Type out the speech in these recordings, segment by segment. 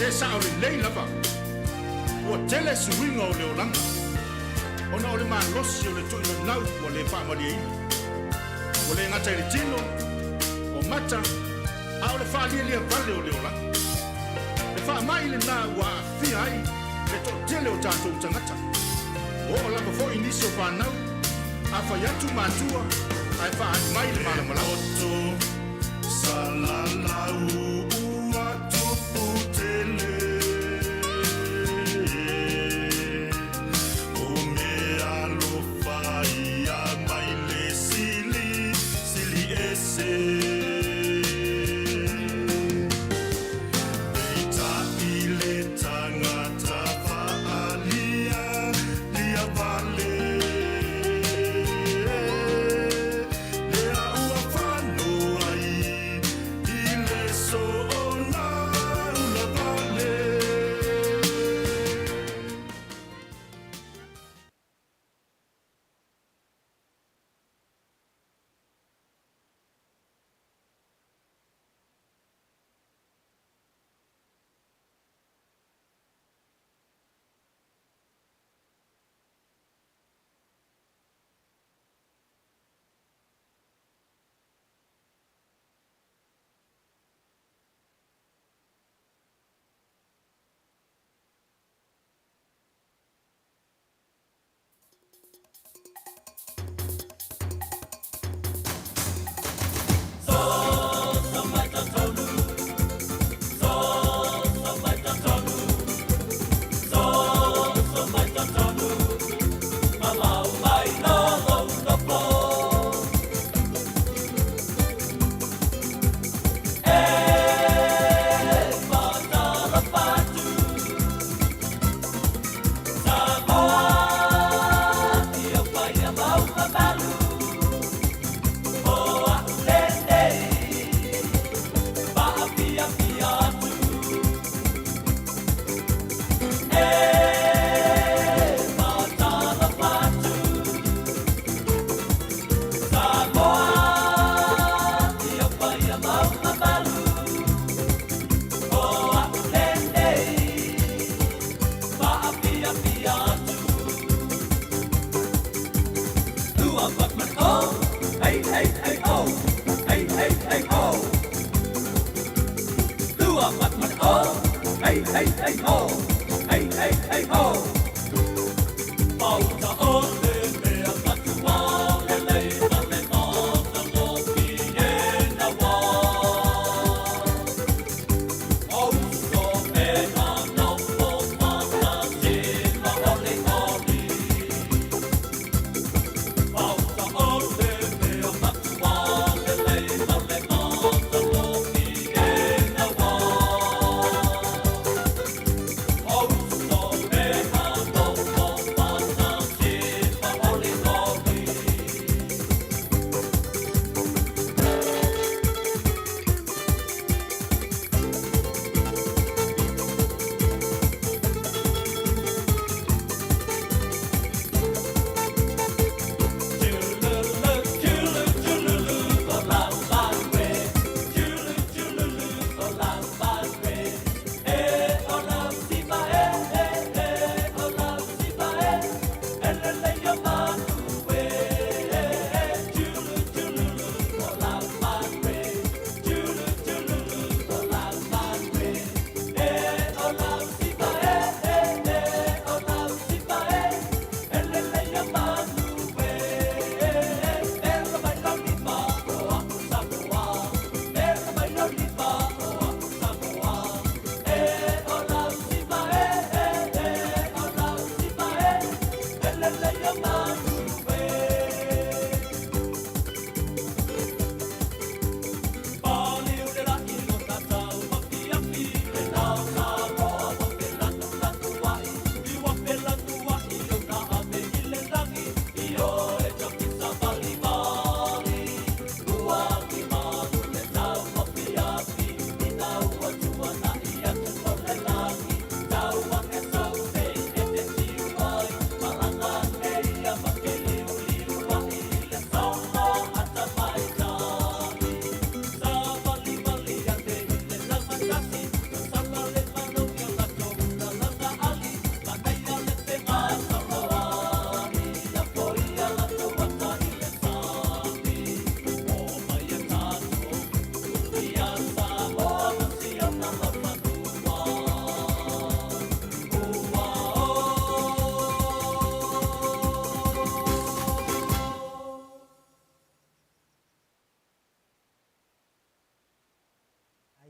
se sao lelei lava. Ua tele suiga o le olaga ona o le malosi o le tuuinanau ua le faamalieina. Ua le gata i le tino, o mata, a o le faalialia vale o le olaga. Le faamai lena ua aafia ai le toatele o tatou tagata. Ua oo lava foi i nisi o fanau, a fai atu matua ae faaali mai le malamalama. Poto salalau ua tupu tele O meaalofa ia mai le sili sili ese Peitai le tagata faaalia lia vale Lea ua fano ai i le soona ula vale.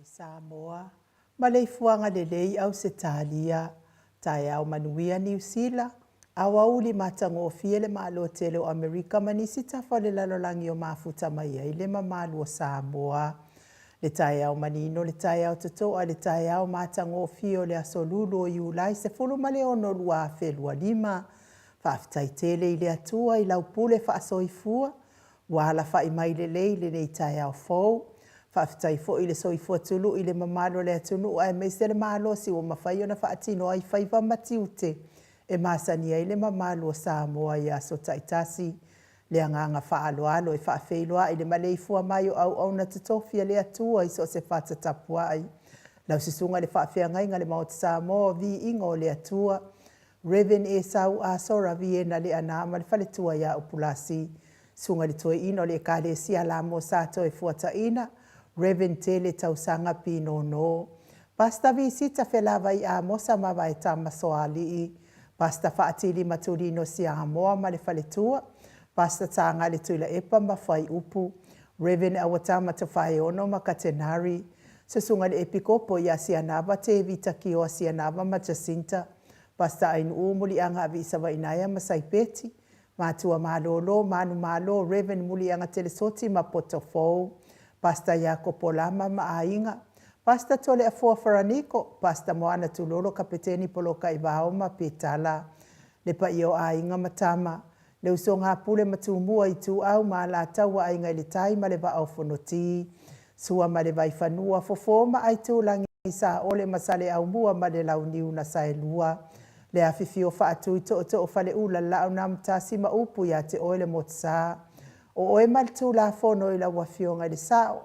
Mai Samoa, Maleifuaga lelei Ausetalia, taeao manuia Niu Sila, aoauli matagofie le Malo tele o Amerika ma nisi tafa o le lalolagi o mafuta mai ai le mamalu o Samoa. Le taeao manino, le taeao totoa, le taeao matagofie o le aso Lulu o Iulai 16 2025. Faafetai tele i le Atua i lau pule faasoifua ua alafai mai lelei i lenei taeao fou. Faafetai foi le soifua tului i le mamalu o le atunuu aemaise le malosi ua mafai ona faatino ai faiva ma tiute e masani ai le mamalu o Samoa i aso taitasi. Le agaga faaaloalo e faafeiloai le maleifua mai o auauna totofi a le Atua i so o se fata tapuai. Lau susuga i le faafeagaiga i le Maota Samoa, viiga o le Atua, Rev. Esau Asora Viena Leaana ma le faletua ia Upulasi, susuga i le Toeaina o le Ekalesia La Toefuataiga, Rev. Tele Tausaga Pinono, Pastor Visita Felavai Amosa ma Vaetama Soalii, Pastor Faatili Matulino Siamoa ma le faletua, Pastor Tagale Tuilaepa ma Fuaiupu, Rev. Auatama Tofaeono ma Katenari, Susuga i le Epikopo ia Sianava Tevita Kioa Sianava ma Jacinta, Pastor Ainuu Muliaga Savaiinaea ma Saipeti, Matua Malolo Manumalo Rev. Muliaga Telesoti ma Potofou, Pastor Iakopo Lama ma Aiga, Pastor Toleafoa Feraniko, Pastor Moana Tulolo Kapeteni Poloka Ivao ma Petala, le paia o Aiga ma Tama, le usoga a Pule ma Tumua, Ituau ma Alataua, Aiga i le Tai ma le Vaa o Fonoti, Sua ma le Vaifanua, Fofo ma Aitulagi, Saole ma Saleaaumua ma le Launiu na Saelua, le afifio o Faatui Tootoo o Faleula, le Laau na Amotasi ma upu ia te oe le Motusa. O oe ma le Tulafono i lau Afioga i le Sao.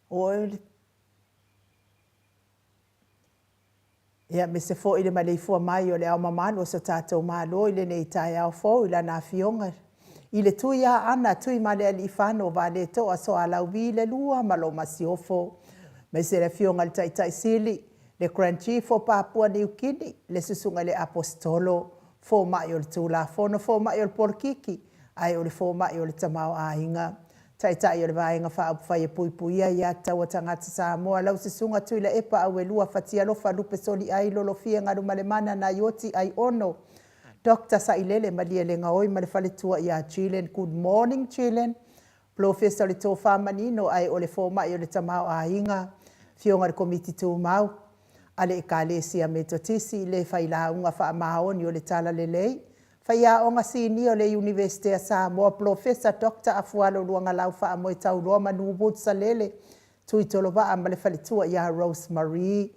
O oe Ia, aemaise foi le maleifua mai o le Ao Mamalu o so tatou Malo i lenei taeao fou i Lana Afioga i le Tuiaana Tuimalealiifano Vaaletoa Sualauvi II ma lau Masiofo, aemaise le Afioga i le Taitai Sili, le Grand Chief o Papua Niu Kini, le Susuga i le Aposetolo, fomai o le Tulafono, fomai o le polokiki, ae o le fomai o le tamaoaiga. Taitai o le Vaega Faaupufai e Puipuia Aia Tatau a Tagata Samoa, lau Susuga Tuilaepa Auelua Fatialofa Lupe Soliai Lolofia Galumalemana Naioti Aiono Dr. Sailele Malielegaoi ma le faletua ia Jillian. Good morning, Jillian. Polofesa o le Tofa Manino ae o le fomai o le tamaoaiga, Afioga i le Komiti Tumau a le Ekalesia Metotisi, le failauga faamaoni o le Talalelei, Faiaoga Sinia o le Iunivesite a Samoa, Polofesa Dr. Afualo Luagalau Faamoetauloa Manu Woods Salele Tuitolovaa ma le faletua ia Rose Marie,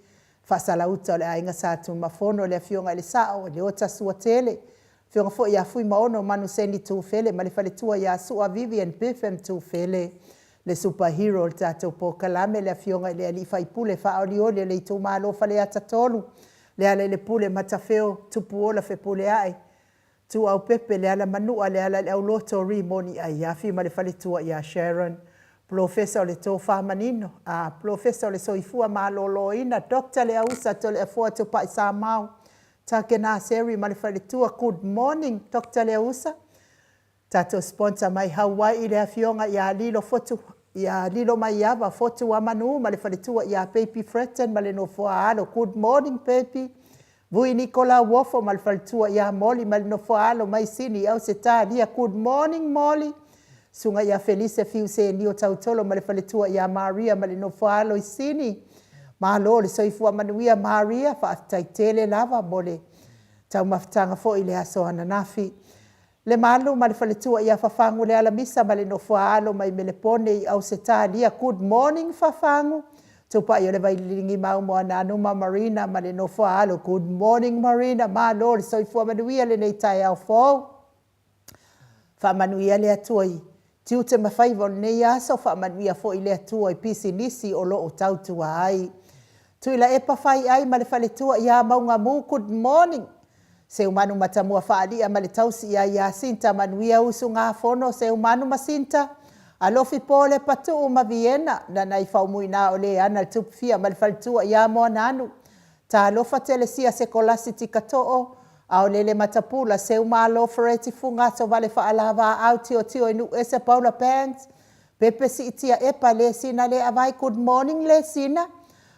Faasalauta o le Aiga Sa Tunumafono, le Afioga i le Sao Leota Suatele, Afioga foi ia Fuimaono Manuseni Tufele ma le faletua ia Sua Vivian Biffem Tufele, le superhero o le tatou polokalame, le Afioga i le Alii Faipule faaolioli o le itumalo Faleata 3, Lealailepule Matafeo Tupuola Fepuleai Tuuaupepe, Lealamanua, Lealaileauloto Rimoni Aiafi ma le faletua ia Sharon, Polofesa o le Tofa Manino, a Polofesa o le Soifua Maloloina, Dr. Leausa Toleafoa Tupai Samau, Takena Seri ma le faletua. Good morning, Dr. Leausa. Tatou sponsor mai Hawaii, le afioga ia Lilo Fotu, ia Lilo Maiava Fotu Amanu ma le faletua ia Baby Fretton ma le nofoa alo. Good morning, baby. Vui Nikola Uofo ma le faletua ia Molly ma le nofoa alo mai Sini, Ausetalia. Good morning, Molly. Susuga ia Felise Fiu Tautolo ma le faletua ia Maria ma le nofoa alo i Sini. Malo le soifua manuia, Maria, faafetai tele lava mo le taumafataga foi i le aso ananafi. Le Malu ma le faletua ia Fafagu le Alamisa ma le nofoa alo mai Melepone i Ausetalia. Good morning, Fafagu. Tupai o le Vaililigi mau Moananu ma Marina ma le nofoa alo. Good morning, Marina. Malo le soifua manuia lenei taeao fou. Faamanuia le Atua i tiute ma faiva o lenei aso, faamanuia foi le Atua i pisinisi o lo o tautua ai. Tuilaepa Faiai ma le faletua ia Maugamu, good morning. Seumanu Matamua Faalia ma le tausi ia Iasinta, manuia usugafono Seumanu ma Sinta. Alofi Pole Patuu ma Viena, Nanai Faumuina o Leana le Tupufia ma le faletua ia Moananu. Talofa Telesia Sekolasi Tikatoo, Aolele Matapula, Seumalo Fereti Fuga Sovale Faalavaau Tiotio i Nuuese Paula Banks, Pepe Siitia Epa Lesina Leavai Good morning Lesina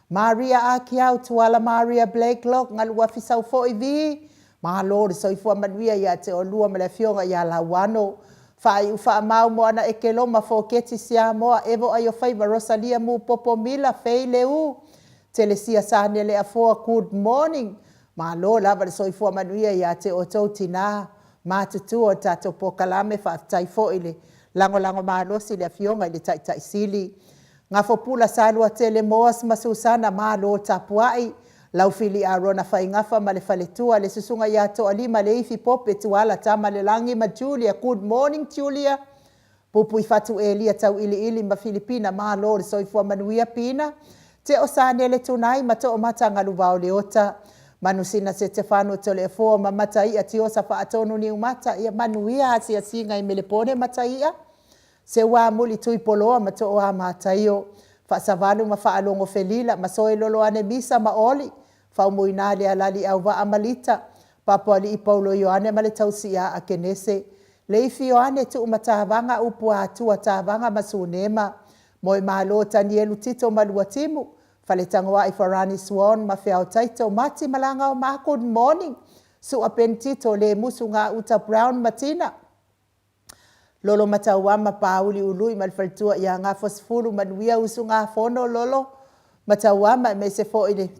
Maria Akiau Tuala Maria Blakelock Galuafi Saufoi vii Malo le soifua manuia ia te oulua ma le afioga ia Lauano Faaiu Faamau Moana Ekeloma Foketi Siamoa Evo Aiofaiva Rosalia Mupopo Mila Fei Leu Telesia Sanele Afoa Good morning Malo lava le soifua manuia ia te outou tina matutua o le tatou polokalame. Faafetai foi le lagolago malosi i le Afioga i le Taitai Sili. Gafopula Saluatele Moas ma Susana, malo tapuai. Laufili Arona Faigafa ma le faletua, le susuga ia Toalima Leifi Pope Tuala Tamalelagi ma Julia. Good morning Julia. Puipuifatu Elia Tauiliili ma Filipina, malo le soifua manuia Pina. Teo Sanele Tunai ma Toomata Galuvao Leota. Manusina Setefano Toleafoa ma Mataia Tiosa Faatonu Niumata, ia manuia asiasiga i Melepone Mataia. Seuamuli Tuipoloa ma Tooa Mataio. Faasavalu ma Faalogo Felila ma Soeloloane Misa ma Oli. Faumuina Lealali Auvaa ma Lita. Papoalii Paulo Ioane ma le Tausiaa a Kenese. Leifi Ioane Tuumatavaga Upuatua Tavaga ma Sunema. Moemalo Tanielu Tito ma Luatimu. Faletagoai Farani Swan ma Feao Taito Mati Malagaoma Good morning Sua Ben Tito Lemusu Gauta Brown ma Tina Lolo Matauama Pauli Ului ma le faletua ia Gafosefulu Manuia Usugafono Lolo Matauama aemaise foi le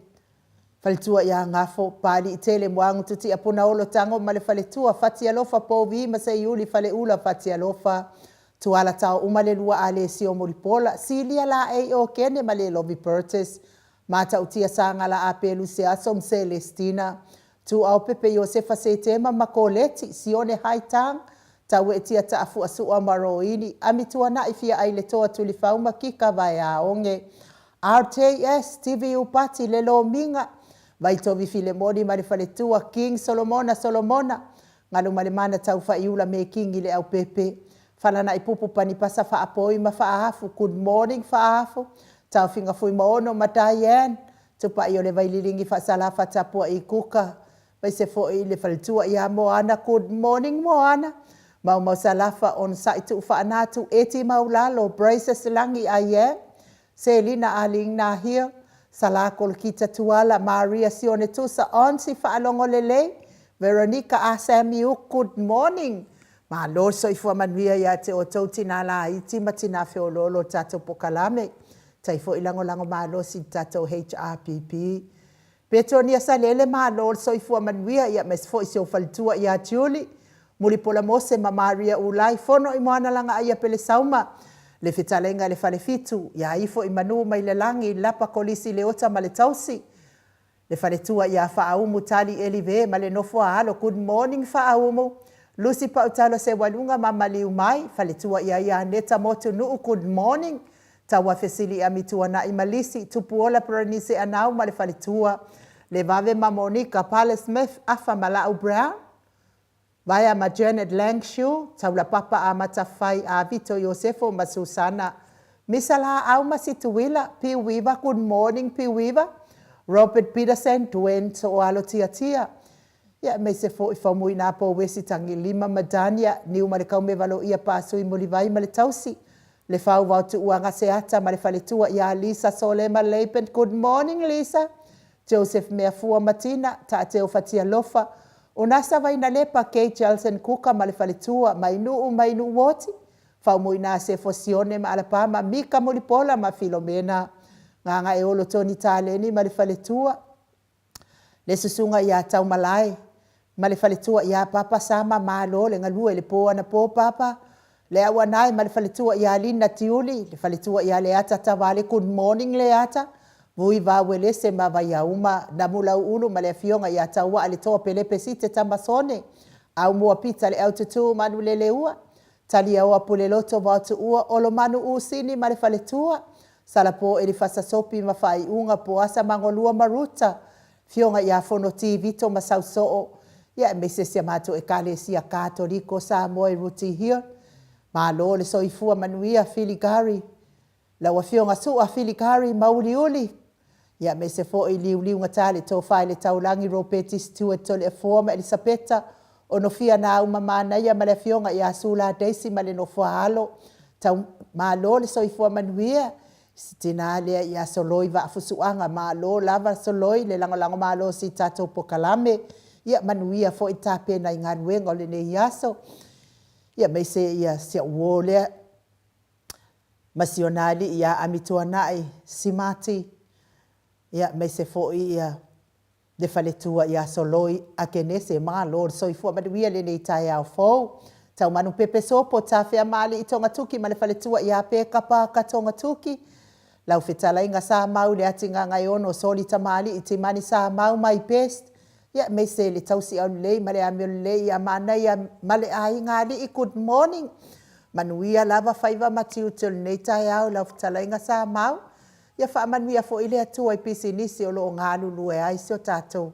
faletua ia Gafo Paaliitele Moagututia Punaolo Tago ma le faletua Fatialofa Povi ma Seiuli Faleula Fatialofa Tuala Taouma le lua Alesio Mulipola Silia Laei Okene ma Lelovi Burtis Matautia Sagala Apelu Seaso ma Selestina Tuuaopepe Iosefa Setema ma Koleti Sione Haitang Tauetia Taafuasua ma Roini Amituanai Fiaai le Toa Tulifau ma Kika Vaeaoge RTS TV Upati le Lomiga Vaitovi Filemoni ma le faletua King Solomona Solomona Galumalemana Taufaiula Mekingi le Aupepe Falanaipupu Panipasa Faapoi ma Faafu Good morning Faafu Taofiga Fuimaono ma Diane Tupai o le Vaililigi Faasalafa Tapuai Kuka aemaise foi le faletua ia Moana Good morning Moana Maumau Salafa Onosai Tuufaanatu Eti Maulalo Braces Lagi I am Selina Aling Nahia Sala Kolokita Tuala Maria Sione Tusa Aunty Faalogo Lelei Veronica Ah Sammy Uk Good morning Malo le soifua manuia ia te outou tina laiti ma tina feoloolo o le tatou pokalame. Tai foi lagolago malosi i le tatou HRPP. Petonia Salele Malo le soifua manuia ia aemaise foi si ou faletua ia Julie Mulipola Mose ma Maria Ulai Fono i Moana Lagaaia Pelesauma le fetalaiga i le Falefitu ia ifo i manu mai le lagi Lapa Kolisi Leota ma le Tausi le faletua ia Faaumu Tali Elive ma le nofo a alo Good morning Faaumu Lucy Pautalo Seualuga ma Maliu Mai faletua ia ia Aneta Motunuu Good morning Tauafesili Amituanai ma Lisi, Tupuola Berenice Anau ma le faletua, Levave ma Monica, Pale Smith, Afa ma Lau Brown, Vaea ma Janet Langshu, Taulapapa Amata Fai a Vito Iosefo ma Susana, Misa Laau ma Situila, Piuiva Good morning Piuiva, Robert Peterson, Dwayne Tooalo Tiatia, Ia aemaise foi Faumuina Pouesi Tagilima ma Dania, Niu ma le Kaumevaloia Pasui Mulivai ma le Tausi, Le Fau Vao Tuuaga Seata ma le Faletua ia Lisa Solema Laban Good morning Lisa, Joseph Meafua ma Tina, Taateo Fatialofa, Onasa Vainalepa, Kay Jelson Kuka ma le Faletua, Mainuu Mainuu Woti, Faumuina Sefo Sione ma Alapama, Mika Mulipola ma Filomena, Gagaeolo Tony Taleni ma le Faletua, Le susuga ia Taumalae ma le faletua ia Papa Sama Malo le galue i le po anapo Papa Le Auanae ma le faletua ia Lina Tiuli le faletua ia Leata Tavale Good morning Leata Vui Vauelese ma Vaiauma Namulauulu ma le afioga ia Tauaa le Toa Pelepe Site Tamasone Aumua Pita le Aututu Manuleleua Taliaoa Puleloto Vaotuua Olomanu Usini ma le faletua Salapo Elifasa Sopi ma Faaiuga Poasa Magolua ma Ruta Fioga ia Fonoti Vito ma Sausoo ia aemaise si a matou Ekalesia Katoliko Samoa i Ruti Hill. Malo le soifua manuia Filigari Lau Afioga Su'a Filigari Mauliuli ia aemaise foi Liuliugata le Tofa i le Taulagi Ropeti Stewart Toleafoa ma Elisapeta Onofia Nauma Manaia ma le Afioga ia Sula Daisy ma le nofo a alo. Tau malo le soifua manuia si tina lea ia Soloi Vaafusuaga, malo lava Soloi le lagolago malosi i tatou polokalame. Ia manuia foi tapena i galuega o lenei aso, aemaise ia si au uo lea ma si ona alii ia Amituanai Simati, aemaise foi ia le faletua ia Soloi Akenese. Malo le soifua manuia i lenei taeao fou. Taumanupepe Sopo Tafamalii Togatuki ma le faletua ia Peka Paka Togatuki, lau fetalaiga Samau Leatigagaeono Soli Tamalii Timani Samau my best, aemaise le tausi aulelei ma le amio lelei ia Manaia ma le aiga Alii, good morning. Manuia lava faiva ma tiute o lenei taeao i lau fetalaiga Samau. Ia faamanuia foi le Atua i pisinisi o lo o galulue ai si o tatou,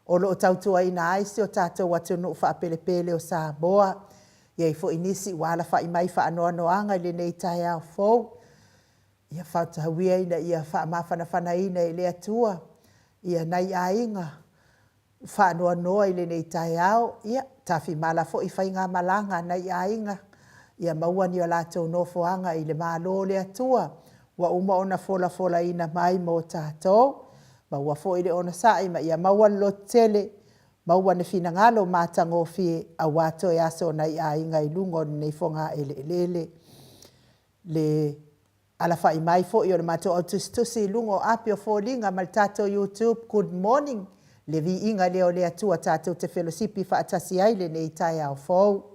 o lo o tautuaina ai si o tatou atunuu faapelepele o Samoa. E i ai foi nisi ua alafai mai i faanoanoaga i lenei taeao fou, ia tau ia ina ia faamafanafanaina e le Atua nai aiga faanoanoa i lenei taeao. Ia tafimala foi faigamalaga a nai aiga, ia maua ni o latou nofoaga i le Malo o le Atua ua uma ona folafolaina mai mo tatou. Maua foi le onosai ma ia maua le lototele, maua ni finagalo matagofie aua toe aso o nai aiga i luga o lenei fogaeleelele. Le alafai mai foi o le matou au tusitusi i luga o api o foliga ma le tatou youtube, good morning. Le viiga lea o le Atua tatou te felosipi faatasi ai i lenei taeao fou.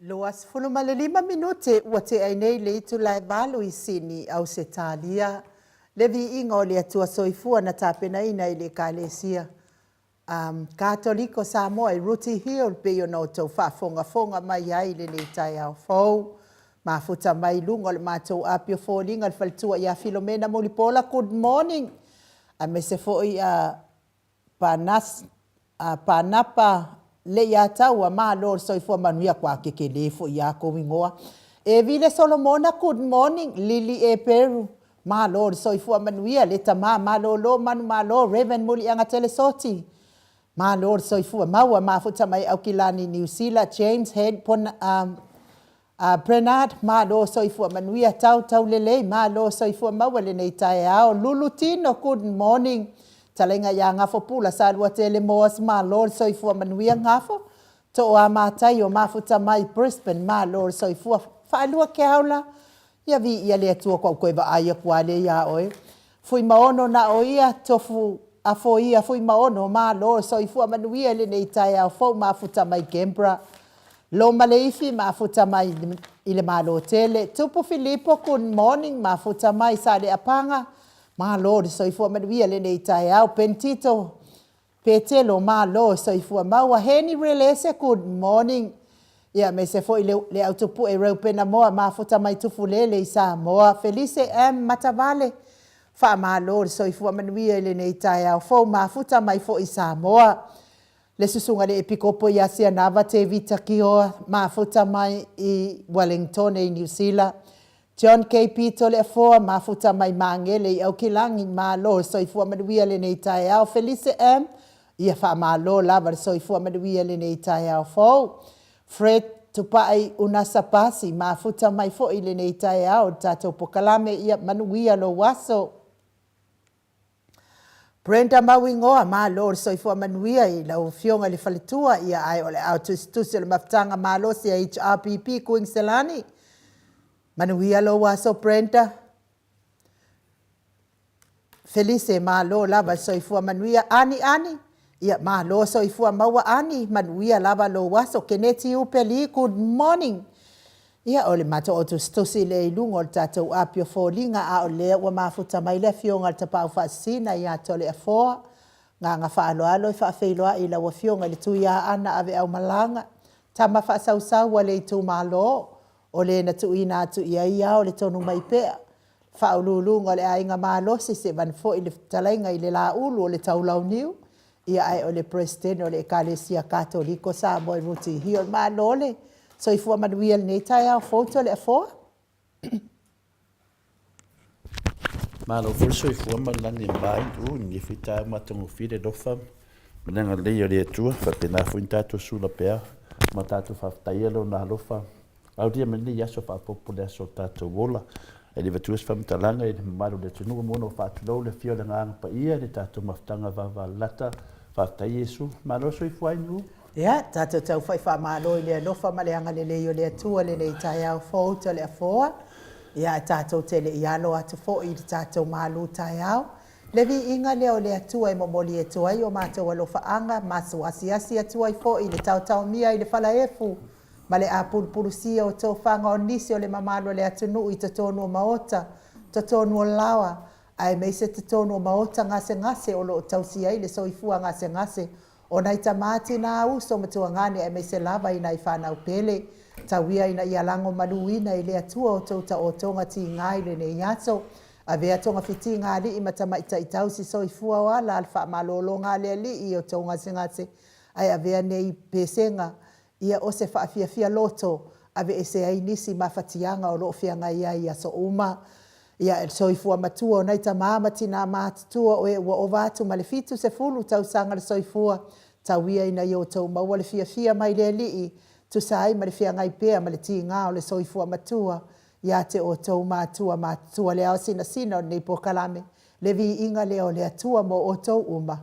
25 minute ua tea ai nei le itula e 8 i Sini, Ausetalia. Le viiga o le Atua Soifua na tapenaina e le Ekalesia Katoliko Samoa i Rooty Hill pei ona outou faafogafoga mai ai i lenei taeao fou. Mafuta mai i luga o le matou api o foliga le faletua ia Filomena Mulipola, good morning. Aemaise foi Panapa Leiataua, malo le soifua manuia, ua tetele foi a tou igoa. Evile Solomona, good morning. Lili Eperu, malo le soifua manuia. Le tama malolo manumalo Reverend Muliagatele Soti, malo le soifua maua. Mafuta mai Aukilani Niu Sila, James Head Bernard, malo soifua manuia. Tau taulelei, malo soifua maua lenei taeao. Lulu Tino, good morning. Talaiga ia Gafo Pula Saluatele Moas, malo le soifua manuia Gafo. Toa Mataio, mafuta mai Brisbane, malo le soifua. Faalua Keaula, ia viia le Atua ua ou toe vaai atu lava lea ia oe. Fuimaono na o ia, Tofu Afoia Fuimaono, malo le soifua manuia i lenei taeao fou, mafuta mai Canberra. Loma Leifi, mafuta mai i le Malo Tele. Tupu Filipo, good morning, mafuta mai Saleapaga, malo le soifua manuia i lenei taeao. Pentito Petelo, malo soifua maua. Heni Relese, good morning. Ia, aemaise foi le, le autupue Reupena Moa, mafuta mai Tufulele i Samoa. Felise M. Matavale, faamalo le soifua manuia i lenei taeao fou, mafuta mai foi i Samoa. Le susuga i le Epikopo ia Sianava Tevita Kioa, mafuta mai i Wellingtone i Niu Sila. John KP Toleafoa, mafuta mai Magele i Aukilagi, malo le soifua manuia i lenei taeao. Felise M. Ia faamalo lava le soifua manuia i lenei taeao fou. Fred Tupai Unasa Pasi, mafuta mai foi i lenei taeao i le tatou pokalame, ia manuia lou aso. Brenda Mauigoa, malo le soifua manuia i lau afioga i le faletua, ia ae o le ao tusitusi o le mafutaga malosi a HRPP Kuiniselani. Manuia lou aso Brenda. Felise, malo lava le soifua manuia. Ani Ani, ia malo soifua maua Ani, manuia lava lou aso. Keneti Upeli, good morning. Ia, o le matou autusitusi lea i luga o le tatou api o foliga, a o lea ua mafuta mai le afioga i le Tapaau Faasisina ia Toleafoa. Agaga faaaloalo e faafeiloai i lau afioga i le Tuiaana Aveaumalaga, tama faasausau a le itumalo, o le na tuuina atu i ai ao le Tonumaipea, Faauluuluga o le Aiga Malosi, seivane foi le fetalaiga i le Laulu o le Taulauniu, ia ae o le Peresetene o le Ekalesia Katoliko Samoa i Rooty Hill. Malo le soifua manuia i lenei taeao fou Toleafoa. Malo foi le soifua ma le lagi e mama i lenei foi taeao matagofie le alofa ma le agalelei o le Atua. Faapena foi ona tatou sula pea ma tatou faafetaia Lona alofa. Aulia mai lenei aso faaopoopo le aso o tatou ola. E le avatua se faamatalaga i le mamalu o le atunuu mo ona faatulou le afio o le Agaga Paia i le tatou mafutaga vavalalata. Faafetai Iesu. Malo soifua ai Nuu. Ia, tatou taufai faamalo i le alofa ma le agalelei o le Atua i lenei taeao fou Toleafoa. Ia, ae tatou te le i alo atu foi i le tatou malu taeao. Le viiga lea o le Atua e momoli atu ai o matou alofaaga, masu asiasi atu ai foi i le taotaomia i le falaefu ma le apulupulusia o tofaga o nisi o le mamalu o le atunuu i totonu o maota, totonu o laoa, aemaise totonu o maota gasegase o lo o tausi ai le soifua gasegase o nai tama, tina, uso ma tuagane aemaise lava i nai fanau pele. Tau ia ina ia lagomaluina i le Atua outou taotoga tiga i lenei aso. Avea togafitiga alii ma tamaitai tausi soifua o ala a le faamalologa a le Alii i outou gasegase, ae avea nei pesega ia o se faafiafia loto, aveese ai nisi mafatiaga o lo o feagai ai i aso uma. Ia, e soifua matua o nai tama ma tina matutua o e ua ova atu ma le 70 tausaga le soifua, tau ia ina ia outou maua le fiafia mai le Alii, tusa ai ma le feagai pea ma le tiga o le soifua matua ia te outou matua matutua le ao sinasina o lenei polokalame, le viiga lea o le Atua mo outou uma.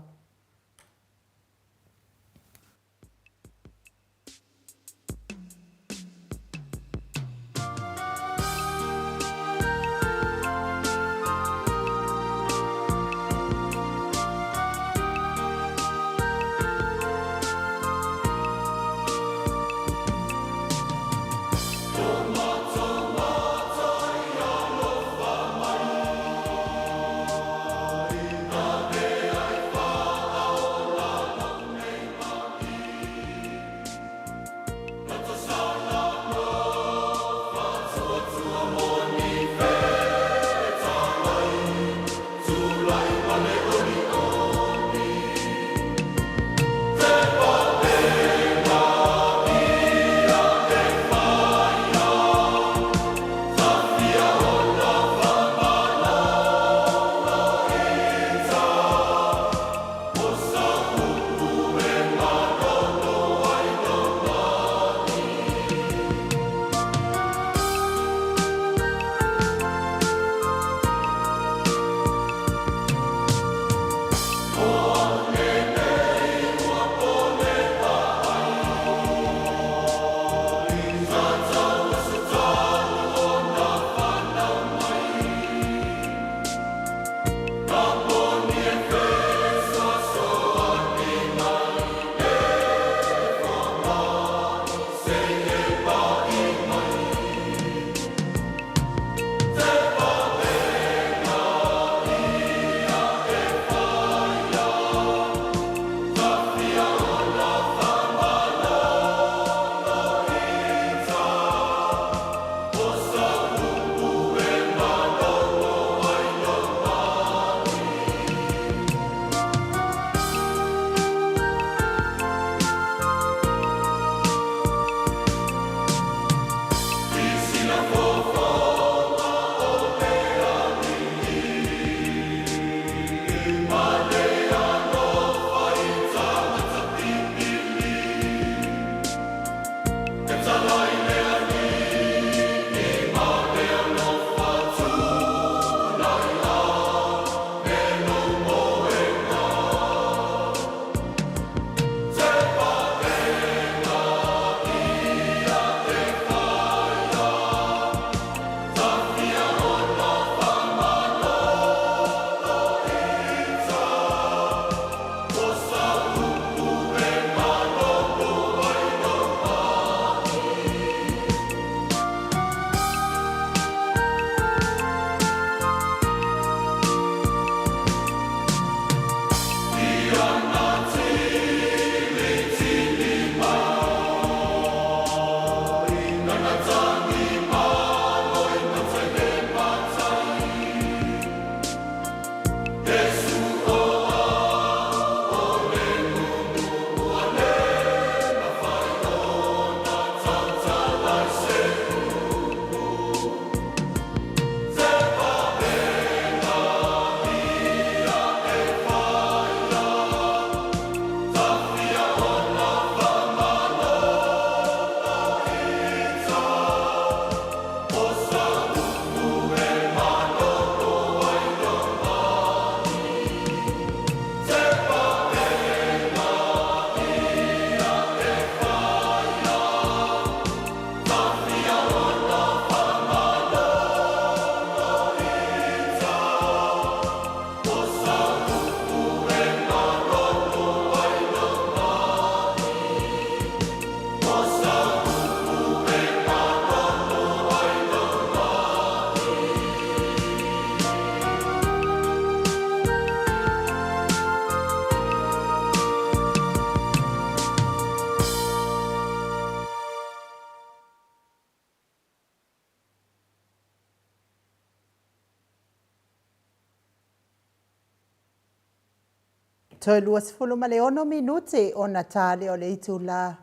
Toe 26 minute ona ta lea o le itulā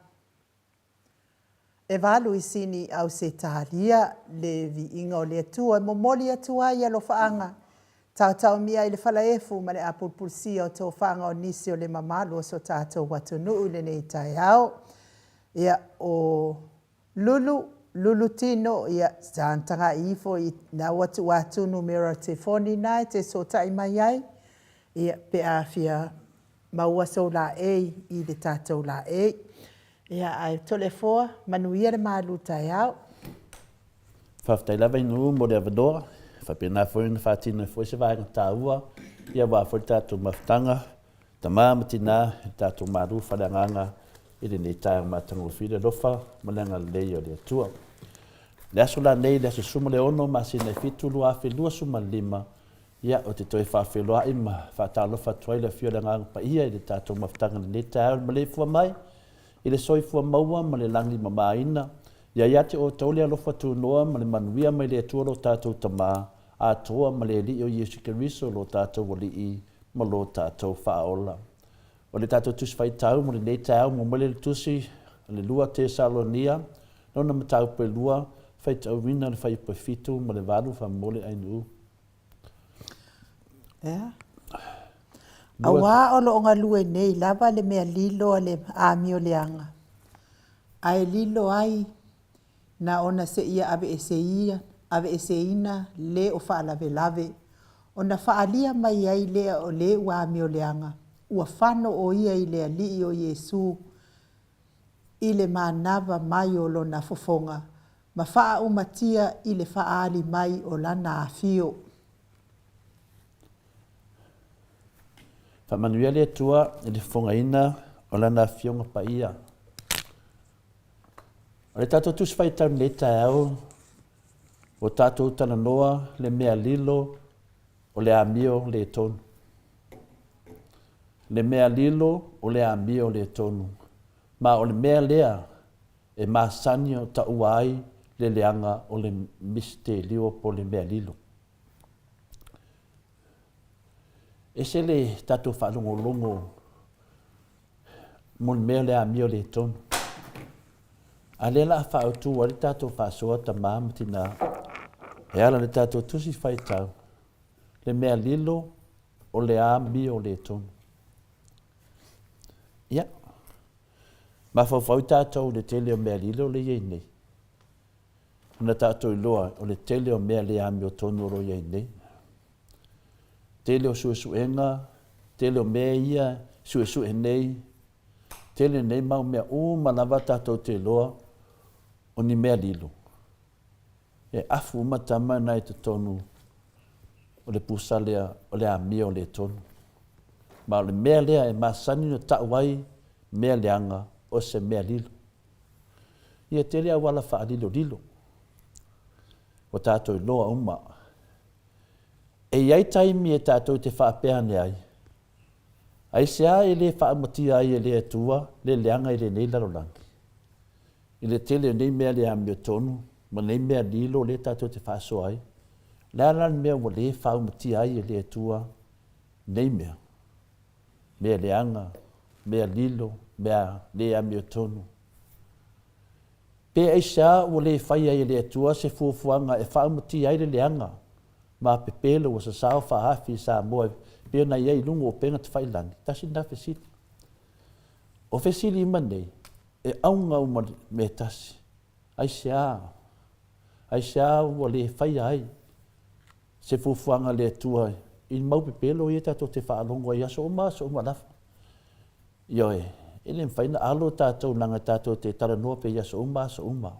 e valu i Sini, Ausetalia, le viiga o le Atua e momoli atu ai alofaaga taotaomia i le falaefu ma le apulupulusia o tofaga o nisi o le mamalu o so tatou atunuu i lenei taeao. Ia, o Lulu, Lulu Tino, ia, sa tagai ifo i na ua tuu atu numera o telefoni na e te fesootai mai ai, ia, pe a fia maua sou laei i le tatou laei. Ia, ae Toleafoa, manuia le malu taeao. Faafetai lava Inu mo le avanoa, e faapena foi ona faatino ai foi se vaega taua aua foi le tatou mafutaga, tama ma tina i le tatou malu faaleagaga i lenei taeao matagofie i le alofa ma le agalelei o le Atua. Le aso la nei, le aso 16 masina e 7 2025, ia, ou te toe faafeiloai ma faatalofa atu ai i le afio o le Agaga Paia i le tatou mafutaga i lenei taeao i le maleifua mai i le soifua maua ma le lagi mamaina. Ia ia te outou le alofa tunoa ma le manuia mai le Atua lo tatou Tama atoa ma le Alii o Iesu Keriso lo tatou Alii ma lo tatou Faaola. O le tatou Tusi Faitau mo lenei taeao, muamua lea le Tusi a le 2 Tesalonia, lona mataupu e 2, faitauina le fuaiupu e 7 ma le 8, faamolemole Ainuu. Ea. Auā o lo o galue nei lava le mea lilo a le amioleaga, ae lilo ai na ona seia aveeseina le o faalavelave, ona faaalia mai ai lea o le ua amioleaga, ua fano o ia i le Alii o Iesu i le manava mai o lona fofoga, ma faaaumatia i le faaali mai o lana afio. Faamanuia le Atua i le fofogaina o Lana Afioga Paia. O le tatou Tusi Faitau i lenei taeao, ua tatou talanoa le mea lilo o le amio le tonu. Le mea lilo o le amio le tonu. Ma o le mea lea e masani o taua ai le leaga o le misitelio po o le mea lilo. Ese le tatou faalogologo mo le mea o le amio le tonu. A lea la a faaautu ai le tatou faasoa tama ma tina e ala le tatou tusi faitau le mea lilo o le amio le tonu. Ia, mafaufau tatou i le tele o mea lilo le i ai nei. Ona tatou iloa o le tele o mea le amiotonu o lo o i ai nei. Tele o suesuega, tele o mea ia suesue nei, tele nei mau mea uma lava tatou te iloa o ni mea lilo. E afu uma tama na i totonu o le pusa lea o le amio le tonu. Ma o le mea lea e masani ona tau ai mea leaga o se mea lilo. Ia tele auala faalilolilo ua tatou iloa uma. E i ai taimi e tatou te faapea ane ai, aisea e le faaumatia ai e le Atua le leaga i lenei lalolagi? I le tele o nei mea le amiotonu ma nei mea lilo lea tatou te faasoa ai, o le a la le mea ua le faaumatia ai e le Atua nei mea? Mea leaga, mea lilo, mea le amiotonu. Pe aisea ua le fai ai e le Atua se fuafuaga e faaumatia ai le leaga ma pepelo ua sasao faaafi i Samoa e pei ona i ai i luga o upega tafailagi? Tasi lena fesili. O fesili uma nei, e auga uma i le mea e tasi. Aisea? Aisea ua le faia ai se fuafuaga a le Atua i mau pepelo ia tatou te faalogo ai aso uma aso uma lava? Ioe, e le mafai ona alo tatou leaga tatou te talanoa pea i aso uma aso uma.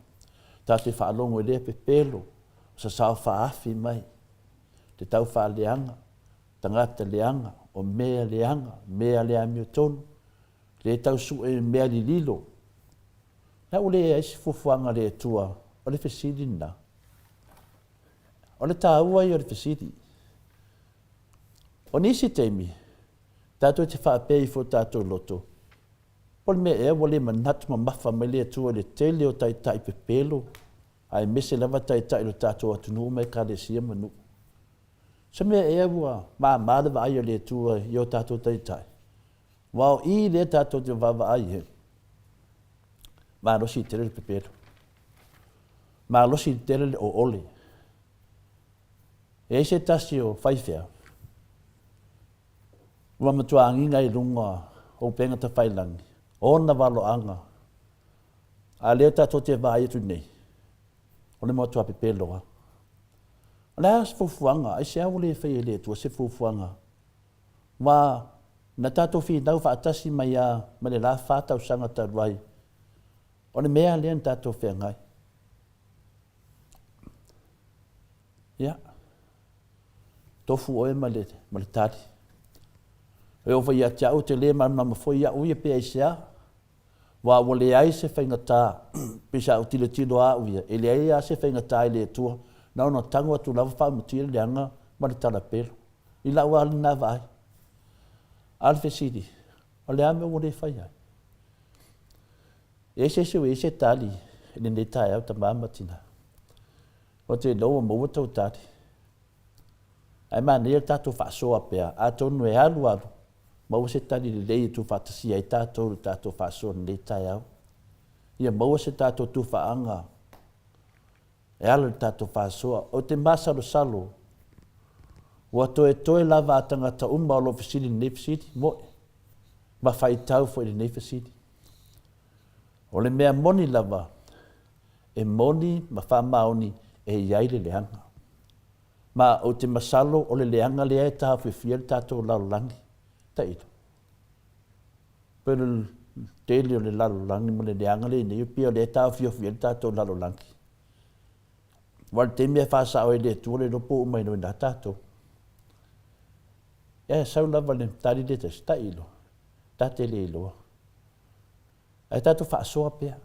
Tatou te faalogo i lea pepelo, sasao faaafi mai, te tau faaleaga, tagata leaga, o mea leaga, mea le amiotonu, le tau sue mea lililo. La ua leai se fuafuaga a le Atua, o le fesili lena. O le taua ia o le fesili. O nisi taimi, tatou te faapea ifo i tatou loto, po o le mea ea ua le manatu mamafa mai le Atua i le tele o taitai pepelo, aemaise lava taitai o le tatou atunuu ma ekalesia ma nuu. Se mea ea ua mama le vaai a le Atua i o tatou taitai? Aua o i lea tatou te vaavaai i ai, malosi tele le pepelo, malosi tele le oole. E i ai se tasi o faifeau, ua matua agiga i luga o upega tafailagi, ona valoaga, a lea tatou te vaai atu nei, o le matua pepelo lava. O le a se fuafuaga? Aisea ua le faia e le Atua se fuafuaga? Aua na tatou finau faatasi mai lava mai le la fa tausaga talu ai, o le mea lea na tatou feagai. Ia, tofu oe ma le, ma le tali. E oo foi ia te au, ou te le malamalama foi au ia pe aisea. Aua ua leai se faigata, pei sa ou tilotilo lava au ia, e leai lava se faigata i le Atua, na ona tago atu lava faaumatia le leaga ma le talapelo. I lau lava lena vaai. A o le fesili, o le a mea ua le fai ai? E i ai se isi ua i ai se tali i lenei taeao tama ma tina? Ou te iloa ua maua tou tali. Ae manaia le tatou faasoa pea, atonu e alu alu, maua se tali lelei e tuufaatasia ai tatou i le tatou faasoa i lenei taeao. Ia maua se tatou tufaaga e ala i le tatou faasoa. Ou te masalosalo ua toetoe lava a tagata uma o lo o fesili i lenei fesili, moe, ma faitau foi i lenei fesili. O le mea moni lava, e moni ma faamaoni e i ai le leaga. Ma ou te masalo o le leaga lea e taofiofia le tatou lalolagi. Tailo. Pei o le tele o le lalolagi ma le leaga lea i nei, pei o lea e taofiofia le tatou lalolagi. Aua o le taimi e faasao ai e le Atua le iloa po ua uma ai loa i ina tatou. Ia e sau lava le tali lea tasi, tailo, ta te le iloa. Ae tatou faasoa pea.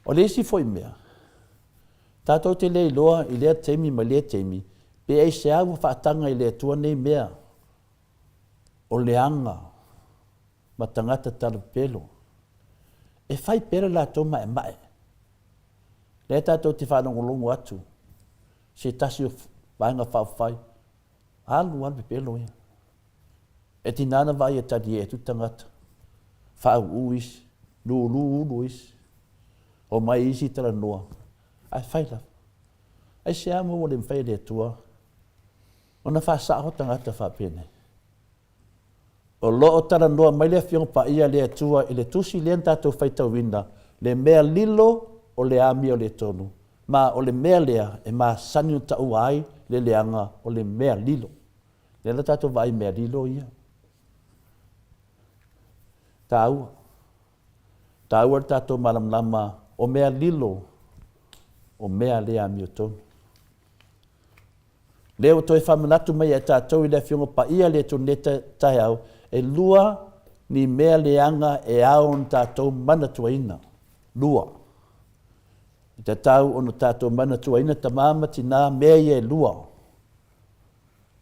O le isi foi mea, tatou te le iloa i lea taimi ma lea taimi, pe aisea ua faataga i le Atua nei mea o leaga ma tagata talapelo. E fai pea le latou maemae. Lea tatou te faalogologo atu se tasi o Vaega Faaupufai, alu lava le pepelo ia. E tiga ona vaai e talie atu tagata, faauuu isi, lulu ulu isi, omai isi talanoa, ae fai lava. Aisea mea ua le mafai e le Atua ona faasao tagata faapenei? O lo o talanoa mai le Afioga Paia a le Atua i le tusi lea na tatou faitauina, le mea lilo o le amio le tonu, ma o le mea lea e masani ona taua ai le leaga o le mea lilo. Lea la tatou vaai i mea lilo ia. Taua. Taua le tatou malamalama o mea lilo, o mea le amiotonu. Lea ua toe faamanatu mai ia tatou i le Afioga Paia le Atua taeao, e lua ni mea leaga e ao ona tatou manatuaina. Lua. E tatau ona tatou manatuaina tama ma tina mea ia e lua.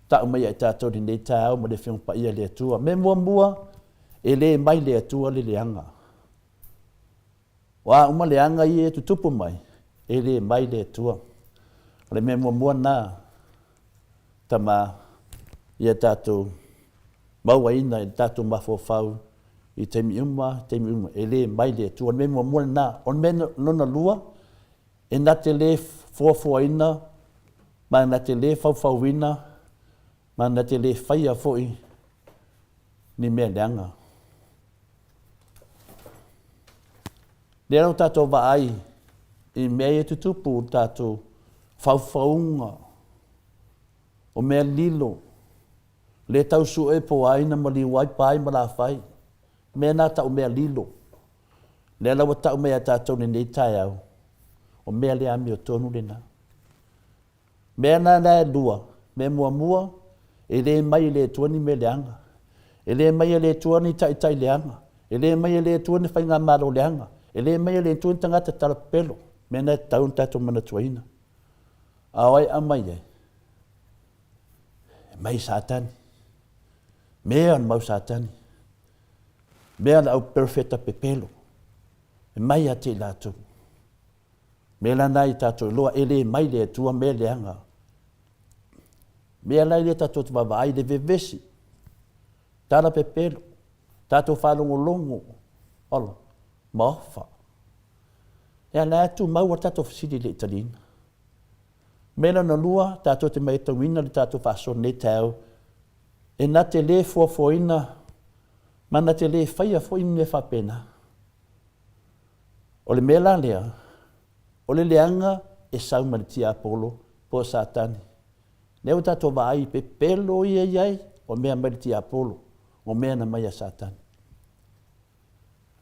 Tau mai ia i tatou i lenei taeao ma le Afioga Paia le Atua. Mea muamua, e le mai le Atua le leaga. O a uma leaga ia e tutupu mai, e le mai le Atua. O le mea muamua lena, tama, ia tatou mauaina i le tatou mafaufau i taimi uma, taimi uma, e le mai le Atua. O le mea muamua lena. O le mea lona lua, e na te le foafoaina ma na te le faufauina ma na te le faia foi ni mea leaga. Lea ua tatou vaai i mea ia tutupu i le tatou faufauga o mea lilo, le tau sue po o ai na maliu ai, pa ai ma lafai. Mea na tau mea lilo. Lea la ua tau mai ia tatou lenei taeao, o mea le amiotonu lena. Mea na la e lua, mea muamua, e le mai e le Atua ni mea leaga. E le mai e le Atua ni taitai leaga. E le mai e le Atua ni faigamalo leaga. E le mai e le Atua ni tagata talapelo. Mea na e tatau ona tatou manatuaina. A o ai a mai ai? E mai Satani. Mea o le mau Satani. Mea o le au perofeta pepelo. E mai ia te i latou. Mea la na i tatou iloa, e le mai le Atua mea leaga. Mea la ia tatou te vaavaai le vevesi, tala pepelo. Tatou faalogologo, ola, ma ofa. Ia, la e tumau lava le tatou fesili e le i taliina. Mea lona lua, tatou te matauina le tatou faasoa i lenei taeao, e na te le fuafuaina ma na te le faia foi ni mea faapena. O le mea la lea, o le leaga e sau mai le tiapolo po o Satani. Lea ua tatou vaai i pepelo ia e i ai, o mea mai le tiapolo, o mea na mai ia Satani.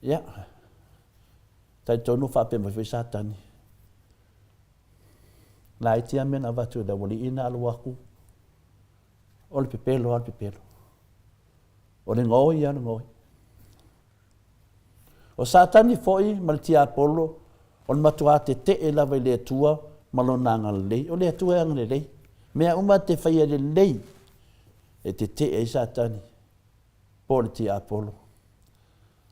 Ia, talitonu faapea mai foi Satani, laiti lava mea na avatu e le aualii na alu aku, o le pepelo lava le pepelo. O le gaoi lava le gaoi. O Satani foi ma le tiapolo, o le matuā teteʻe lava i le Atua ma Lona agalelei. O le Atua e agalelei. Mea uma te faia lelei, e teteʻe ai Satani po o le tiapolo.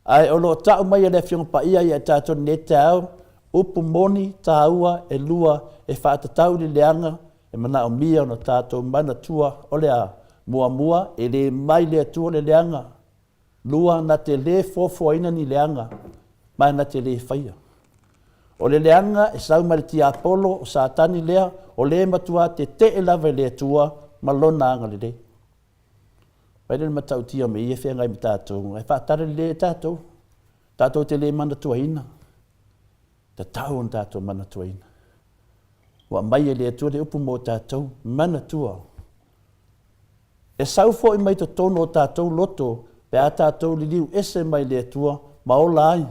Ae o lo o tau mai e le Afioga Paia ia i tatou i lenei taeao, upu moni tāua e lua e faatatau i le leaga e manaomia ona tatou manatua, o le a? Muamua, e le mai le Atua le leaga. Lua, na te lē fuafuaina ni leaga, ma na te lē faia. O le leaga e sau mai le tiapolo, o Satani lea, o le matuā teteʻe lava i le Atua ma Lona agalelei. Fai lea le matautia o mea ia e feagai ma tatou, ae faatala lelei e tatou, tatou te le manatuaina. Tatau ona tatou manatuaina. Ua aumai e le Atua le upu mo tatou, manatua. E sau foi mai totonu o tatou loto pe a tatou liliu ese mai le Atua ma ola ai,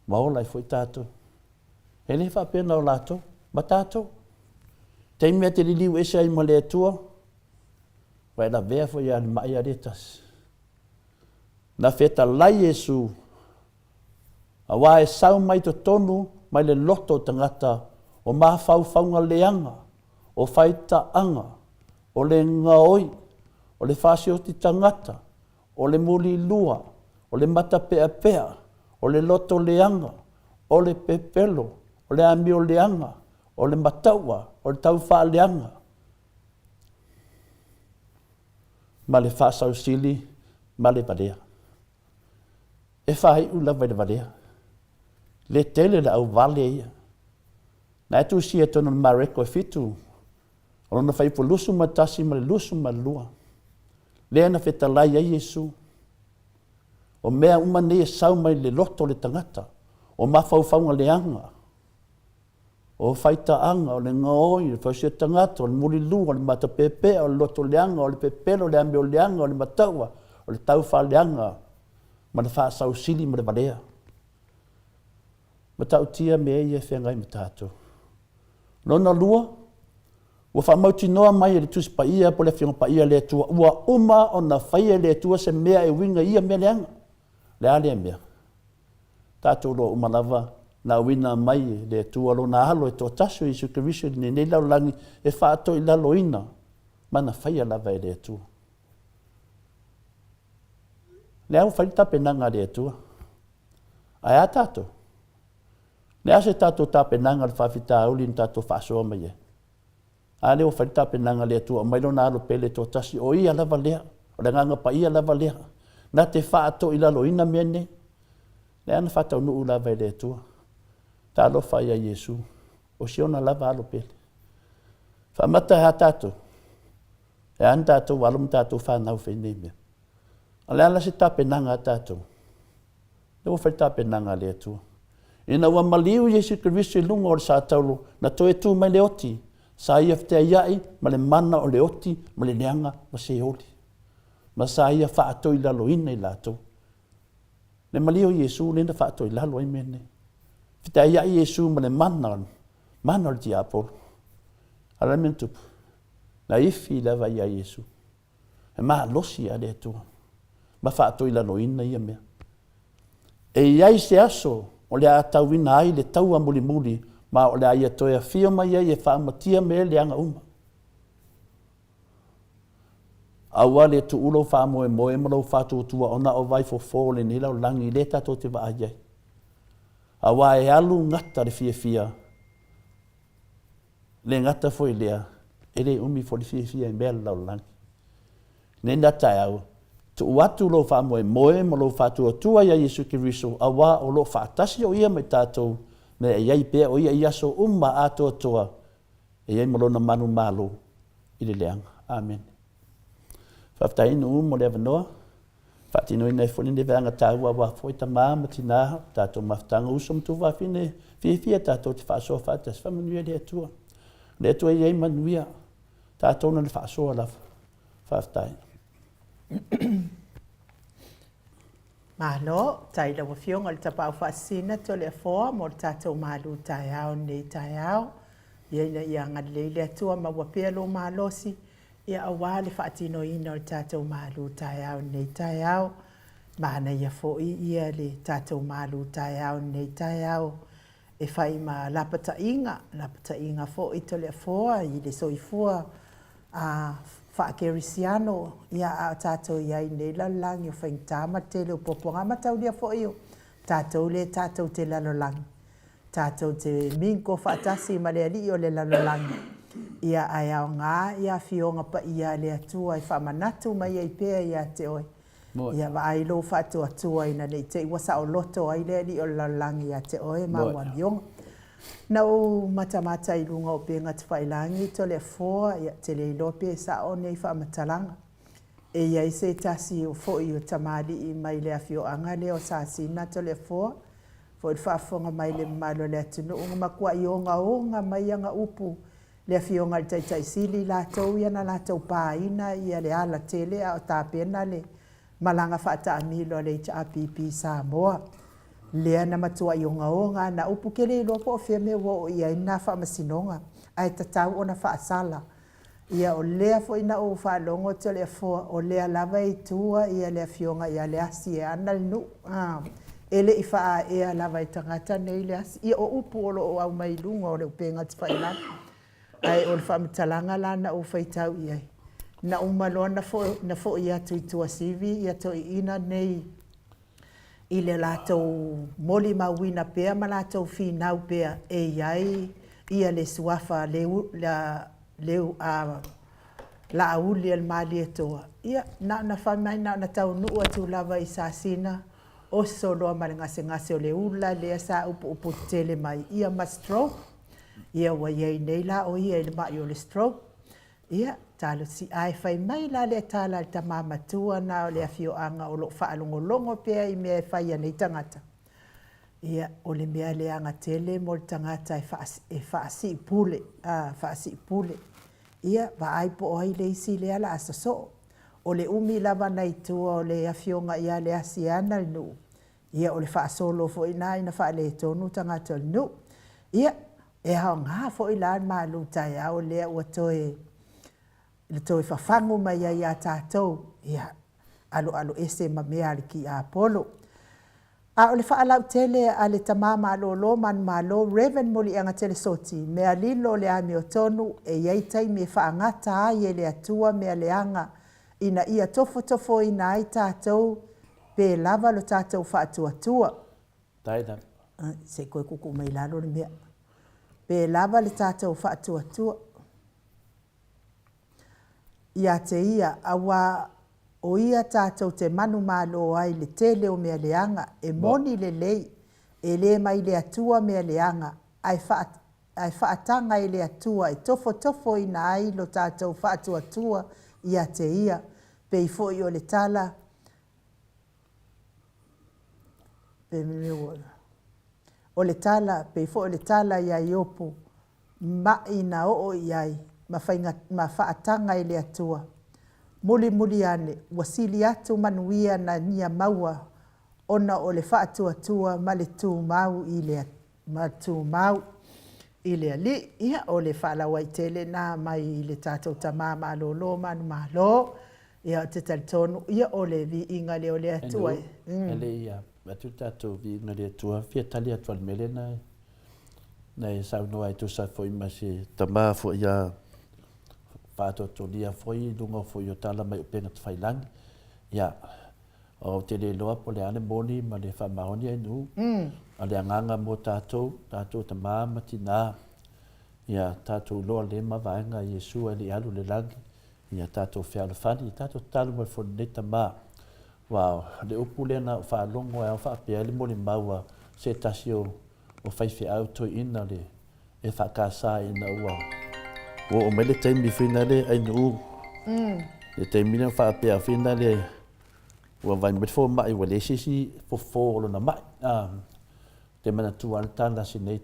ma ola ai foi tatou. E le faapea na o latou, ma tatou. Taimi a te liliu ese ai ma le Atua, ua e lavea foi ia le maʻi a le tasi. Na fetalai Iesu, aua e sau mai totonu mai le loto o tagata o mafaufauga leaga, o faitaaga, o le gaoi, o le fasioti tagata, o le mulilua, o le matapeapea, o le loto leaga, o le pepelo, o le amio leaga, o le mataua, o le taufaaleaga, ma le faasausili ma le valea. E faaiu lava i le valea. Le tele le au vale ia. Na e tusia i totonu o le Mareko e fitu, o lona fuaiupu 21 ma le 22. Lea na fetalai ai Iesu. O mea uma nei e sau mai le loto o le tagata, o mafaufauga leaga, o faitaaga, o le gaoi, o le fausia tagata, o le mulilua, o le matapeapea, o le loto leaga, o le pepelo, o le amio leaga, o le mataua, o le taufaaleaga, ma le faasausili ma le valea. Matautia mea ia e feagai ma tatou. Lona lua, ua faamautinoa mai e le Tusi Paia po o le Afioga Paia a le Atua, ua uma ona faia e le Atua se mea e uiga i ia mea leaga. Le a lea mea? Tatou iloa uma lava na auina mai e le Atua Lona Alo e toatasi o Iesu Keriso i lenei lalolagi e faatoilaloina ma na faia lava e le Atua. Lea ua fai le tapenaga a le Atua. Ae a tatou? Le a se tatou tapenaga o le faafitauli na tatou faasoa mai ai? A lea ua fai le tapenaga a le Atua, aumai Lona Alo pele toatasi, o Ia lava lea, o le Agaga Paia lava lea, na te faatoilaloina mea nei. Lea na faataunuu lava e le Atua. Talofa ia Iesu, o si ona lava Alo pele. Faamata e a tatou? E a ni tatou alo ma tatou fanau fai nei mea? A o le a la se tapenaga a tatou? Lea ua fai le tapenaga a le Atua. Ina ua maliu Iesu Keriso i luga o le satauro, na toe tu mai le oti, sa ia feteaiaʻi ma le mana o le oti ma le leaga ma Seoli, ma sa ia faatoilaloina i latou. Le maliu o Iesu lea na faatoilalo ai mea nei. Feteaiaʻi Iesu ma le mana, mana o le tiapolo. A o le a le mea na tupu? Na ifi lava ia Iesu. E malosi a le Atua ma faatoilaloina ia mea. E i ai se aso o le a tauina ai le taua mulimuli ma o le a ia toe afio mai ai e faamatia mea leaga uma. Aua le tuu lou faamoemoe ma lou faatuatua ona o vaifofo o lenei lalolagi lea tatou te vaai ai. Aua e alu gata le fiafia Le gata foi lea, e le umi foi le fiafia i mea o le lalolagi. Nei la taeao, Tuu atu lou faamoemoe ma lou faatuatua iā Iesu Keriso, auā o lo o faatasi o Ia ma i tatou, mea e i ai pea o Ia i aso uma atoatoa e i ai ma Lona manumalo i le leaga. Amene. Faafetai Nuu mo le avanoa. Faatinoina ai foi lenei vaega taua aua foi tama ma tina, o tatou mafutaga uso ma tuafafine, fiafia tatou te faasoa faatasi. Faamanuia le Atua. O le Atua e i ai manuia, tatou na le faasoa lava. Faafetai. Malo, tai lau Afioga i le Tapaau Faasisina Toleafoa mo le tatou malu taeao lenei taeao. Ia ina ia agalelei le Atua maua pea lou malosi ia aua le faatinoina o le tatou malu taeao lenei taeao. Manaia foi ia le tatou malu taeao lenei taeao e fai ma lapataiga, lapataiga foi Toleafoa i le soifua a faakerisiano, ia a o tatou i ai i nei lalolagi o faigata ma le tele o puapuaga mataulia foi o tatou lea tatou te lalolagi, tatou te mingle faatasi ma le Alii o le lalolagi, ia ae aoga ia Afioga Paia a le Atua e faamanatu mai ai pea ia te oe. Ia vaai lou faatuatua ina ne i te i ua saoloto ai le alii o le lalolagi ia te oe ma au amioga. Na ou matamata i luga o upega tafailagi Toleafoa, ia, te le iloa pe sao nei faamatalaga. E i ai se tasi o foi o tamalii mai le afioaga lea o Sasina Toleafoa, foi le faafofoga mai le mamalu o le atunuu, na matuai ogaoga mai ana upu le Afioga i le Taitai Sili latou ia na latou paina ia le ala tele a o tapena le malaga faataamilo a le HRPP i Samoa. Lea na matuai ogaoga ana upu, ke le iloa po o fea mea ua oo i ai lena faamasinoga, ae tatau ona faasala. Ia o lea foi na ou faalogo Toleafoa, o lea lava e i tua ia le Afioga ia Leasi e ana le nuu, a, e le i faaea lava e tagata nei le asi. Ia o upu o lo o aumai i luga o le upega tafailagi. Ae o le faamatalaga la na ou faitau i ai, na uma loa na foi atu i Tuasivi ia toeaiina nei i le latou molimauina pea ma latou finau pea e i ai ia le suafa Laauli a le Malietoa, ia, na ona fai mai, na ona taunuu atu lava i Sasina, oso loa ma le gasegase o le ula lea sa upuupu tetele mai, ia ma stroke. Ia ua i ai nei la o ia i le ma'i o le stroke. Ia, talosia e fai mai la lea tala a le tama matua na o le afioaga o lo o faalogologo pea i mea e fai a nei tagata. Ia, o le mea leaga tele mo le tagata e faasiipule, a, faasiipule. Ia, vaai po o ai le isi lea la a sosoo. O le umi lava nai tua o le afioga ia Leasi e ana le nuu, ia o le faasolo foi lena ina faaletonu tagata o le nuu. Ia, e aoga foi la le malu taeao lea ua toe, le toe fafagu mai ai ia tatou, ia, aloaloese ma mea a le tiapolo. A o le faalautele a le tama malolo manumalo Rev. Moliagatele Soti, mea lilo o le amiotonu e i ai taimi e faagata ai e le Atua mea leaga ina ia tofotofoina ai tatou pe lava lo tatou faatuatua. Se i toe tuutuu mai i lalo le mea. Pe lava le tatou faatuatua. Ia te ia, auā o ia tatou te manumalo ai le tele o mea leaga, e moni lelei, e le mai le Atua mea leaga, ae faa, ae faataga e le Atua e tofotofoina ai lo tatou faatuatua ia te ia, pei foi o le tala, o le tala, pei foi o le tala iā Iopo, maʻi na oo i ai ma faiga ma faataga e le Atua. Mulimuli ane, ua sili atu manuia na ia maua ona o le faatuatua ma le tumau i le ma tumau i le Alii. Ia, o le faalauaitele na mai i le tatou Tama malolo manumalo. Ia, ou te talitonu, ia, o le viiga lea o le Atua e. E le i avatu le tatou viiga i le Atua, fia tali atu lava i le mea lea na na e saunoa ai tusa foi ma se tama foi ia faatoatolia foi i luga foi o tala mai upega tafailagi. Ia, ou te le iloa po o le a le moni ma le faamaoni ai nuu, a o le agaga mo tatou, tatou tama ma tina, ia tatou iloa le mavaega a Iesu e le i alu i le lagi, ia tatou fealofani, tatou tatalo mai foi i lenei tama. Aua o le upu lea na ou faalogo ai o faapea ai le molimau a se tasi o faifeau toeaina le EFKS ina ua oo mai le taimi foi lea ainuu le taimi lea faapea foi lea ua vaai mai le fomai ua leai se isi fofo o lona mai. Ou te manatua lava le tala a si nei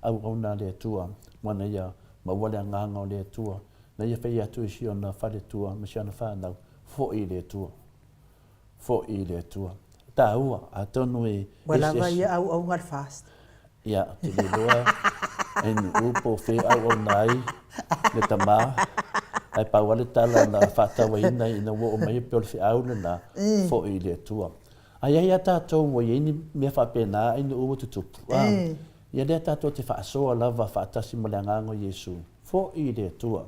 auauna a le Atua, ua ia maua le agaga o le Atua, na ia fai atu i si ona faletua ma si ana fanau, foi i le Atua. Foi i le Atua. E taua, atonu e Ua lava ia auauna le FAST. Ia, ou te le iloa e ni u po o fea e auauna ai le tama, ae pau lava le tala na faatauaina ina ua oo mai pei o le feau lena, foi i le Atua. A i ai lava tatou ua i ai ni mea faapena ai ni u ua tutupu, a, ia lea tatou te faasoa lava faatasi ma le Agaga o Iesu, foi i le Atua.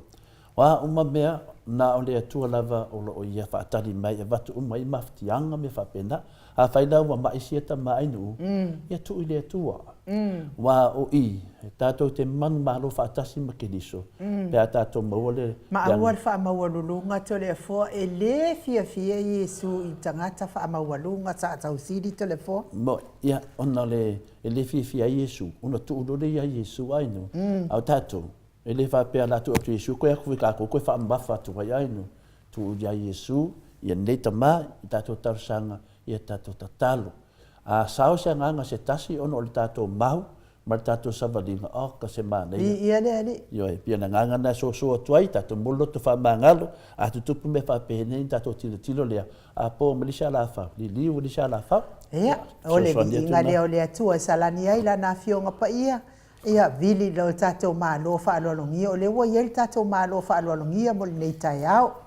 O a uma mea, na o le Atua lava o lo o Ia faatali mai e avatu uma ai mafatiaga ma mea faapena. Afai la ua ma'i sia tama ainuu, ia tuu i le Atua. Aua o i, tatou te manumalo faatasi ma Keriso, pe a tatou maua le. Ma aua le faamaualuluga Toleafoa, e le fiafia Iesu i tagata faamaualuga sa tausili Toleafoa. Moni, ia, ona le, e le fiafia ai Iesu, ona tuu loa lea ia Iesu ainuu. A o tatou, E le faapea o le a tuu atu Iesu koe atu foi tatou toe faamamafa atu ai ai no. Tuu ia Iesu ia nei tama i tatou talosaga ia tatou tatalo. A sao se agaga se tasi ona o le tatou mau ma le tatou savaliga, oka se manaia. Viia le Alii. Ioe, pei o le agaga lena e soso atu ai, tatou momoli loto faamagalo, a tutupu mea faapenei ona tatou tilotilo lea, a po ma le isi alafau, liliu ma le isi alafau. Ia, o le viiga lea o le Atua e salani ai Lana Afioga Paia, Ia, vili lo tatou Malo faaaloalogia, o lea ua i ai le tatou Malo faaaloalogia mo lenei taeao.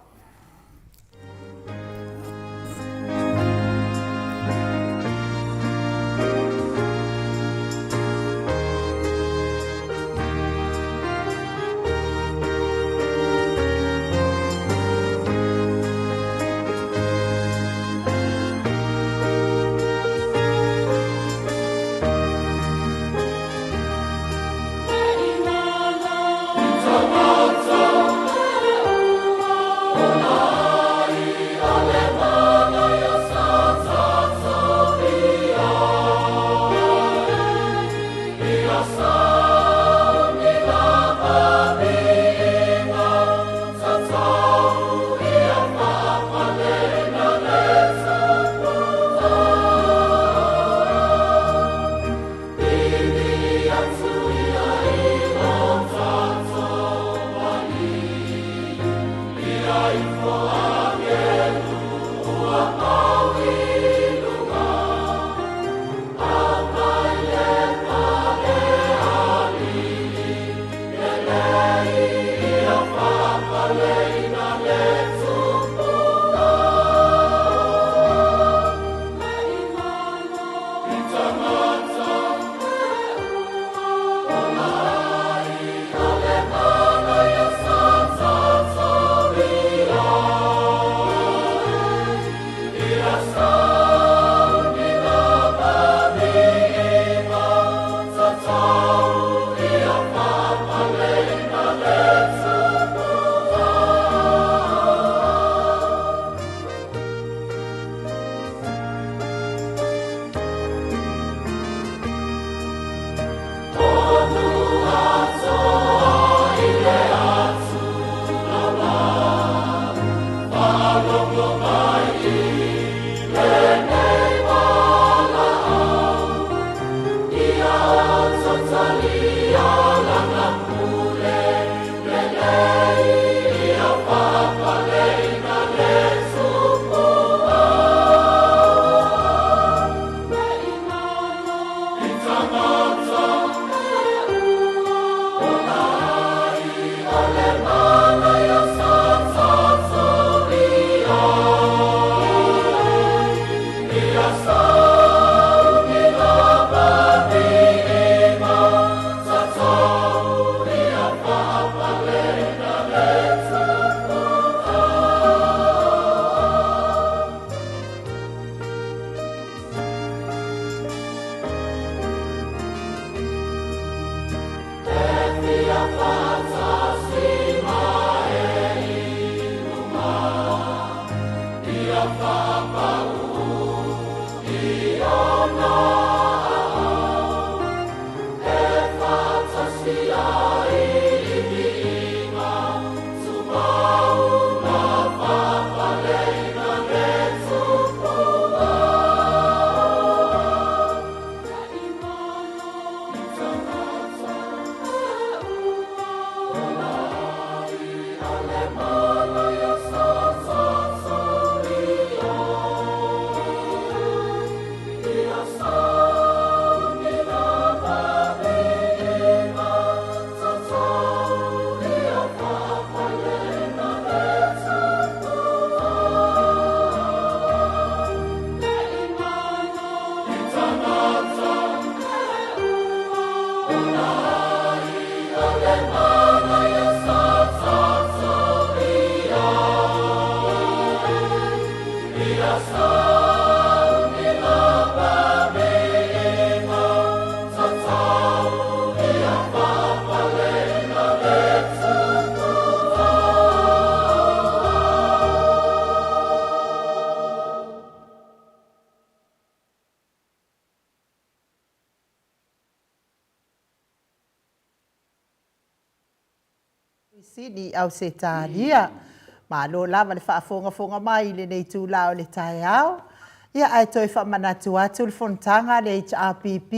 Sini Ausetalia. Malo lava le faafogafoga mai i lenei itula o le taeao. Ia ae toe faamanatu atu le fonotaga a le HRPP,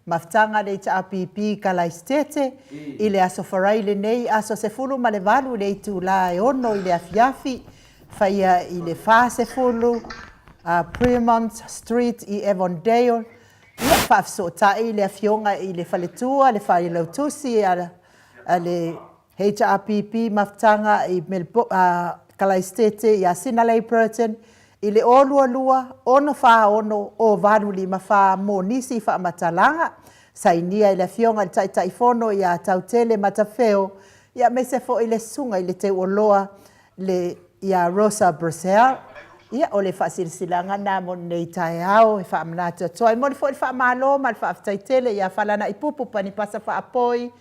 mafutaga a le HRPP i Kalaisitete i le Aso Faraile lenei aso 18 i le itula e 6 i le afiafi, faia i le 40 Premont Street i Avondale. Ia faafesootai le afioga i le faletua, le failautusi a le HRPP Mafutaga i Kalaisitete ia Sinalei Burton i le 022 646 0854 mo nisi faamatalaga. Sainia e le Afioga i le Taitaifono ia Tautele Matafeo aemaise foi le Susuga i le Teuoloa le ia Rosa Brazel. Ia, o le faasilasilaga lena mo lenei taeao e faamanatu atu ai. E momoli foi le faamalo ma le faafetai tele ia Falanaipupu Panipasa Faapoi,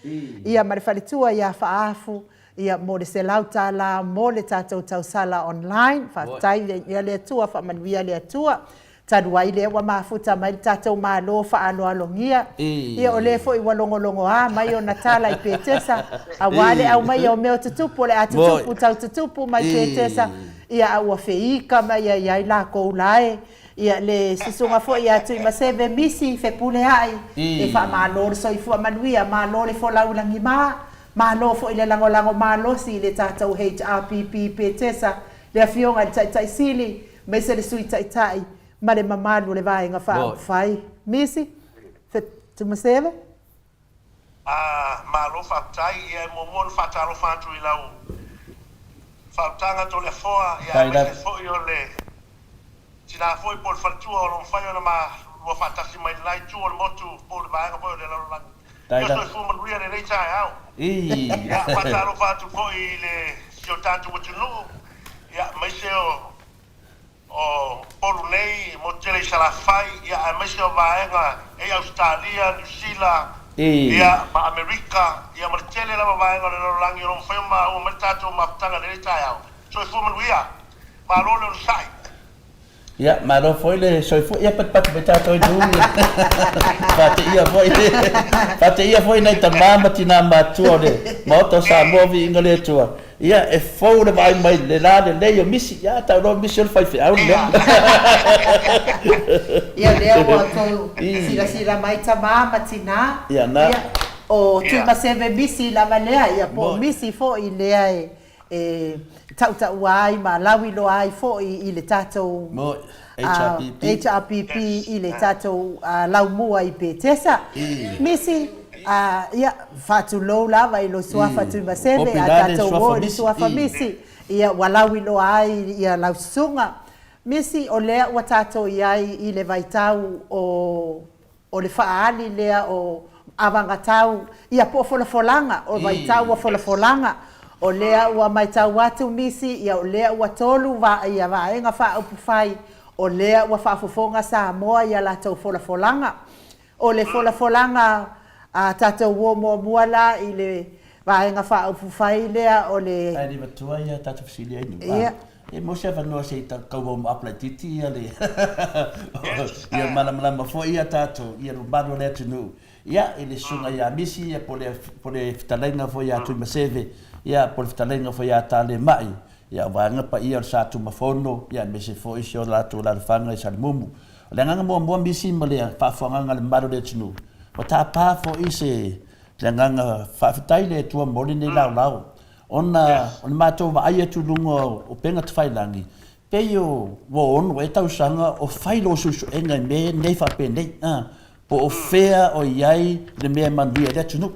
ia ma le faletua ia Faaafu, ia mo le $100 mo le tatou tausala online. Faafetai ia le Atua, faamanuia le Atua. Talu ai lea ua mafuta mai le tatou Malo faaaloalogia, ia o lea foi ua logologoa mai ona tala i Petesa, aua le aumaia o mea o tutupu o le a tutupu tau tutupu mai Petesa, ia a ua feika mai ai ai lakou la e, ia le susuga foi ia Tuimaseve Misi Fepuleai, e faamalo le soifua manuia, malo le folau i lagima, malo foi le lagolago malosi i le tatou HRPP Petesa, le Afioga i le Taitai Sili, aemaise le Sui Taitai ma le mamalu o le Vaega Faaupufai. Misi, Tuimaseve. A, malo faafetai. Ia e muamua ona faatalofa atu i lau faautaga Toleafoa, ia aemaise foi o le tina foi po o le faletua o lo o mafai ona malua faatasi mai i le la itu o le motu po o le vaega foi o le lalolagi. Ia soifua manuia lenei taeao. Ia faatalofa atu foi i le si o tatou atunuu, ia aemaise o o Upolu nei, motu tele i Salafai, ia aemaise o vaega e i Ausetalia, Niu Sila, ia ma Amerika, ia ma le tele lava o vaega o le lalolagi o lo o mafai ona maua mai le tatou mafutaga i lenei taeao. Soifua manuia! Malo le onosai! Ia, malo foi le soifua. Ia patupatu mai tatou i luga. Faateia foi, faateia foi nai tama ma tina matua o le Maota o Samoa, viiga le Atua. Ia, e fou le vaai mai le la lelei o Misi. Ia, tau loa Misi o le faifeau le mea. Ia, lea ua outou silasila mai tama ma tina. Ia, na. Ia, o Tuimaseve Misi lava lea, ia po o Misi foi lea e e tautaua ai ma lauiloa ai foi i le tatou HRPP i le tatou laumua i Petesa. Misi, ia, faatulou lava i lou suafa Tuimaseve, a tatou o i le suafa Misi, ia, ua lauiloa ai ia lau susuga. Misi, o lea ua tatou i ai i le vaitau o O le faaali lea o avagatau, ia po o folafolaga, o vaitau o folafolaga. O lea ua matau atu nisi, ia o lea ua tolu ia Vaega Faaupufai, o lea ua faafofoga Samoa i a latou folafolaga. O le folafolaga a tatou uo muamua la i le Vaega Faaupufai lea o le. Ae le matua ia tatou fesili ai nu. E maua se avanoa se i tau warm up laitiiti ia le ia malamalama foi ia tatou ia le mamalu o le atunuu ia i le susuga ia Misi ia po o le fetalaiga foi ia Tuimaseve ia po o le fetalaiga foi ia Talemai ia o vaega paia o le Sa Tumafono ia aemaise foi si o latou alalafaga i Salamumu. O le agaga muamua Misi ma le faafofogaaga a le mamalu o le atunuu ua tapa foi se le agaga faafetai i le Atua mo lenei laolao. Ona o le matou vaai atu i luga o upega tafailagi, pei o ua ono ea tausaga o fai lou suesuega i mea nei faapenei, a, po o fea o i ai le mea e manuia ai le atunuu.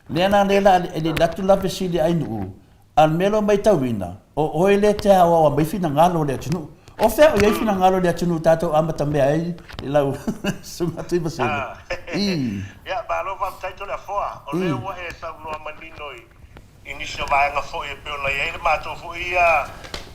Lea la lea la e le alu atu la fesili a Ainuu, A o le mea lea ua matauina, o oe lea e te aoao mai finagalo o le atunuu. O fea o i ai finagalo o le atunuu tatou amatamea ai i lau Susuga Tuimaseve? Ii. Ia, malo faafetai Toleafoa. O lea ua e saunoa manino i nisi o vaega foi e pei ona i ai le matou foi ia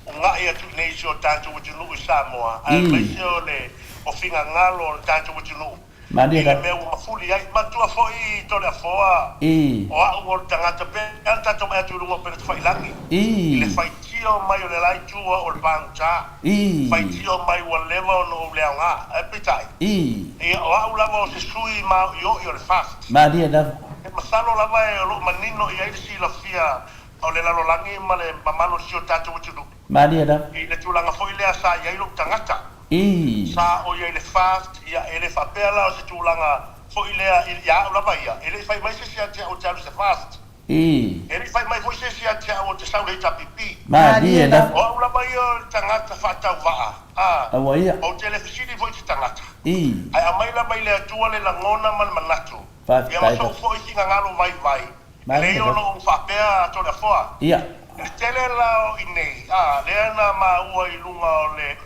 uga'i atu i inei i si o tatou atunuu i Samoa, aemaise o le o finagalo o le tatou atunuu. Malie I le lava. mea ua mafuli ai. Manatua foi Toleafoa, Ii. o au o le tagata pe a le tatou mai atu i luga o Penatafaiilagi, Ii. i le faitio mai o le la itu o au o le pagota, Ii. faitio mai ua leva ona ou le aoga. Ae peitai, Ii. ia o au lava o se sui maoioi o le FAST. Malie lava. E masalo lava e o lo o manino i ai le silafia o le lalolagi ma le mamalu o si o tatou atunuu Malie lava. i le tulaga foi lea sa i ai lou tagata. Ii. Sa o i ai le FAST, ia, e le faapea la o se tulaga foi lea ia au lava ia, e le i fai mai se isi ia te au ou te alu i se FAST. Ii. E le i fai mai foi se isi ia te au ou te sau i le HRPP. Malie lava. O au lava ia o le tagata faatauvaa, a, Aua ia. ou te le fesili foi i se tagata. Ii. Ae aumai lava i le Atua le lagona ma le manatu, ia ma Faafetai sou lava. foi finagalo vaivai, e Malie leai ona lava. ou faapea Toleafoa. Ia. I le tele la o i nei, a, lea na maua i luga o le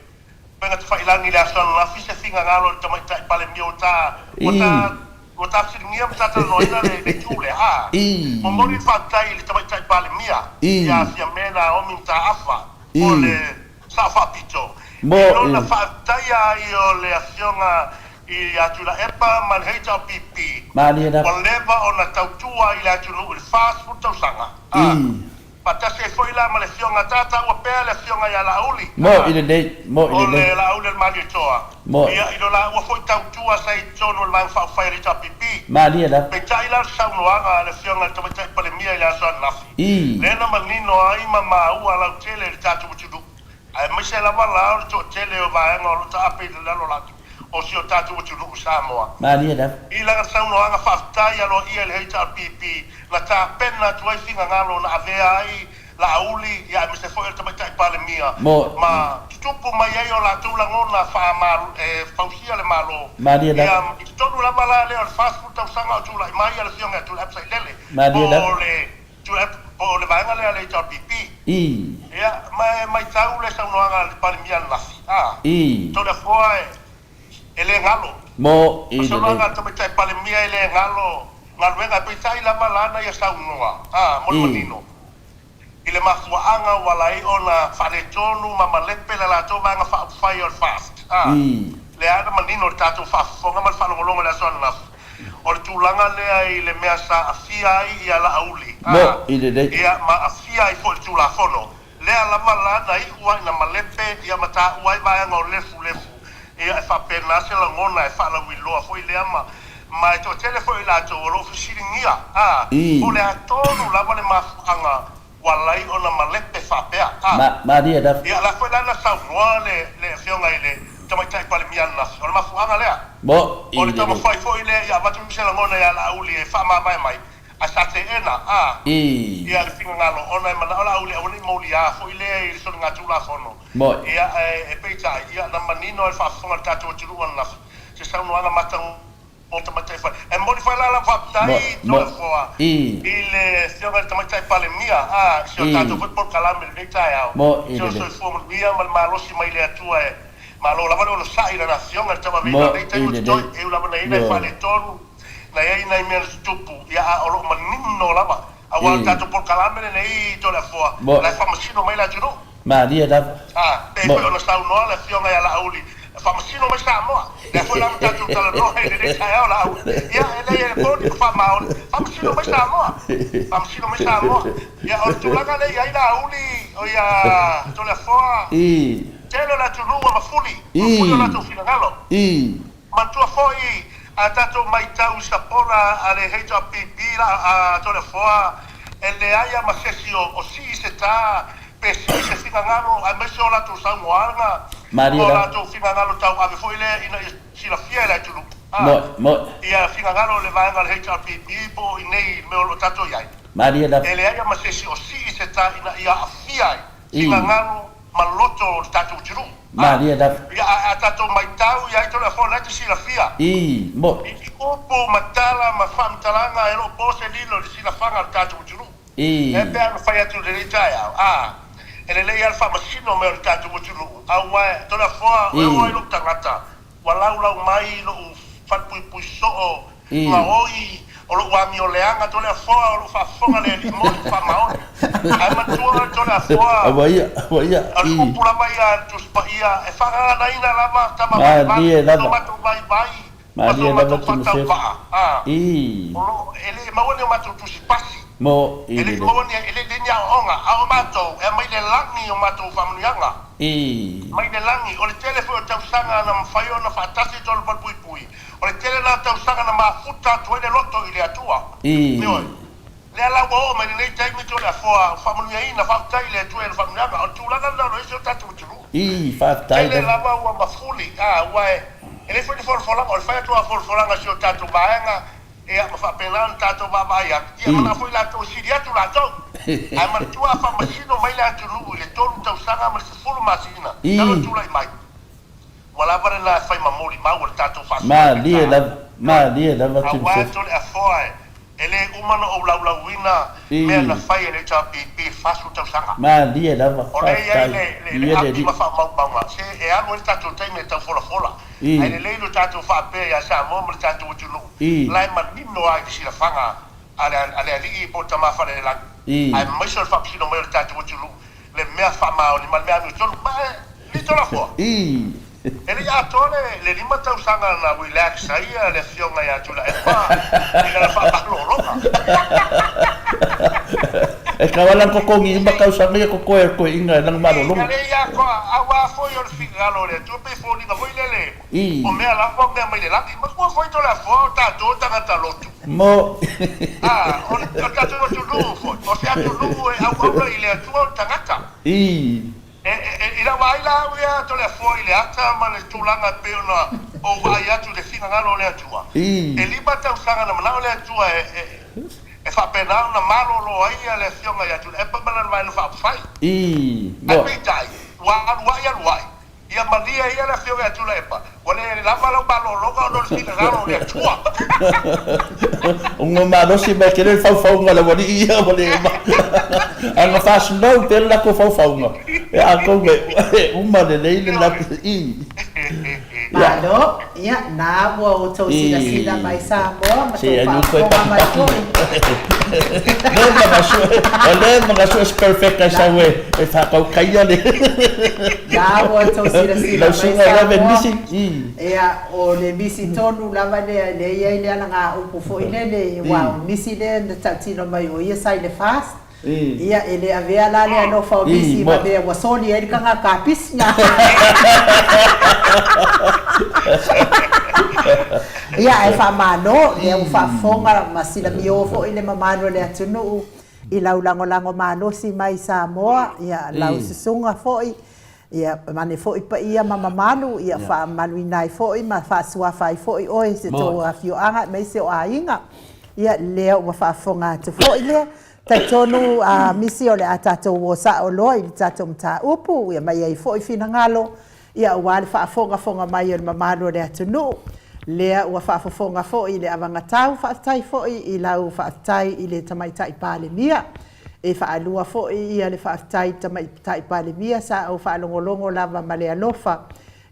Upega Tafailagi i le aso ananafi se finagalo i le Tamaitai Palemia ua ta, ua ta, ua ta fesiligia ma ta talanoaina le, le itu lea. A momoli le faafetai i le Tamaitai Palemia ia Fiame Naomi Mataafa po o le Sao Faapito i lona faafetaia ai o le Afioga ia Tuilaepa ma le HRPP ua leva ona tautua i le atunuu i le 40 tausaga. A. Faatasi ai foi la ma le Afioga ta taua pea le Afioga ia Laauli, Mo a i lelei, mo i o lelei. le Laauli o le Malietoa, Mo. ia i lo laua foi tautua sa i totonu o le Vaega Faaupufai a le HRPP. Malie lava. Peitai la o le saunoaga a le Afioga i le Tamaitai Palemia i le aso ananafi, Ii. lea na manino ai ma maua lautele i le tatou atunuu, aemaise lava la o le toatele o vaega o lo o taape i le lalolagi o si o tatou atunuu Samoa. Malie lava. I lana saunoaga faafetai aloaia i le HRPP na tapena atu ai finagalo na avea ai Laauli ia aemaise foi o le Tamaitai Palemia Mo. ma tutupu mai ai o latou lagona faa e fausia le Malo. Malie Ia lava. i totonu lava la lea o le 40 tausaga o tulai mai a le Afioga ia Tuilaepa Sailele Malie po lava. o le Tuilaepa po o le vaega lea a le HRPP. Ii. Ia ma e maitau le saunoaga a le Palemia ananafi, a Ii. Toleafoa e E le galo. Mo O i lelei. saunoaga a le Tamaitai Palemia e le galo galuega, peitai lava lana ia saunoa, a, mo le Ii. manino, i le mafuaaga ua ala ai ona faaletonu ma malepe le latou vaega faaupufai o le FAST, a, Ii. lea na manino i le tatou faafofoga ma le faalogologo i le aso ananafi, o le tulaga lea i le mea sa afia ai ia Laauli, Mo a, i lelei. ia ma afia ai foi le Tulafono. Lea lava la na iu ai na malepe ia ma taua ai vaega o lefulefu, ia e faapena se lagona e faalauiloa foi lea ma ma e toatele foi i latou o lo o fesiligia, a, po o Ii. le a tonu lava le mafuaaga ua ala ai ona malepe faapea, a. Ma, malie lava. Ia la foi la na saunoa le le Afioga i le Tamaitai Palemia ananafi, o le mafuaaga lea. Mo O i le lelei. taumafai foi lea ia avatu se lagona ia Laauli e faamavae mai, Ae sa teena, a, Ii. ia le finagalo, ona e manao Laauli aua ne i moliā foi lea i le soligatulafono. Moi. Ia, ae, e peitai, ia, na manino ai le faafofoga a le tatou atunuu ananafi, se saunoaga matagofie a le Tamaitai Palemia. E momoli foi la lau faafetai, Moi, moi. Toleafoa, Ii. i le Afioga i le Tamaitai Palemia, a, si o tatou Ii. foi polokalame i lenei taeao, Moi i si o lelei. soifua manuia ma le malosi mai le Atua e malo lava le onosai i Lana Afioga i le tauaveina o Moi lenei i taimi o totoe, lelei. e ui lava na i ai nai Ioe. faaletonu, Na i ai nai mea na tutupu, ia, a o lo o manino lava, aua o le Ii. tatou polokalame lenei i Toleafoa, Moi. la e faamasino mai le atunuu. Malie lava. A, pei Moi. foi ona saunoa le Afioga ia Laauli, e faamasino mai Samoa. Lea foi la ua tatou talanoa i lenei taeao, Laauli. Ia, e leai e moni ma faamaoni, faamasino mai Samoa. Faamasino mai Samoa. Ia, o le tulaga lea e i ai Laauli, o ia Toleafoa, Ii. tele o le atunuu ua mafuli, mafuli o Ii. latou finagalo. Ii. Manatua foi a tatou maitau i sapora a le HRPP la a Toleafoa e leai a ma sesi o o sii se ta pe sii se finagalo aemaise o latou saunoaga Malie ma o lava. latou finagalo tauave foi lea ina ia silafia e le atunuu a Moi, moi. ia finagalo o le vaega o le HRPP po o inei i le mea o lo o tatou i ai. Malie lava. E leai ma se isi o sii se ta ina ia aafia ai finagalo ma loto o le tatou atunuu. Malie lava. Ia, ae a tatou maitau i ai Toleafoa la e te silafia. I, mo. I upu ma tala ma faamatalaga e le o po se lilo i le silafaga o le tatou atunuu. I. E pei ona fai atu i lenei taeao, a, e lelei lava le faamasino mai o le tatou atunuu, aua e Toleafoa, e oo ai lou tagata, Ua laulau mai lou falepuipui soo gaoi o lou amio leaga Toleafoa o lou faafofoga le alii moni faamaoni ae matua oe Toleafoa Ua ia, ua ia, o le i. upu lava ia a le Tusi Paia e faagaganaina lava tama Malie valevale so lava, matou vaivai ma so malie lava matou Timosefe, faatauvaa a i. o loo e le maua ni o matou tusi pasi Mo, i e le le i le. maua ni e le i ni aoaoga a o matou e aumai le lagi o matou faamanuiaga. I. Mai le lagi, o le tele foi o tausaga na mafai ona faatasi tolu falepuipui, o le tele la o tausaga na mafuta atu ai le loto i le Atua. I. Ioe. Lea la ua oo mai lenei taimi Toleafoa, ua faamanuiaina, faafetai i le Atua i Ana faamanuiaga. O le tulaga lena o lo o i ai si o tatou atunuu. I. Faafetai Tele lava. lava ua mafuli, a, aua e, e leai foi ni folafolaga, o le fai atu lava o folafolaga a si o tatou vaega, Ia, ma faapena ona tatou vaavaai atu, ia manao foi latou e sili atu latou. Ae manatua a faamasino mai le atunuu i le tolu tausaga ma le 10 masina talu ona tulai mai, ua lava lena e fai ma molimau o le tatou faasoa e Malie petaina. lava, Ioe. malie lava Aua Timothy. Toleafoa e, e le uma ona ou laulauina mea na fai e le HRPP i le 40 tausaga. Malie lava, O lea e i ai faafetai. le, le, le Viia le api ma Alii. faamaumauga, se e alu ai le tatou taimi e tau folafola. Ae lelei lo tatou faapea ia Samoa ma le tatou atunuu, la e manino lava i le silafaga a le, a le Alii po o le Tama Falelelagi, aemaise o le faamasino mai o le tatou atunuu, le mea faamaoni ma le mea amiotonu. Ma e le Tolafoa, e le i atoa le, le lima tausaga na relax ai le Afioga ia Tuilaepa i lana faamalologa. E kau ala totogi uma tausaga ia totoe a le toeaina i lana I, malologa. e le i atoa, aua foi o le finagalo o le Atua pei foliga foi lele, o mea lava o mea mai le lagi. Matua foi Toleafoa o tatou o tagata lotu. Mo. A, o le, o le tatou atunuu foi, o se atunuu e auauna i le Atua o le tagata. E, e, i lau vaai la au ia Toleafoa i le ata ma le tulaga e pei ona ou vaai atu i le finagalo o le Atua, e lima tausaga na manao le Atua e, e, e faapena ona malolo ai le Afioga ia Tuilaepa ma lana Vaega Faaupufai. Ae peitai, ua aluai aluai, ia malie ia le Afioga ia Tuilaepa, ua le lava lau malologa ona o le finagalo o le Atua. Ona malosi mai tele le faufauga a le aualii ia ua le uma. Ae na faa-slow pea le latou faufauga, ia atonu e uma lelei le latou. Malo, ia, na ua outou silasila mai Samoa ma Se tou anu koe faafofoga mai patipati. foi. Leva na sue, o leva na sue perfect ai sau e e whakautaia le Na ua outou silasila lau mai susuga i lave Samoa, misi. ia, o le misi tonu lava lea lea e i ai le alagaupu foi lele, aua o le misi lea na tautino mai o ia sa i le FAST, Ia, e le avea la le alofa o nisi ma mea ua soli ai le tagata kapisi. Ia, ae faamalo, lea ua faafofoga ma silamio foi le mamalu o le atunuu i lau lagolago malosi mai i Samoa, ia, lau susuga foi, Ia mane foi paia ma mamalu, ia faamamaluina ai foi ma faasuafa ai foi oe i se tou afioaga aemaise o aiga. Ia lea ua faafofoga atu foi lea. Talitonu a misi o le a tatou o sao loa i le tatou mataupu, ia mai ai foi finagalo, ia aua le faafogafoga mai o le mamalu o le atunuu. Lea ua faafofoga foi i le avagatau, faafetai foi i lau faafetai i le Tamaitai Palemia. E faalua foi ia le faafetai i le Tamaitai Palemia sa ou faalogologo lava ma le alofa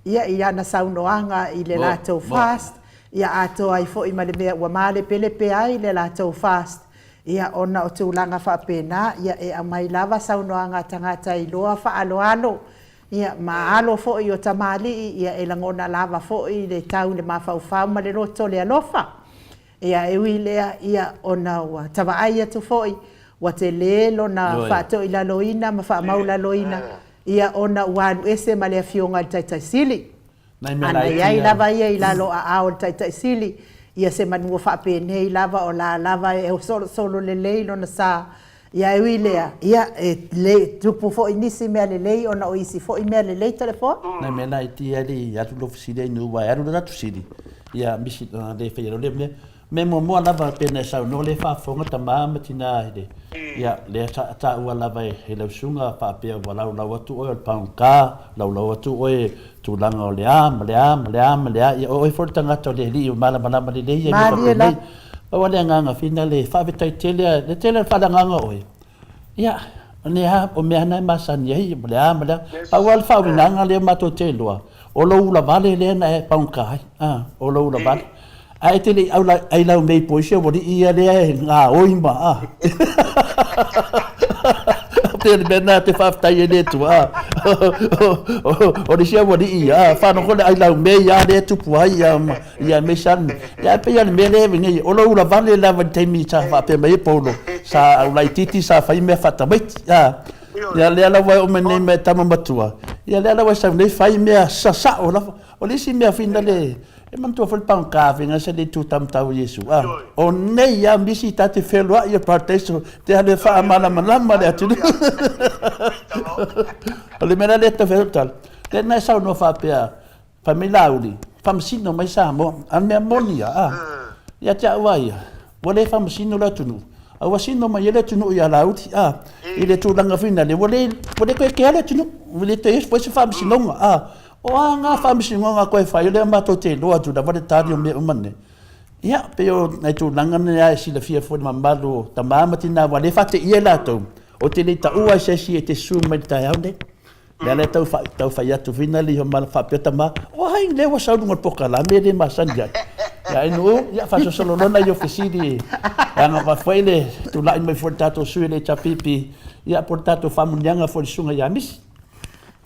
ia i ana saunoaga i le latou fast, ia atoa ai foi ma le mea ua malepelepe ai le latou fast, ia ona o tulaga faapena, ia e aumai lava saunoaga a tagata iloa faaaloalo, ia ma alo foi o tamalii, ia e lagona lava foi le tau i le mafaufau ma le loto le alofa. Ia, e ui i lea, ia, ona ua ta vaai atu foi, ua tele lona faatoilaloina ma faamaulaloina, ia, ona ua alu ese ma le Afioga i le Taitai Sili. A na i ai lava ia i lalo o aao o le Taitai Sili, ia semeamanu faapenei lava o la lava e solosolo lelei lona sa. Ia, e ui i lea, ia, e le tupu foi nisi mea lelei ona o isi foi mea lelei Toleafoa. Nai mea laiti ia e le i alu lou fesili ai nu, aua e alu le latou sili, ia misi, ona le faia loa lea mea. Mea muamua lava pei ona e saunoa lea e faafofoga tama ma tina i le, ia, lea sa taua lava e lau susuga faapea ua laulau atu oe o le pagota, laulau atu oe i tulaga o le a ma le a ma le a ma le a, ia o oe foi le tagata o le alii ua malamalama lelei ia mea faapenei. Pau lava le agaga fina le faafetai tele lava, le tele o le faaleagaga o oe, ia, o mea lava na e masani ai, o le a ma le a. Pau lava le faauigaga lea matou te iloa, O lou ulavale lea na e pagota ai, a, o lou ulavale. Ae e te le i ailau mei po i si aualii ia lea e gaoi ma, a. Pei o le mea lena e te faafetai ai i le Atua, a. O le isi aualii ia, a, faalogo le ailau mei lava lea e tupu ai, ia, ma, ia aemaise lava le mea. Ia ae pei lava o le mea lea e nei, o lou ulavale lava i le taimi sa faapea mai ai Paulo, sa laitiiti sa fai mea faatamaiti, a. Ia lea la ua e oo mai nei ma e tama matua, ia lea la ua e sau nei fai mea sasao lava. O le isi mea fina le, e manatua foi le pagota fina sa le tu taumatau o Iesu, a, o nei lava misi ta te feloai i le paradaiso, te alu e faamalamalama le atunuu. O le mea la lea e tau fai atu tala, lea na e saunoa faapea, Fai mai Laauli, Faamasino mai Samoa. A o le mea moni ia, a, ia te au lava ia, ua le faamasino le atunuu, a ua sino mai ai le atunuu ia Laauli, a, i le tulaga foi lea, ua le, ua le toe kea le atunuu, ua le toe i ai foi se faamasinoga, a. O a na faamasinoga toe fai, o lea matou te iloa atu lava le tali o mea uma nei. Ia, pei o nai tulaga na e silafia foi e le mamalu o tama ma tina, aua o lea e faateia i latou, ou te le i taua i se isi e te susu mai i le taeao lenei. Lea la e tau tau fai atu foi na le ma faapea tama, o ai lea ua sau luga o le polokalame e le masani ai. Ia ai nuu, ia faasolosolo loa nai o fesili e aga foi le tulai mai foi le tatou sui o le HRPP, ia po o le tatou faamanuiaga foi i le susuga ia Misi.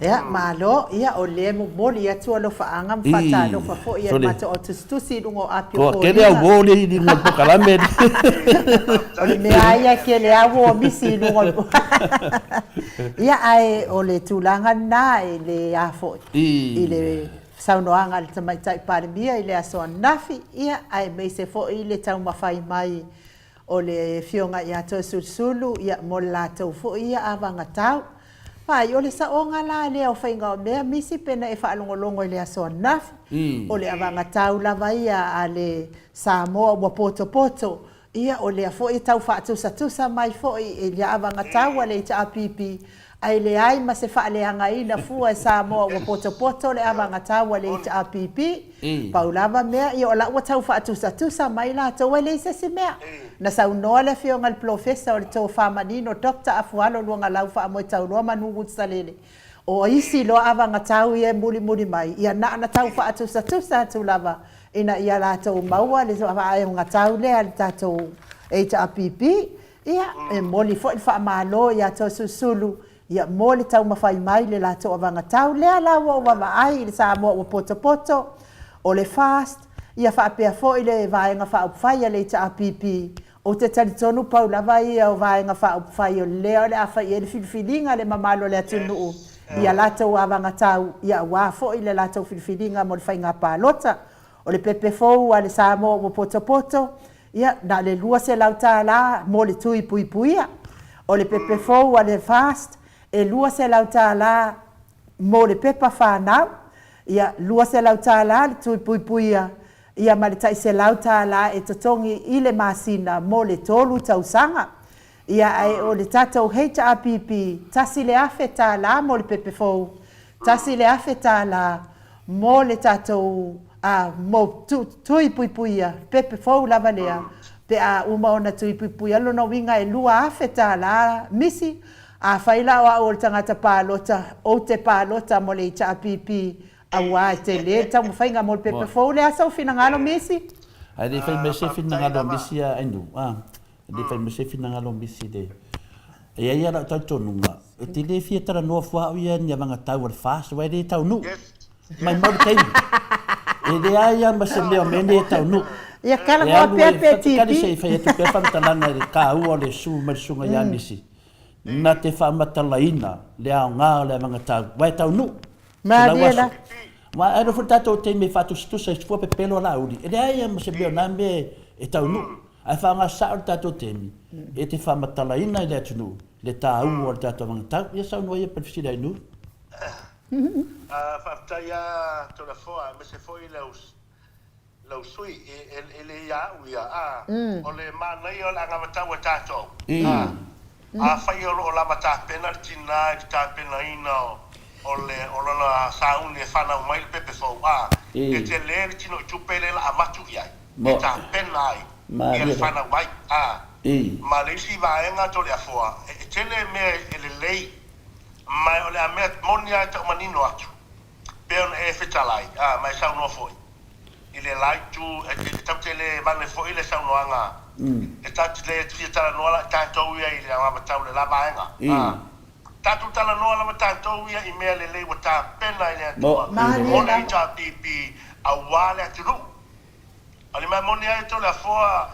Ia, malo. Ia, o lea e momoli atu alofaaga ma faatalofa foi i le matou autusitusi i luga o api o foliga. Toatele au uo lea i luga o le polokalame. O le mea lava ia e tele lava uo a Misi i luga o le Ia, ae o le tulaga lena i le a foi, i le saunoaga a le Tamaitai Palemia i le aso ananafi, ia, aemaise foi le taumafai mai o le Afioga ia Toeolesulusulu, ia, mo le latou foi ia avagatau. Vaai, o le saoga la lea o faiga o mea, Misi, pe na e faalogologo i le aso ananafi, o le avagatau lava ia a le Samoa ua potopoto, Ia, o lea foi e tau faatusatusa mai foi i le avagatau a le HRPP, ae leai ma se faaleagaina fua e Samoa ua potopoto le avagatau a le HRPP. Pau lava mea, ia o la ua tau faatusatusa mai latou ae leai se isi mea. Na saunoa le Afioga i le Polofesa o le Tofa Manino Doctor Afualo Luagalau Faamoetauloa Manu Woods-Salele, o isi loa avagatau ia e mulimuli mai, ia na ona tau faatusatusa atu lava ina ia latou maua le faaiugatau lea a le tatou HRPP, ia, e momoli foi le faamalo ia Toeolesulusulu, ia, mo le taumafai mai i le latou avagatau lea la ua ou vaavaai i le Samoa ua potopoto, o le FAST, ia faapea foi le Vaega Faaupufai a le HRPP. Ou te talitonu pau lava ia o Vaega Faaupufai o lea o le a fai i ai le filifiliga a le mamalu o le atunuu i a latou avagatau, ia aua foi le latou filifiliga mo le faiga palota. O le pepe fou a le Samoa ua potopoto, ia, na o le $200 mo le tui puipuia. O le pepe fou a le FAST, e $200 mo le pepa fanau, ia, $200 le tui puipuia, ia ma le tai $100 e totogi i le masina mo le tolu tausaga. Ia, ae o le tatou HRPP, $1,000 mo le pepe fou, $1,000 mo le tatou, a, mo tu, tui puipuia, pepe fou lava lea, pe a uma ona tui puipuia, o lona uiga e $2,000 misi. Afai la o au o le tagata palota, ou te palota mo le HRPP, aua e tele le taumafaiga mo le pepe fou. O le a sou finagalo, Misi? Ae le i fai mai se finagalo a Misi a Andrew, a. E le fai mai se finagalo misi le. E i ai lava lau talitonuga, ou te le fia talanoa fua au ia i ni avagatau a le FAST aua e le taunuu. Maimau le taimi. E leai lava ma se mea o mea nei e taunuu. Ia talanoa pea pe TP. Tali se i fai atu pea faamatalaga i le taua o le susu mai le susuga ia Misi, na te faamatalaina le aoga o le avagatau, aua e taunuu. Malie la. Aua e alu foi le tatou taimi e faatusatusa i fua pepelo a Laauli, e leai lava ma se mea o na mea e taunuu. Ae faaaoga sao le tatou taimi e te faamatalaina i le atunuu le taua o le tatou avagatau. Ia saunoa ia Palefesili Ainuu. Faafetai lava Toleafoa aemaise foi le au Lau sui, e le ia au ia, a, o le manaia o le anavatau a tatou, a, afai o lo o lava tapena le tina i le tapenaina o le, o lona sauni e fanau mai le pepe fou, a, e tele le tinoitupe lea la avatu i ai, e tapena ai ia le fanau mai, a, ma le isi vaega Toleafoa, e tele mea e lelei, ma o le a mea moni lava e tau manino atu, pei ona e fetalai, a, ma e saunoa foi i le la itu, e tatou te le vane foi le saunoaga, e tatou te le fia talanoa la tatou ia i le anavatau i le la vaega, a, tatou talanoa lava tatou ia i mea lelei ua tapena e le Atua mo le HRPP aua le atunuu. O le mea moni ai Toleafoa,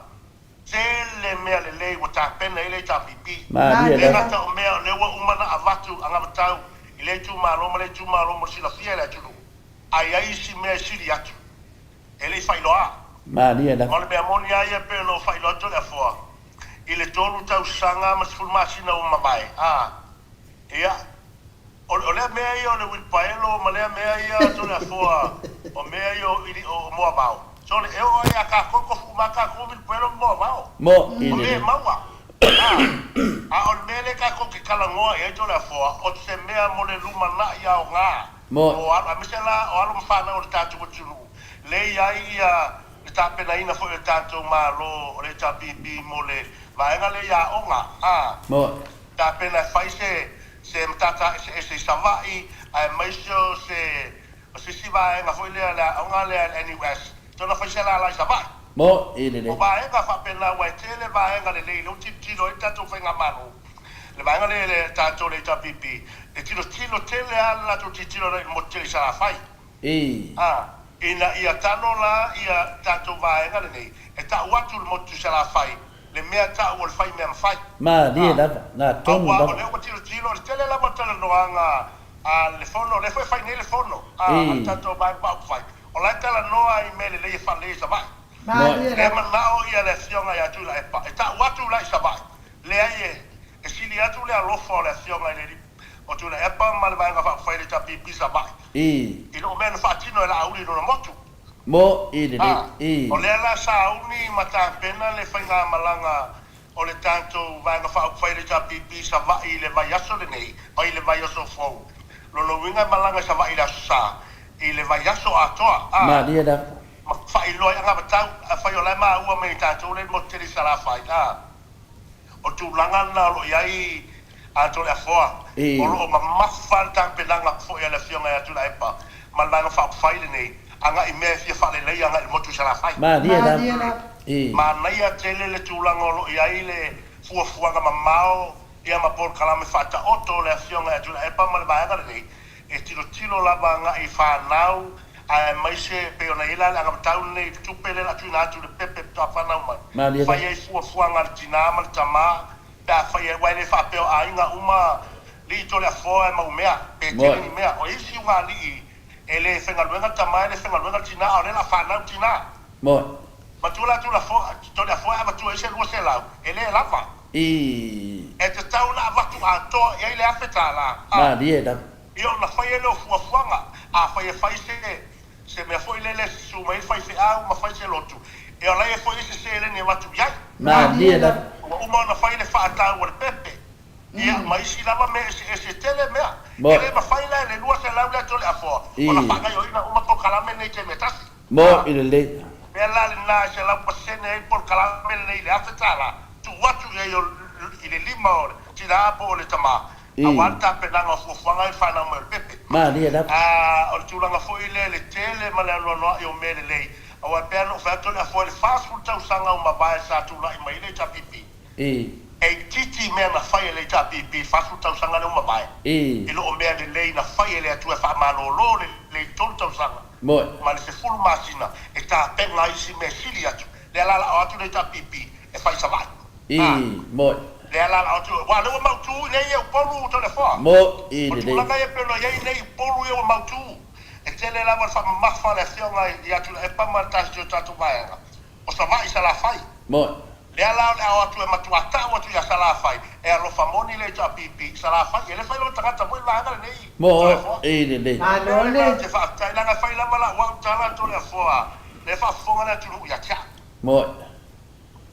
Tele mea lelei ua tapena i ai le HRPP. Malie E le lava. gata o mea o lea ua uma ona avatu anavatau i lea itumalo ma lea itumalo mo le silafia e le atunuu, a i ai isi mea e sili atu, e le i faailoa. Malie Ma lava. o le mea moni lava ia e pei ona ou faailoa atu Toleafoa, i le tolu tausaga ma le 10 masina ua mavae, a, ia, O, o lea mea ia o le uilipaelo ma lea mea ia Toleafoa, o mea ia o ili, o moavao. Sole, e oo lava ia tatou, tofu uma lava tatou uilipaelo ma moavao. Mo i O mea e lelei. maua. A, a o le mea lea tatou te talanoa i ai Toleafoa, o se mea mo le lumanai aoga Mo. mo alo, aemaise la o alo ma fanau o le tatou atunuu, lea e i ai ia le tapenaina foi o le tatou Malo o le HRPP mo le vaega lea i aoga. A. Mo. Tapena e fai se se matata eseese i Savaii aemaise o se o se isi vaega foi lea le aoga lea a le NUS toe ona fai se lala i Savaii. Mo i O lelei. vaega faapena aua e tele vaega lelei lea ua tilotilo ai le tatou faigamalo le vaega lea le tatou le HRPP e tilotilo tele lava le latou tilotilo i le motu tele i Salafai. I. A, ina ia talo la ia tatou vaega lenei e tau atu i le motu Salafai le mea tau o le fai mea mafai. Malie A, lava, na tonu aua o lava. lea ua tilotilo, o le tele lava o talanoaga a le fono, o lea foi e fai nei le fono a, a le I. tatou Vaega Faaupufai, o la e talanoa i mea lelei e faalelei i Savaii. Mo. Malie Lea lava. manao ia le afioga ia Tuilaepa e tau atu la i Savaii, leai e, e sili atu le alofa o le afioga i le alii o Tuilaepa ma le Vaega Faaupufai le HRPP Savaii I. i lou mea na faatino e Laauli i lona motu. Mo i lelei. A, I. o lea la sauni ma tapena le faigamalaga o le tatou Vaega Faaupufai le HRPP i Savaii i le vaiaso lenei, oi i le vaiaso fou. Lona uiga e malaga i Savaii i le Aso Sa, i le vaiaso atoa, a, Malie lava. ma faailoa ai anavatau, afai o la e maua mai e tatou le motu tele i Salafai, a. O tulaga na o lo o i ai a Toleafoa, o lo o mamafa le tapenaga foi a le Afioga ia Tuilaepa ma le Vaega Faaupufai lenei agai i mea e fia faaleleia agai i le motu i Salafai. Malie lava. Malie lava. Manaia tele le tulaga o lo o i ai le fuafuaga mamao ia ma polokalame faataoto o le Afioga ia Tuilaepa ma le Vaega lenei e tilotilo lava agai i fanau aemaise e pei ona i ai la le anavatau lenei i le tupe lea o le a tuuina atu i le pepe faatoa fanau mai, Malie fai lava. ai fuafuaga a le tina ma le tama pe afai aua e le faapea o aiga uma lii Toleafoa e maumea pe tele Moe. ni mea. O isi ugaalii e le faigaluega le tama e le faigaluega le tina a o lea o le a fanau tina. Moe. Matua la Tulafoa, Toleafoa e avatua ai se 200, e le lava. I. E tatau ona avatu atoa i ai le $1,000, a. Malie lava. Ia ona fai ai lea o fuafuaga. Afai e fai se, se mea foi lele e susu mai ai le faifeau ma fai se lotu, e ola ai foi se seleni e avatu i ai. Malie lava. Ua uma ona fai le faatau a le pepe, ia, ma isi lava mea eseese, e tele mea. E Moe. le mafai la e le 200 lea Toleafoa ona I. faagaioina uma polokalame nei i taimi e tasi, Mo a. i lelei. Mea la lena e 100% ai le polokalame lenei i le $1,000, tuu atu i ai i le lima o le tina po o le tama, aua le tapenaga o fuafuaga i le fanau mai o le pepe. Malie lava. A o le tulaga foi lea i le tele ma le anoanoai o mea lelei, aua e pei lava ona ou fai atu o le afoa i le 40 tausaga ua mavae sa tulai mai ai le HRPP. E itiiti mea na fai e le HRPP i le 40 tausaga lea ua mavae, i lo o mea lelei na fai e le Atua e faamalolo lelei i le tolu tausaga Moe. ma le 10 masina e tapena ai isi mea sili atu. Lea la lao atu le HRPP e fai i Savaii. A. Moe. Lea la lao atu, aua o lea ua mautu i nei e Upolu Toleafoa. Moe i O lelei. tulaga ia e pei ona i ai nei Upolu ia ua mautu. E tele lava le faamamafa a le Afioga ia Tuilaepa ma le tasi o tatou vaega o Savaii i Salafai. Moe. Lea la o le a o atu e matua tau atu ia Salafai, e alofa moni le HRPP i Salafai. E le fai lava tagata foi le vaega lenei, Mo Toleafoa. i lelei. O le mea Malo lena ou le. te faafetai, leaga e fai lava lau au tala Toleafoa. Lea e faafofoga le atunuu ia te au. Moe.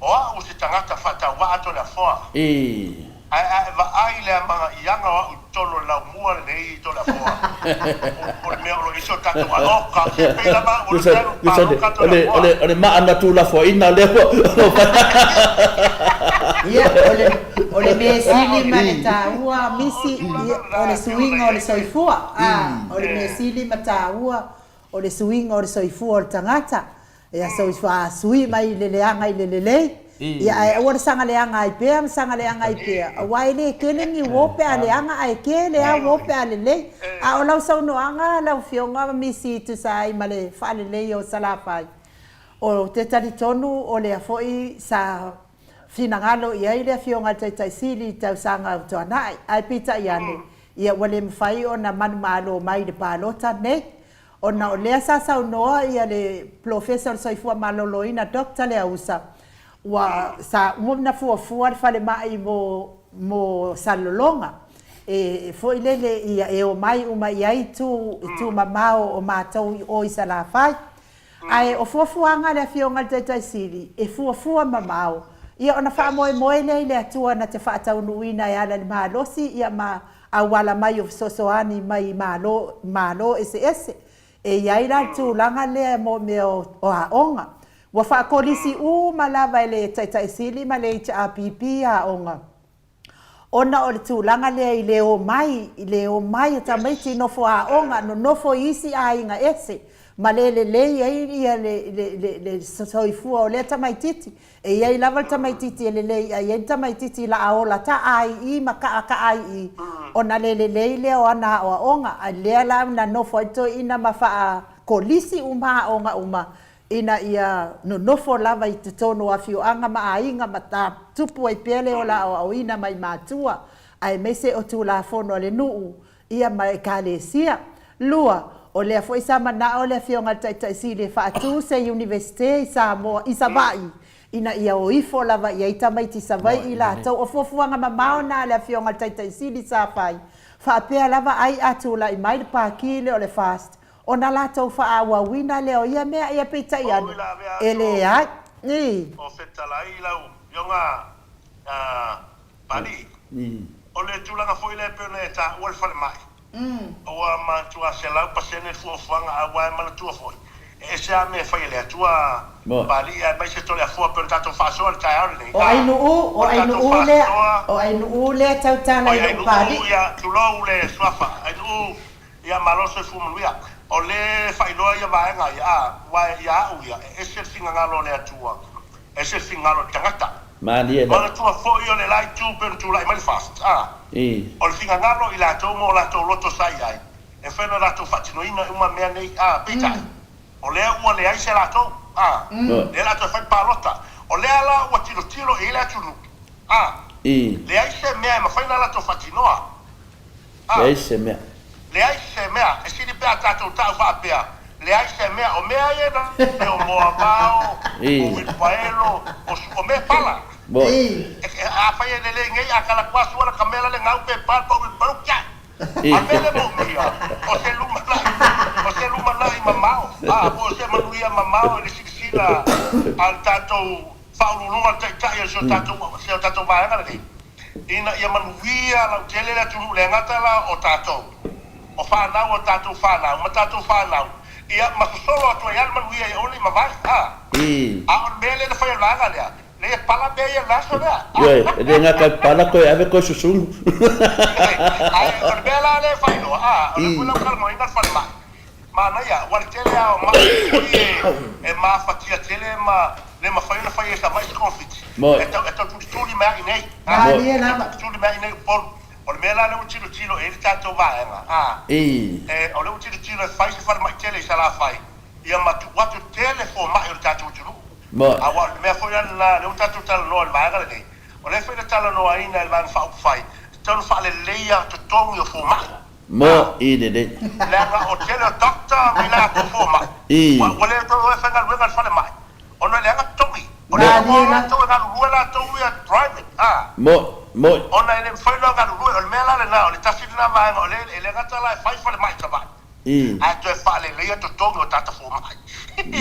O au o se tagata faatauvaa Toleafoa. I. Ae a e vaai i le amagaiaga o au i totonu o le laumua lenei Toleafoa, o le mea o lo o i ai si o tatou aloka, se pei lava au o le mea alu palota Toleafoa. O le maa na tuulafoaiina lea ua Ia, o le mea sili ma le taua, Misi, o le suiga o le soifua. O le mea sili ma taua, o le suiga o le soifua o le tagata. Ia soifua sui mai i le leaga i le lelei, ia ae aua le saga leaga ai pea ma saga leaga ai pea, aua e le tele ni uo pe a leaga ae tele lava uo pe a lelei. A o lau saunoaga lau Afioga Misi e tusa ai ma le faaleleia o Salafai, ou te talitonu o lea foi sa finagalo i ai le Afioga i le Taitai Sili i tausaga ua tuanai, ae peitai ane, ia ua le mafai ona manumalo mai i le palota nei. Ona o lea sa saunoa ia le Polofesa o le Soifua Maloloina Doctor Leausa, ua sa uma ona fuafua le falemai mo mo Salelologa e foi lele ia e omai uma i ai itu itu mamao o matou i o i Salafai. Ae o fuafuaga a le Afioga i le Taitai Sili, e fuafua mamao, ia ona faamoemoe lea i le Atua na te faataunuuina e ala i le malosi ia ma auala mai o fesoasoani mai i Malo, Malo eseese. E i ai la le tulaga lea mo mea o aoga. Ua faakolisi uma lava e le Taitai Sili ma le HRPP aoga ona o le tulaga lea i le omai, i le omai o tamaiti i nofo aoga, nonofo i isi aiga ese ma le lelei ai ia le, le, le, le soifua o lea tamaitiiti. E i ai lava le tamaitiiti e lelei ae i ai le tamaitiiti la a ola taaiii ma kaakaaii ona le lelei lea o ana aoaoga. A lea la na nofo ai le toeaina ma faakolisi uma aoga uma ina ia nonofo lava i totonu o afioaga ma aiga ma tupu ai pea le ola aoaoina mai matua aemaise o Tulafono a le nuu ia ma Ekalesia. Lua, o lea foi sa manao le Afioga i le Taitai Sili e faatu se Iunivesite i Samoa, i Savaii, ina ia o ifo lava i ai tamaiti Savaii latou. O fuafuaga mamao na a le Afioga i le Taitai Sili sa fai, faapea lava ai a tulai mai le Paki lea o le FAST, ona latou faaauauina lea o ia mea, ia peitai ane, e leai. I. O fetalai lau Afioga Pali, o le tulaga foi lea e pei ona e taua le falemai, ua matua 100% le fuafuaga aua e manatua foi, e ese lava mea e fai e le Atua Pali aemaise Toleafoa pei ona tatou faasoa i le taeao lenei. O Ainuu, o Ainuu lea, o Ainuu lea tautala i lou Pali. Ia, tulou le suafa, Ainuu, Ia, malo le soifua manuia. O le faailoa ia vaega ia, a, aua ia au ia, e ese le finagalo o le Atua, ese le finagalo o le tagata. Malie lava. Manatua foi o le la itu pei ona tulai mai le FAST, a, I. o le finagalo i latou ma o latou loto sa i ai, e mafai ona latou faatinoina uma mea nei, a, peitai, o lea ua leai se latou, a, lea la toe fai palota. O lea la ua tilotilo i ai le atunuu, a, I. leai se mea e mafai ona latou faatinoa. A. Leai se mea. Leai se mea. E sili pe a tatou tau faapea, leai se mea. O mea ia na mea o moavao, o uilipaelo, o su, o mea pala. Afai e lelei nei, a kala kua sua la kamela le gau pe pal pa uilipaelo, kia! A mea le moomia, o se lumanai, o se lumanai mamao, a, po o se manuia mamao i le silasila a le tatou Faauluuluga, le Taitai o si o tatou, si o tatou vaega lenei. Ina ia manuia lautele le atunuu, le gata la o tatou, o fanau a tatou fanau ma tatou fanau, ia ma sosolo atu ai lava le manuia ia aua ne i mavae, a. A o le mea lea na fai e le vaega lea, leai e pala mea ia i le aso lea, a. Ioe, e le gata i pala toe ave toe susunu. Ae o le mea la lea e faailoa, a, o lea foi la ua talanoaina le falemai. Manaia, ua le tele lava o mai foi e mafatia tele ma le mafai ona fai e Savaii se togafiti. E tau, e tau tulituli mai lava i inei. Malie E tau lava. tulituli mai lava i inei i Upolu. O le mea la lea ua tilotilo i ai le tatou vaega, a, e, o lea ua tilotilo e fai se falemai tele i Salafai, ia ma tuu atu tele fomai o le tatou atunuu. Aua o le mea foi la lena, lea ua tatou talanoa i le vaega lenei, o lea foi na talanoaina e le Vaega Faaupufai, e tatau ona faaleleia totogi o fomai. Mo i lelei. Leaga o tele o doctor ma i latou fomai I. ua ua le toe o e faigaluega i le falemai ona e leaga totogi. O le Mo. alofa Malie o lava. latou e galulue latou ia private a Mo. Mo. ona e le mafai ona galulue. O le mea la lena o le tasi lena vaega o le e le gata la e fai falemai i Savaii I. ae toe faaleleia totogi o tagata fomai.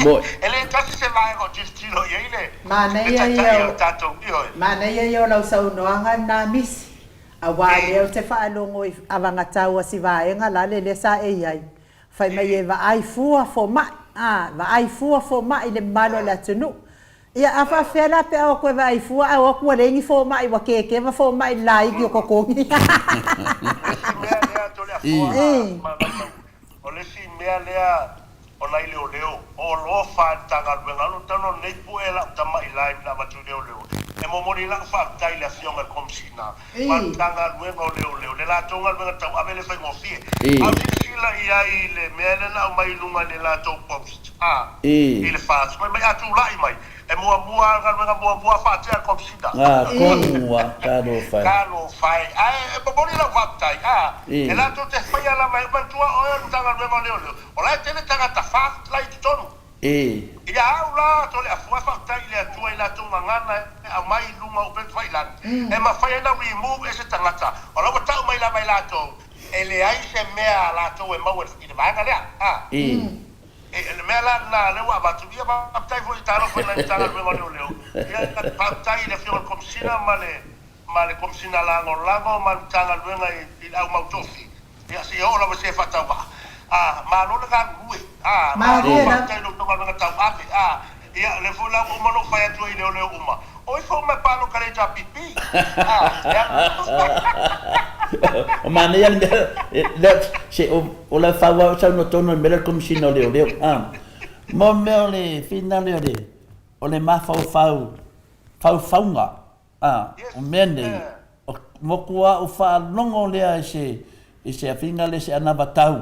Moe. E le tasi se vaega o tilotilo i ai le Manaia Taitai ia o le tatou, ioe. Manaia ia o lau saunoaga lena Misi, aua lea ou te faalogo i avagatau a si vaega lale lea sa e i ai, fai mai e vaai fua fomai, a, vaai fua fomai i le mamalu o le atunuu. Ia, a faafefea la pe a o atu e vaai fua ae o atu ua leai ni fomai ua kekeva fomai i le laiti o totogi. O le isi mea lea Toleafoa ma Maimau, o le isi mea lea o nai leoleo, o alofa i le Matagaluega, o lo talu o lenei pue lau tamai live na avatu i leoleo, e momoli ai lau faafetai i le Afioga i le Komesina ma le Matagaluega o Leoleo, le latou galuega tauave e le faigofie. A o silasila i ai i le mea lea na aumai i luga i le latou post a i le FAST, fai mai a tulai mai, e muamua lava le galuega muamua faatea le Komesina. Nga konu a, talofa e. Talofa e. Ae e momoli lau faafetai a, e latou te faia lava e manatua oe o le Matagaluega o Leoleo, o la e tele tagata FAST la i totonu. Ia au la Toleafoa e faafetai i le Atua i latou gagana e aumai i luga o upega tafailagi e mafai ai ona remove e se tagata o la ua tau mai lava e latou e leai se mea a latou e maua i le vaega lea a le mea la lena lea ua avatu ia faafetai foi talofa i nai Matagaluega o Leoleo ia faafetai i le Afioga i le Komesina ma le ma le Komesina Lagolago ma le Matagaluega i le au mau tofi Ia, seia oo lava i se faatauvaa. A, malo le galulue. A, malo, Malie lava. faafetai i lo outou galuega tauave. A, ia, o lea foi la ua uma ona ou fai atu ai i leoleo uma, o ifo uma e paloka i le HRPP. A, ia. O manaia le mea lea, se o le fau lava o saunoa tonu i le mea lea o le Komesina o Leoleo. A, mo mea o le finale o le, o le mafaufau faufauga A, o mea nei, o moku a u faalogo lea i se, i se afiga le se anavatau,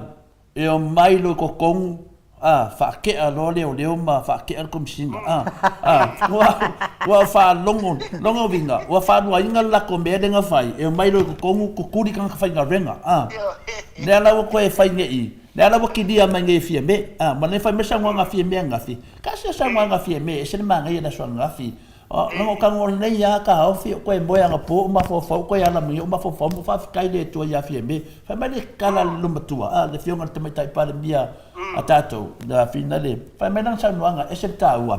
e omai loa i kokogu, a, faakea loa leoleo ma faakea le Komesina, a, a, ua, ua u faalogo, lona uiga, ua faaluaina le latou mea lea na fai, e omai loa i totonu, tutuli tagata faigaluega, a, lea la ua toe fai nei, lea la ua kilia mai nei e Fiame, a, ma lea fai mai saunoaga a Fiame ananafi, tasi a saunoaga a Fiame, e ese le manaia i le aso ananafi, Leaga o tago nei a taofi o koe moe anapo o mafaufau o koe ala mai o mafaufau mo faafetai le Atua ia Fiame. Fai mai le tala a le Lomatua a le afioga i le Tamaitai Palemia a tatou le Afina le fai mai lana saunoaga ese le taua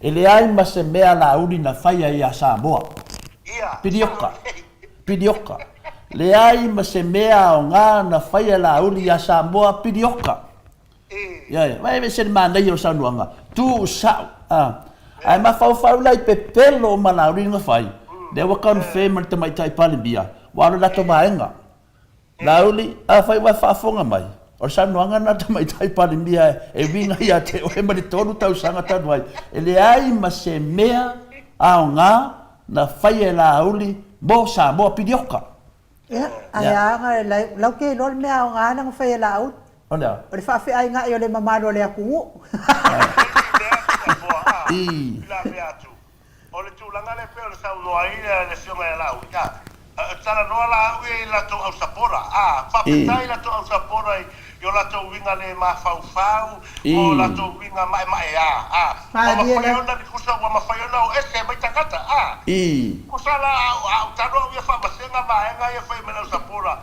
e leai ma se mea Laauli na faia ia Samoa. Pilioka. Pilioka. Leai ma se mea aoga na faia Laauli ia Samoa Pilioka. Ioe, vaai ese le manaia o saunoaga, tu sao, a. Ae mafaufau la i pepelo o Malawi na fai, lea ua confirm e le Tamaitai Palemia, ua alu i le latou vaega. Lauli, afai ua e faafofoga mai, o le saunoaga lena a le Tamaitai Palemia e uiga ia te oe mai le 3 tausaga talu ai, e leai ma se mea aoga na faia e Laauli mo Samoa Pilioka. Ia, ae a ona lau te iloa le mea aoga lea na fai e Laauli. O le a? O le faafeaiga'i o le mamalu o le atunuu. O le tulaga lea e pei ona saunoa ai le Afioga ia Laauli, a, talanoa la au ia i latou ausapora, a, faafetai i latou ausapora i o latou uiga le mafaufau ma o latou uiga maemaea, a, ua mafai ona tusa ua mafai ona o ese mai tagata, a, tusa la a ou talu au ia faavasega vaega ia fai mai le ausapora,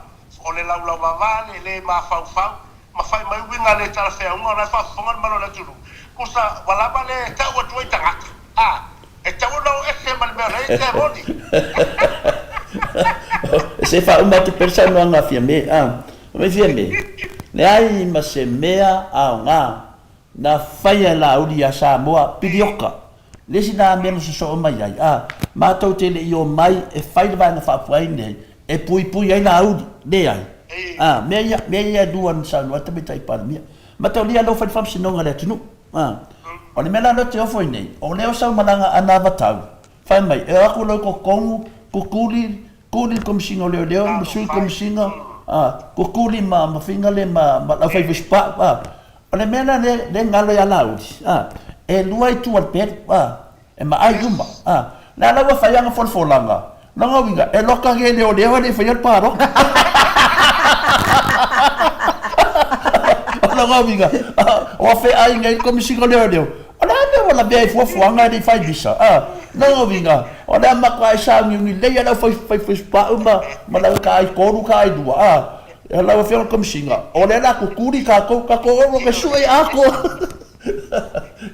O le laulauvavale, le mafaufau, ma fai mai uiga le talafeauga o la e faafofoga le Malo o le atunuu. Tusa, ua lava le tau atu ai tagata, a, e tatau ona o ese ma le mea o la e i ai moni. Se faauma atu pea le saunoaga a Fiame, a. Fai mai Fiame, leai ma se mea aoga Na faia e Laauli ia Samoa, pilioka, le isi na mea na sosoo mai ai, a, matou te le i omai e fai le Vaega Faapuai nei e puipui ai Laauli. Leai. A, mea ia, mea ia e lua na saunoa ai le Tamaitai Palemia. Mataulia lea ua fai le faamasinoga a le atunuu. A, o le mea la lea ou te ofo ai nei, o lea o sau malaga a Navatau, fai mai, e o atu loa i Kokogu, kukuli, kuli le Komesina o Leoleo ma Sui Komesina, a, kukuli ma, ma Figale ma, ma le aufaifaispau, a. O le mea lea lea e galo ia Laauli, a, e lua itu o le pelu, a, e maai uma, a. Le ala ua fai ana folafolaga, lona uiga, e loka ge leoleo e le i faia le palota. O lona uiga, ua feai nei le Komesina o Leoleo, o le a le mea ua lavea ai fuafuaga e le i fai visa, a. Lona uiga, o le a matuai sauniuni lelei lava le aufaifaifaisupau ma, ma le au taai tolu taai lua, a. Lau Afioga i le Komesina, o lea o le a tutuli tatou, tatou o loa e sue atoa.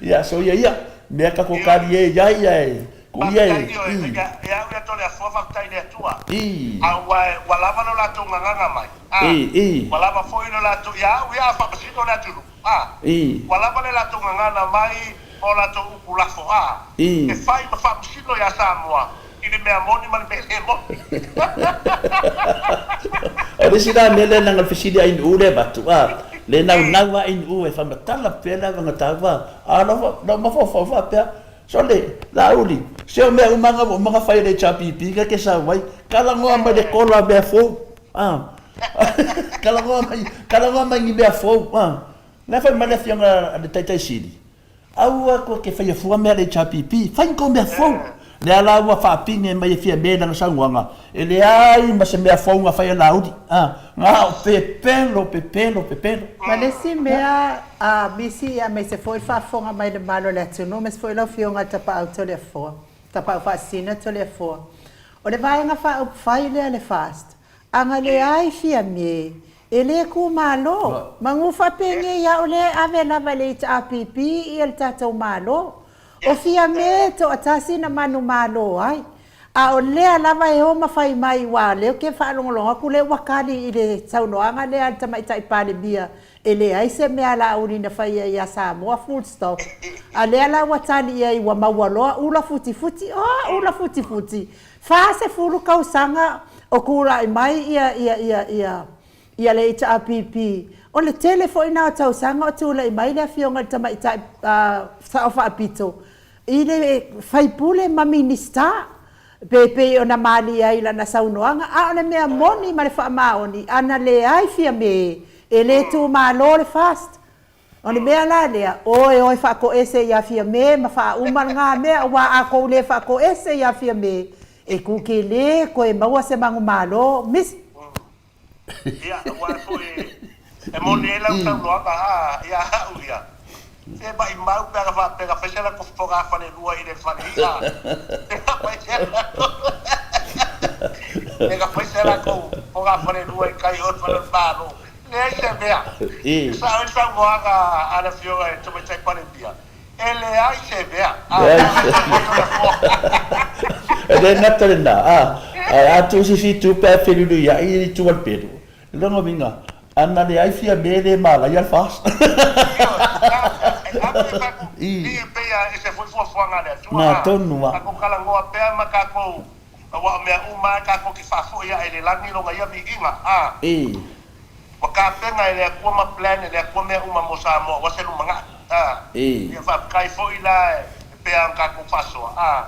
Ia, soia ia, mea tatou tali e iai ia e ku ia e, Faafetai ioe, i. ia ia au ia Toleafoa faafetai i le Atua. I. Aua ua lava lo latou gagaga mai, a, I, i. ua lava foi lo latou, ia au ia a faamasino le atunuu, a, I. ua lava le latou gagana mai ma o latou upu lafo, a, I. e fai ma faamasino ia Samoa i le mea moni ma le mea le moni. O le isi la mea lea leaga o le fesili a Inu lea e avatu, a, le I. naunau a Inu e faamatala pea le avagataua, a o lou mafaufau faapea, Sole, Laauli, se o mea uma na ua uma ona fai e le HRPP na te sau ai, talanoa mai le kola mea fou, a, talanoa mai, talanoa mai ni mea fou, a. Lea fai mai le afioga a le Taitai Sili, aua tou te faia fua mea a le HRPP, fai ni tou mea fou. Lea la ua faapine mai e Fiame i lana saunoaga, e leai ma se mea fou na fai e Laauli, a, na o pepelo, pepelo, pepelo. Ma le isi mea a Misi aemaise foi le faafofoga mai le mamalu o le atunuu aemaise foi lau Afioga i le Tapaau Toleafoa, Tapaau Faasisina Toleafoa. O le vaega faaupufai lea le FAST, ana leai Fiame, e le tu malo. Manu faapenei a o lea e ave lava e le HRPP ia le tatou Malo. O Fiame e toatasi na manumalo ai. A o lea lava e o ma fai mai ua lea ou te faalogologo atu lea ua tali i le saunoaga lea a le Tamaitai Palemia e leai se mea a Laauli na faia ia Samoa full stop. A lea la ua tali i ai ua maua loa ula futifuti, oh ula futifuti, 40 tausaga o tulai mai ia ia ia ia ia le HRPP. O le tele foi na o tausaga o tulai mai le Afioga i le Tamaitai Sao Faapito i le faipule ma Minisita, pe pei ona malie ai i lana saunoaga, a o le mea moni ma le faamaoni, ana leai Fiame, e le tumalo le FAST. O le mea la lea, oe oe faatoese ia Fiame ma faauma lena mea, aua a tou le faatoese ia Fiame, e kukele toe maua se manumalo. Miss. Ia, aua foi e moni ai lau saunoaga a ia au ia, se maimau pe ana faapea na fai se latou fogafalelua i le fale i'a, pe na fai se latou pe na fai se latou fogafalelua i tai o le fale o le Malo. Leai se mea. E sao ai le saunoaga a le Afioga i le Tamaitai Palemia, e leai se mea. A, Leai se mea. E le gata lena, a, ae a tuu se isi itu pe a feliuliuiai i le itu a le pelu, o lona uiga, a na leai Fiame e le malaia le FAST. Ioe, a, e ave e tatou, i pei a ese foi fuafuaga a le Atua, Na a, tonu a. tatou talanoa pea ma tatou, aua o mea uma a tatou te faafoi ae i le lagi lona ia viiga, a. Ua tapena e le Atua ma plan e le Atua mea uma mo Samoa aua se lumanai. A. Ia faafetai foi la e pei ona tatou faasoa. A.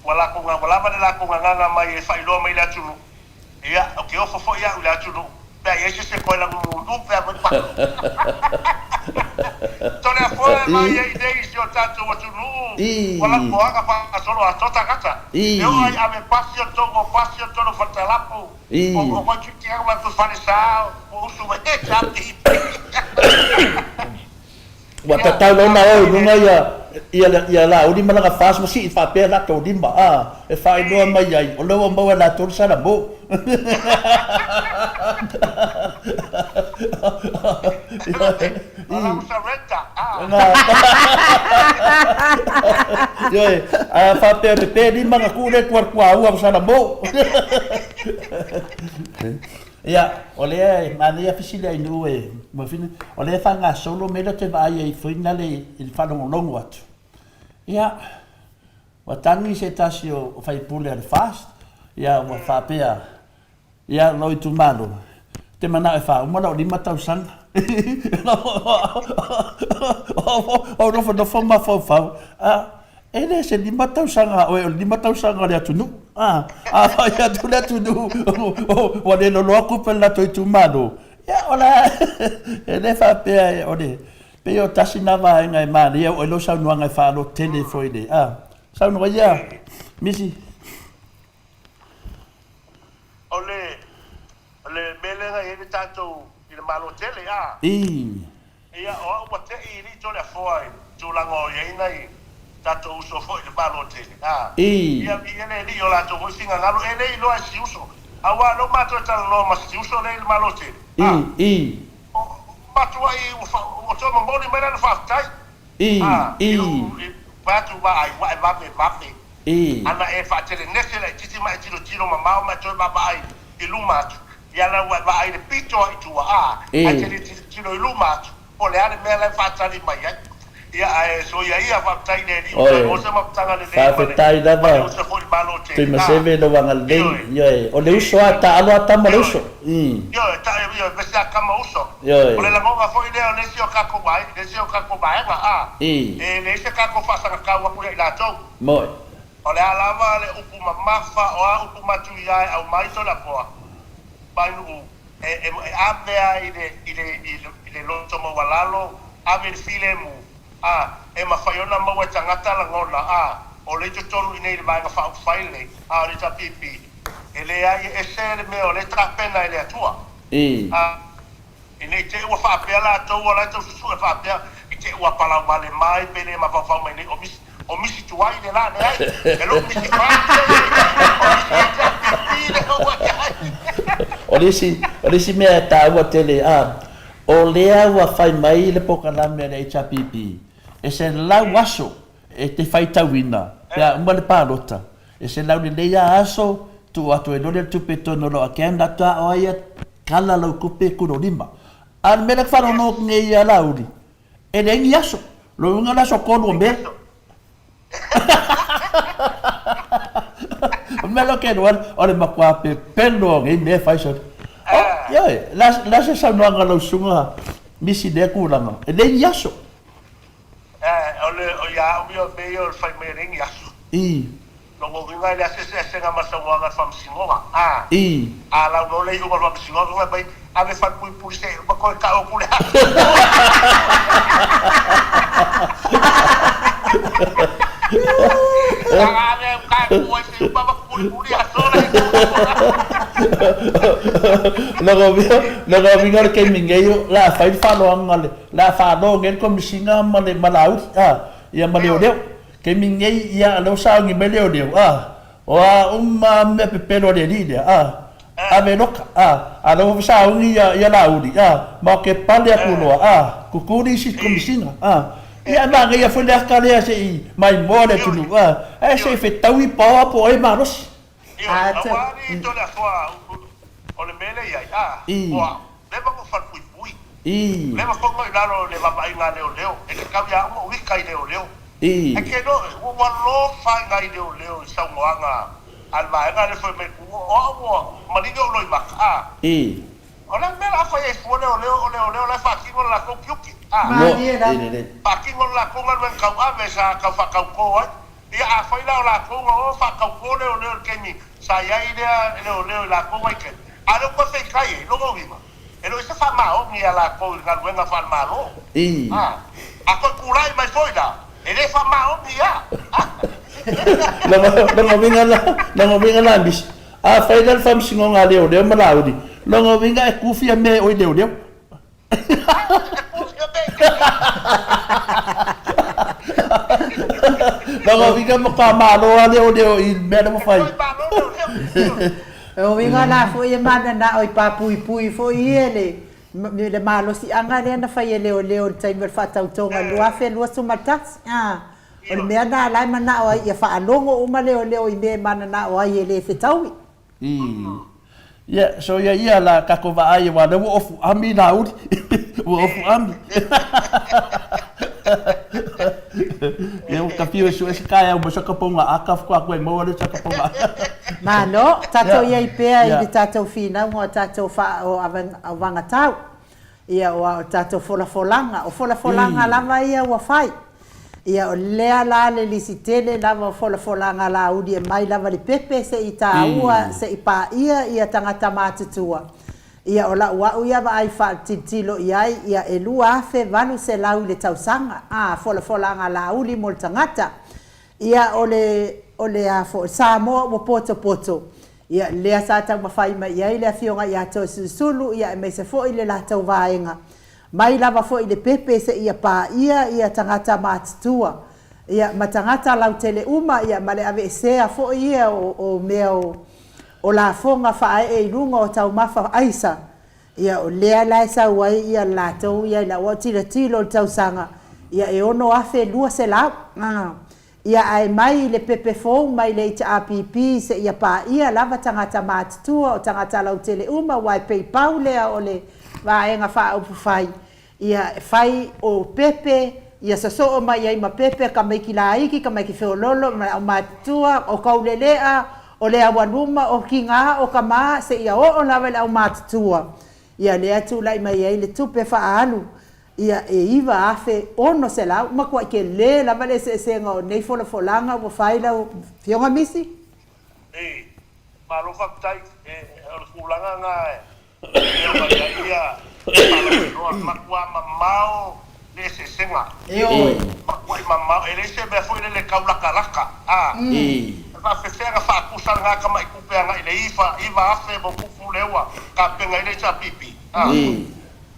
Ua latou ua lava le latou gagana mai e faailoa mai i le atunuu. Ia, ou te ofo foi au i le atunuu pe a i ai se isi e toe lagumulu pe a foi palu. Toleafoa e mai ai nei i si o tatou atunuu ua lapoaga faasolo atoa tagata. E oo ai ave pasi o tou o pasi o tolu fatalapu. O koe titi au atu fale sa ua usu mai e sa pipi. Ua tatau la ona o i luga ia ia ia Laauli ma lana fas ma sii faapea latou lima a e faailoa mai ai o lea ua maua e latou le salamo. Ioe, a faapea e pepe lima ona tuu lea i tua i le tuaua ma salamo. Ia, o lea e manaia fesili ai nuu e mafina, o lea e faagasolo mea lea ou te vaai ai foi nale i le faalogologo atu. Ia, ua tagi se tasi o faipule a le FAST, ia ua faapea, ia lou itumalo, ou te manao e faauma lau 5 tausaga. Ou nofonofo ma mafaufau, a, E le se 5 tausaga a oe, o le 5 tausaga o le atunuu. A, a fai atu le atunuu ua le loloa tupe a le latou itumalo, ia o le a, e le faapea o le, pei o tasi lena vaega e manaia oo ai lou saunoaga e faalototele foi i le, a, saunoa ia Misi. O le, o le mea lea na i ai le tatou i le Malo tele, a. Ia, o au ua te'i i lii Toleafoa i tulaga o i ai nai tatou uso foi i le Malo tele, a. Ia, viia le Alii i o latou foi finagalo, e le iloa e si uso, auā lea ua matou e talanoa ma si uso lea i le Malo tele, a. O, matuai ua, ua toe momoli mai lana faafetai. A, i lou vaeatu vaai, ua e vave vave. Ana e faatelenese laitiiti ma e tilotilo mamao ma e toe vaavaai i luma atu, ia la ua e vaai i le pito a i tua, a, ae te le tilotilo i luma atu, po o le a le mea la e faatali mai ai. Ia, ae soia ia, faafetai i le Alii ua toe maua se mafutaga lelei ma le, Faafetai ma lava le uso foi i le Malo tele. A, Tuimaseve lou agalelei, ioe, ioe, o le uso i, a, taalo a tama le ioe. uso. Ioe, ta, ioe, vese a tama uso. Ioe. O le lagona foi lea o le isi o tatou vae, le isi o tatou vaega, a, e leai se tatou faasagatau atu ia i latou. Moe. O le a lava le upu mamafa, o a upu matuia e aumai Toleafoa, Vainuu, e, e, e ave a i le, i le, i le, i le loto maualalo, ave i le filemu, a, e mafai ona maua e tagata lagona, a, o lea i totonu i inei i le Vaega Faaupufai lenei, a, o le HRPP, e leai e ese le mea o lea e tapena e le Atua. A, ne i te i ua faapea latou o la e tau susue faapea, i te i ua palauvale mai pe le mafaufau mai nei o misi, o misi tuai le la, leai, e lou misi fai o misi HRPP lea ua i ai. O le isi, o le isi mea e taua tele, a, o lea ua fai mai le polokalame a le HRPP, e 100 aso e te faitauina pe a uma le palota, e 100 lelei a aso, tuu atu ai loa lea le tupe i totonu o lou account, atu a o ai a kala lau tupe kulo lima. A o le mea lea ke faalogologo atu nei ia Laauli, e leai ni aso. Lona uiga o le aso 3 o Me. O le mea lea ou te iloa o le matua pepelo o nei mea e fai sole. Oh, ioe, o le a se saunoaga a lau susuga Misi i lea tulaga? E leai ni aso. O le, o ia au ia o mea ia o le fai mai e leai ni aso. Lona uiga e leai se eseesega ma le saunoaga a le Faamasinoga. A. A lau loa le iuga o le Faamasinoga fai mai, ave falepuipui se i uma toe tau atu le aso. Saga ave au ka e pu ai se i uma avatu mulimuli aso la e tau Lona uiga o le taimi nei o le a fai le faaloaga o le a faalo nei le Komesina ma le ma Laauli a, ia ma Leoleo. Taimi nei ia o lea ua sauni mai Leoleo a, o a uma a mea pepelo a le alii lea a, ave loka a, a o lea ua sauni ia ia Laauli a, ma ke pale atu loa a, kukuli isi Komesina a. Ia e manaia foi le ata lea se i maimoa le atunuu a, ae se i fetaui paoa po o ai e malosi. Ioe, aua alii Toleafoa o le mea lea i ai, a, ua leva ona ou falepuipui, leva foi ona ou i lalo o le vaavaaiga a leoleo, e tatau ia au ona ou ita i leoleo. Ae ke no, ua alofa ai nai leoleo i saunoaga a le vaega lea fai mai, o au ua maligi ou loimata, a. O le a le mea o le a fai ai fua leoleo, o leoleo la e faatino le latou tiute, a. Faatino le latou galuega tauave sa tau faatautō ai. Ia, afai la o latou na o faatauto leoleo i le taimi sa i ai lea leoleo i latou vaitaimi, a o lea ua toe feitai ai, lona uiga, e le o i ai se faamaoni ia latou i galuega faale-Malo. A, a toe tulai mai foi la, e le faamaoni ia. Lona uiga la, lona uiga la Misi, afai la le faamasinoga a leoleo ma Laauli, lona uiga e kufia mea e oi leoleo. Lona uiga e matua malo lava leoleo i le mea lea ua fai. O uiga la foi e mananao i papuipui foi ia le le malosiaga lea na fai e leoleo i le taimi o le faatautoga i le 2021. A, o le mea lena la e manao ai ia faalogo uma leoleo i mea e mananao ai e le fetaui. Ia, so ia ia la tatou vaai aua o lea ua ofu ami Laauli. Ua ofu ami. Ia ua ta fiu e sue se taeao mo saka ponga aka faatoa toe maua lea saka ponga aka. Malo, tatou i ai pea i le tatou finauga o tatou faaovagatau. Ia, o tatou folafolaga, o folafolaga lava ia ua fai. Ia, o lea la le lisi tele lava o folafolaga Laauli e mai lava le pepe se i taua, se i paia ia tagata matutua. Ia, o lau au ia vaai faatilotilo i ai, ia, e 2800 i le tausaga, a, folafolaga Laauli mo le tagata. Ia, o le, o le a foi, Samoa ua potopoto, Ia, lea sa taumafai mai i ai le Afioga ia Toesulusulu, ia aemaise foi le latou vaega, mai lava foi i le pepe seia paia ia tagata matutua, ia, ma tagata lautele uma, ia, ma le aveesea foi ia o, o mea o, o lafoga faaee i luga o taumafa aisa, Ia, o lea la e sau ai ia latou ia i lau au tilotilo i le tausaga, Ia, e 6,200. Ia, ae mai le pepe fou mai le HRPP seia paia lava tagata matutua o tagata lautele uma, aua e pei pau lea o le Vaega Faaupufai, ia fai o pepe, ia sosoo mai ai ma pepe tamaiti laiti, tamaiti feololo, ma le aumatutua, o taulelea, o le aualuma, o tina, o tama, seia oo lava i le aumatutua. Ia lea tulai mai ai le tupe faaalu, ia e 9,600, matuai tele lava le eseesega o nei folafolaga ua fai lau Afioga Misi. E, malo faafetai. E, o le tulaga na e pei ona i ai ia faalauiloa, matua mamao le eseesega. Ioe. Matuai mamao, e leai se mea foi lele e tau latalata, a. E faafefea na faatusa lena tamai tupe agai i le iva, 9,000 ma upu lea ua tapena ai le HRPP, a.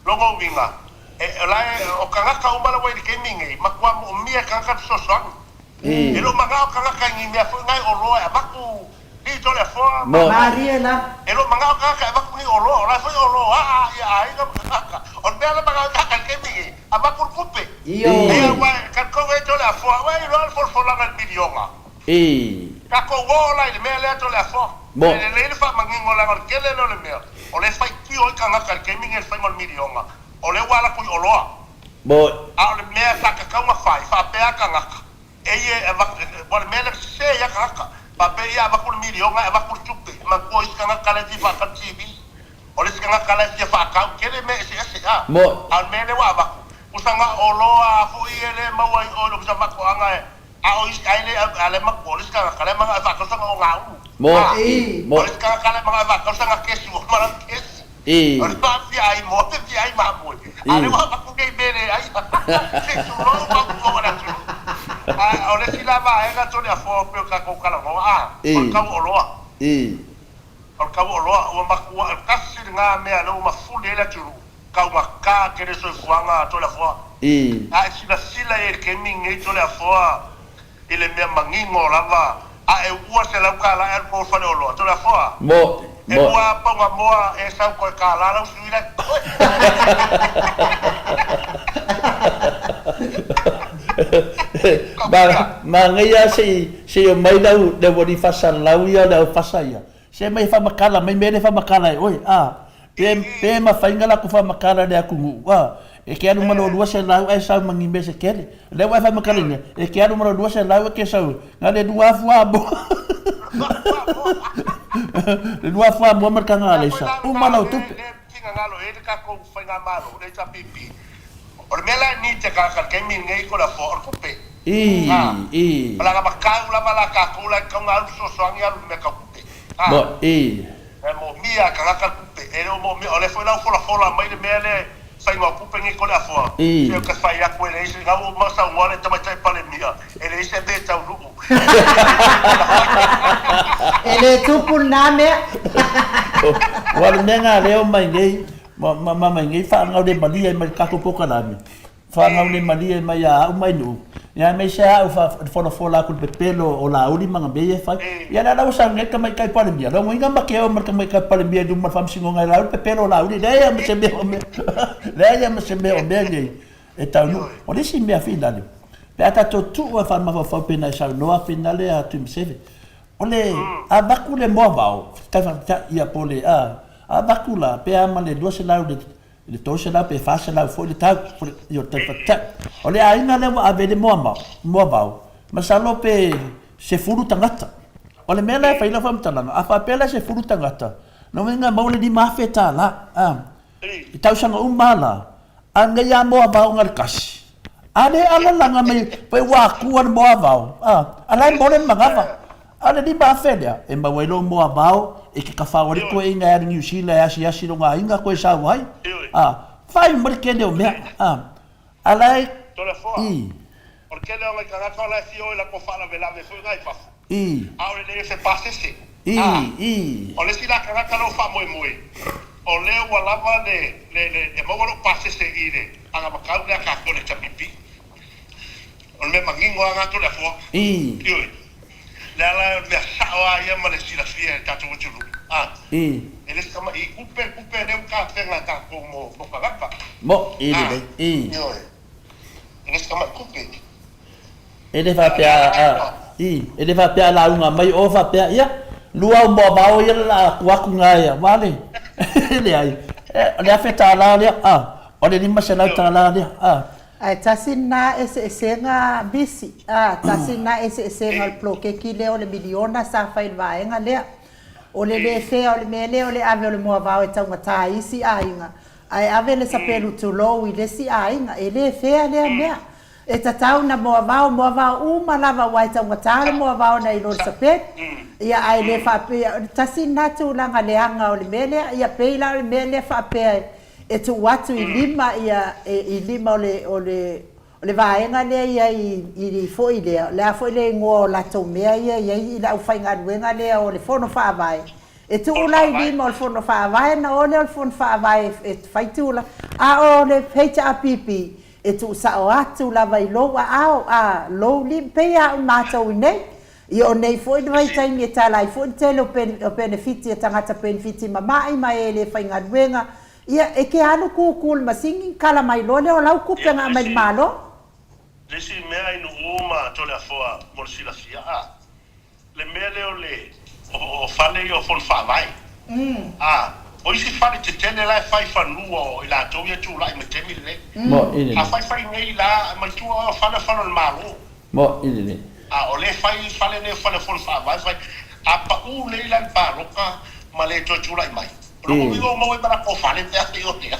Lona uiga, e, o la e, o tagata uma la ua i le taimi nei, matua moomia e tagata le fesoasoani. E le o manao tagata i ni mea foi na e oloa e avatu ni to le afoa ma. Malie lava. E le o manao tagata e avatu ni oloa, o la e foi oloa aa ia aiga ma tagata. O le mea la e manao ai tagata i le taimi nei, avatu le tupe. Ia aua e tatou e to le afoa, ua iloa le folafolaga i le miliona. Tatou o la i le mea lea to le afoa. E lelei le faamanino leaga o le tele lea o le mea o lea e faitio ai tagata i le taimi nei i le faiga o le miliona, o lea ua ala atu i oloa. A o le mea sa tatau ona fai, faapea tagata, ei e avatu, ua o le mea lea sese ai a tagata, faapea ia avatu le miliona ae avatu le tupe, manatua o isi tagata la e fia faatau TV, o le isi tagata la e fia faatau, tele mea eseese a, a o le mea lea ua avatu, pusa na oloa a foi e le maua i o i le Ofisa Faatoaga e, a o isi, ae le, a le matua, o le isi tagata la e manao e faatau sana ogaulu, a, o le isi tagata la e manao e faatau sana kesi ua uma lana kesi. O le ma fia ai moa pe fia ai mamoe. A lea ua avatu nei mea leai. Se i tulou ma upu o le atunuu. A o le isi la vaega Toleafoa pei o tatou talanoa a, o le tau o oloa. O le tau o oloa ua matua, o le tasi lena mea lea ua mafuli ai le atunuu, taugata tele soifuaga Toleafoa. A e silasila i ai i le taimi lenei Toleafoa i le mea manino lava, a e uua $100 e alu koe i faleoloa, Toleafoa, e lua pauga moa e sau toe $1 lau sui la e totoe. Manaia se i omai le aualii faasalalau ia o le au fasa ia, se aumai e faamatala mai mea lea e faamatala e oe, a. Pe, pe mafai ona latou faamatala i le atunuu, a, e te alu ma lou 200 ae sau ma ni mea se tele. O lea ua e faamatalaina, e te alu ma lou 200 e te sau, na o le lua fuamoa. Le lua fuamoa ma le taga alaisa, uma lau tupe. Finagalo i ai le tatou faigamalo, le HRPP. O le mea la e need e tagata i le taimi lenei ko le afoa, o le tupe. A, o le anavatau lava la tatou la e tatau ona alu fesoasoani alu i le mea tau tupe. A. E moomia e tagata le tupe, e le o moomia, o lea foi la ua folafola mai le mea lea faiga o tupe nei Toleafoa, se ou te fai atu e leai se, na ua uma saunoa le Tamaitai Palemia, e leai se mea e taunuu. E le tupu lena mea. Ua le mea na lea o mai nei, ma mai nei faagaulemalie ai ma le tatou polokalame, Faagaulemalie mai ia au mai Nuu, ia aemaise a au folafola atu i le pepelo o Laauli ma ana mea ia e fai. Ia lea la ua sau nei le Tamaitai Palemia, logoina ma ke o ma le Tamaitai Palemia i luma o le Faamasinoga e Laauli le pepelo o Laauli, leai lava ma se mea o mea, leai lava ma se mea o mea nei e taunuu. O le isi mea finale, pe a tatou tuu e faamafaufau pei ona e saunoa finale a Tuimaseve, o le avatu le moavao, tai faapea, ia po o le a, avatu la pe a ma le 200 i le I le 300 pe 400 foi le tau, i o le tau. O le aiga lea ua ave i le moavao, masalo pe sefulu tagata. O le mea la e fai lau faamatalaga, a faapea la e sefulu tagata, lona uiga e maua le $5,000 a, i tausaga uma lava la, a nei lava moavao na o le tasi, a le alalaga mai pe ua atua le moavao, a, a la e mole le manava. A o le 5,000 lea, e maua ai lou moavao e te tafao ai le toeaina e alu i Niu Sila e asiasi lona aiga toe sau ai. A, fai mai le tele o mea. A, a la e, Toleafoa, i. O le tele o nai tagata o la e fia o i latou faalavelave foi na i fafo, I. a o le leai o se pasese. I, A, i. o le isi la tagata lea ua faamoemoe, o lea ua lava le, le, le, e maua lou pasese i le anavatau lea a tatou le HPP. O le mea manino lava lena Toleafoa. I. Ioe. Le ala o le mea sao lava ia ma le silafia e le tatou atunuu, a, e le se tama'i tupe, tupe lea ua tapena e tatou mo, mo tagata. Mo, i A, lelei, i. Ioe. E le se tamai tupe. E le faapea a, i, e le faapea a lauga mai o faapea, ia, lua au moavao ia la a atu atu na ia, vale. E leai. O le $1,000 lea, a, o le $500 lea, a. Ae tasi lena eseesega misi, a, tasi lena eseesega o le poloketi lea o le miliona sa fai i le vaega lea. O le le fea o le mea lea o le ave o le moavao e taugata i isi aiga, ae ave le sapelu tulou i le isi aiga. E le fea lea mea. E tatau ona moavao, moavao uma lava aua e taugata le moavao nai lo le sapelu. Ia ae le faapea, tasi lena tulaga leaga o le mea lea. Ia pei la o le mea lea faapea e tuu atu i lima ia i lima o le o le o le vaega lea i ai i foi lea, o le a foi le igoa o latou mea ia i ai i le aufaigaluega lea o le Fono Faavae, e tuu la i lima o le Fono Faavae ona o lea o le Fono Faavae e fai tulaga, a o le HRPP e tuu sao atu lava i lou aao, a, lou lima, pei lava o matou i nei. Ia o nei foi le vaitaimi e tala ai foi le tele o penefiti a tagata penefiti mama'i ma e le faigaluega, ia e te alu tutu i le masini ona tala mai loa lea o lau tupe na aumai i le Malo. Le isi mea i nuu ma Toleafoa mo le silafia, a. Le mea lea o le o fale ia o fono faavae. A, o isi fale tetele la e fai fanua o i latou ia e tulai mai taimi lenei. Moʻi A fai fai nei la, manatua oe o fale o fale o le Malo. Moʻi lelei. A o lea e fai fale nei o fale o fono faavae fai. A pau nei la i le paloka ma le toe tulai mai. O lona uiga ua maua ai ma latou fale pe afai o lea.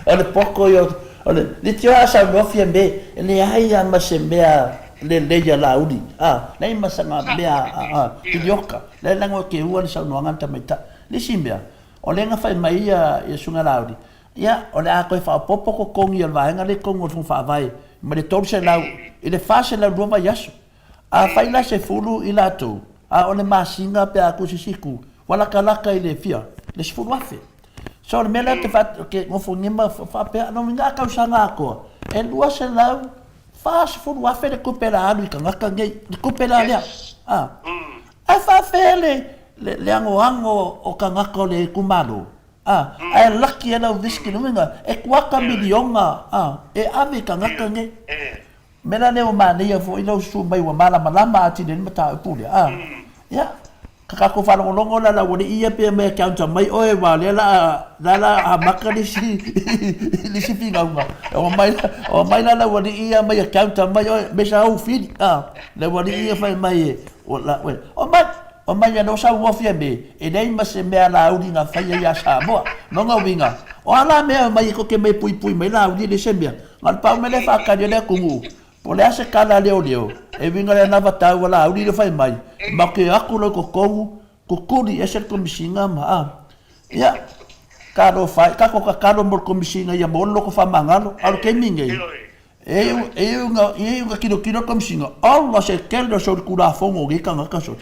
O le poko ia o le leitioa a saunoa Fiame, e leai lava ma se mea lelei a Laauli, a, leai ma sana mea a, pilioka. Leai lago e keua le saunoaga a le tamaitai. Le isi mea, o lea na fai mai ia Susuga Laauli, ia, o le a toe faaopoopo totogi o le vaega lea i totonu o le Fono Faavae mai le 300 i le 402 vaiaso. Afai la 10 i latou, a o le masina pe a tusi se itu, ua latalata i le fia? Le 10,000. So o le mea lea ou te fa, ou te nofogia ma faapea, lona uiga a tausaga atoa, e 240,000 le tupe la alu i tagata nei, le tupe la lea. A. Ae faafefea le, le, le anoano o tagata o le itumalo? A. Ae laki ai lau risk, lona uiga, e kuata miliona, a, e ave i tagata nei. Mea la lea ua manaia foi lau susu mai ua malamalama atili ai le mataupu lea. A, ia, ka tatou faalogologo la le aualii ia pe aumai e counter mai oe aua o lea la a, la la amata le isi, le isi finauga. E omai, omai la le aualii ia aumai e counter mai oe, me sa ou fili, a, le aualii ia fai mai e, o la, oe, omai, omai ia lea ua saunoa Fiame, e leai ma se mea Laauli na faia ia Samoa. Lona uiga, o a la mea e omai e tou te omai e puipui mai Laauli e leai se mea. Na o le pau mea lea e faatali ai le atunuu, po o le a se tala a leoleo, e uiga i le anavatau a Laauli lea fai mai, matou te o atu loa i totonu, tutuli ese le Komesina ma a. Ia, talofa e, tatou tatalo mo le Komesina ia maua le loto faamagalo, a o le taimi lenei, e iu, e iu ina, e iu ina tilotilo le Komesina, ola se tele o solitulafono o nei tagata sole.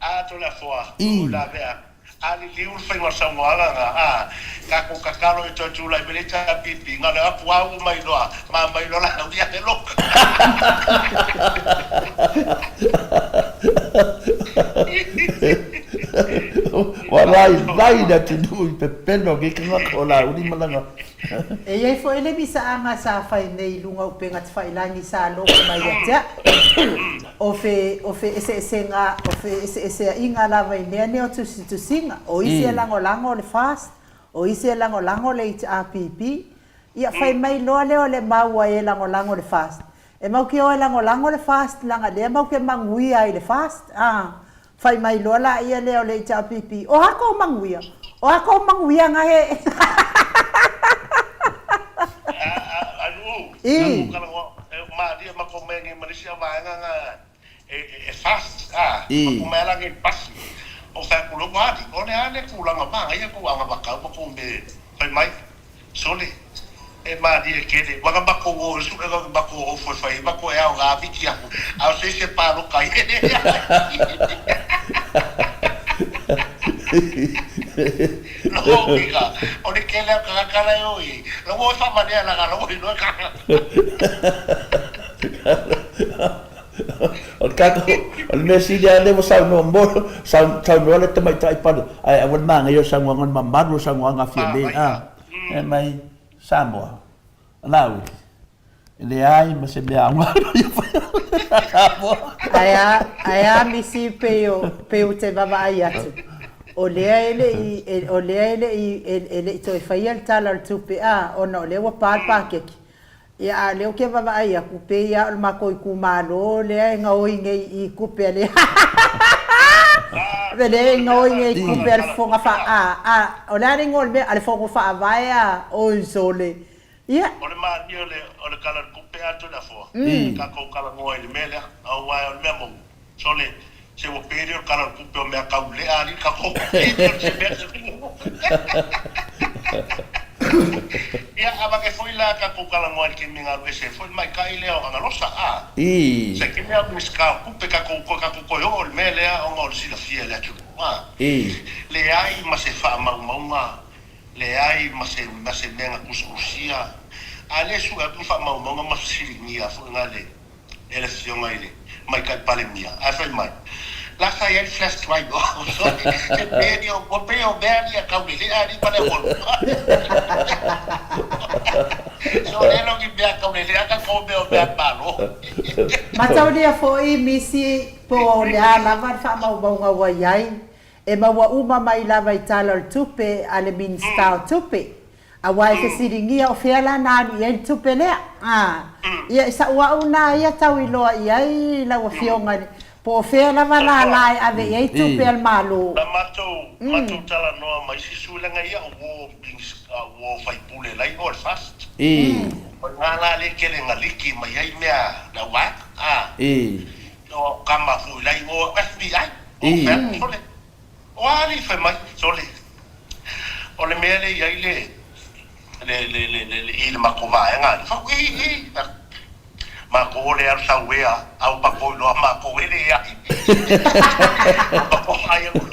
A Toleafoa, o lavea, a liliu le faiga o le saunoaga na, a tatou tatalo e toe tulai mai le HRPP, na o le apu a ua mai loa, ma mai loa la ui ane loka. Ua lailai le atunuu i pepelo o nei tagata o Laauli ma lana. E i ai foi le misaaga sa fai nei i luga o upega tafailangi sa logo mai ia te a'u. O fe, o fe eseesega, o fe eseesea'iga lava i mea nei o tusitusiga, o isi e lagolago le FAST, o isi e lagolago le HRPP. Ia fai mai loa lea o le mau a e lagolago le FAST. E mau ke o e lagolago le FAST laga lea mau ke manuia ai le FAST, a. Fai mai loa laia lea o le HRPP, O a kou manuia? O a kou manuia nga he? Anu'u, tatou talanoa, e malie matou mea nei ma le isi vaega nga e fast, a, matou mea la nei pasi. Ou fai atu loa, ua ali, o le a le tulaga manaia tou anavatau ma tou mea fai mai. Sole, e malie tele, ua na matou o i le suega o ni matou ofo e fai ai matou e aoga miti aku, a o se isi e paloka ai, e leai. Lona uiga, o le tele o tagata la e o i ai, la ua o e faamalea leaga la ua iloa e tagata. O le tatou, o le mea sili lava lea ua saunoa mo, saunoa le tamaitai pale, ae aua le manaia o le saunoaga, o le mamalu o le saunoaga a Fiame, a, e mai Samoa. Laauli, e leai ma se mea aoga o ia faia Samoa. Ae a, ae a Misi pei o, pei ou te vaavaai atu, o lea e le i, o lea e le i, e le i toe faia le Tala o le Tupe a, ona o lea ua pa le paketi. Ia, a o lea ou te vaavaai atu, pei lava o le matou itumalo lea e gaoi nei i tupe a le lea e gaoi nei i tupe a le Fofoga Fa, a, a, o le a le igoa o le mea, a le Fono Faavae a, oi sole. Ia. O le malie o le, o le Tala o le Tupe a Toleafoa, tatou talanoa i le mea lea, aua o le mea moni, Sole, se ua pe lea o le Tala o le Tupe o mea tau lea alii tatou e o se mea se Ia, avane foi la tatou talanoa i le taimi na alu ese ai foi le maita'i lea o Agalosa, a? Se taimi a o Minisita o Tupe tatou toe tatou toe oo i le mea lea ona o le silafia e le atunuu, a? Leai ma se faamaumauga, leai ma se ma se mea na tusitusia, a lea e sue atu ni faamaumauga ma fesiligia foi na le e le Afioga i le Tamaitai Palemia, ae fai mai, la sa i ai le flash drive o sorry, se mea ni o pei o mea ni a tau lelea alii ma le aualuma. So lea lo ni mea tau lelea ka ko mea o mea malo. Mataulia foi Misi po o le a lava le faamaumauga ua i ai, e maua uma mai lava i Tala o le Tupe a le Minisita o Tupe. Aua e fesiligia o fea la na alu i ai le tupe lea. A, ia i sa'u a'u na ia tau iloa i ai lau Afioga i le, po o fea lava la la e ave i ai tupe a le Malo. Na matou, matou talanoa ma isi sui leaga ia o uo uo faipule lai o le FAST. O ina la lea tele na liki mai ai mea le au vaega. A, o kama foi lai o FBI, o fea, sole. O a alii fai mai, sole, o le mea lea e i ai le, le, le, le, le, le, i le matou vaega alii. Fai atu, i, i, matou o le alu sauea, a ua matou iloa matou e leai. Ua matou vaai atu,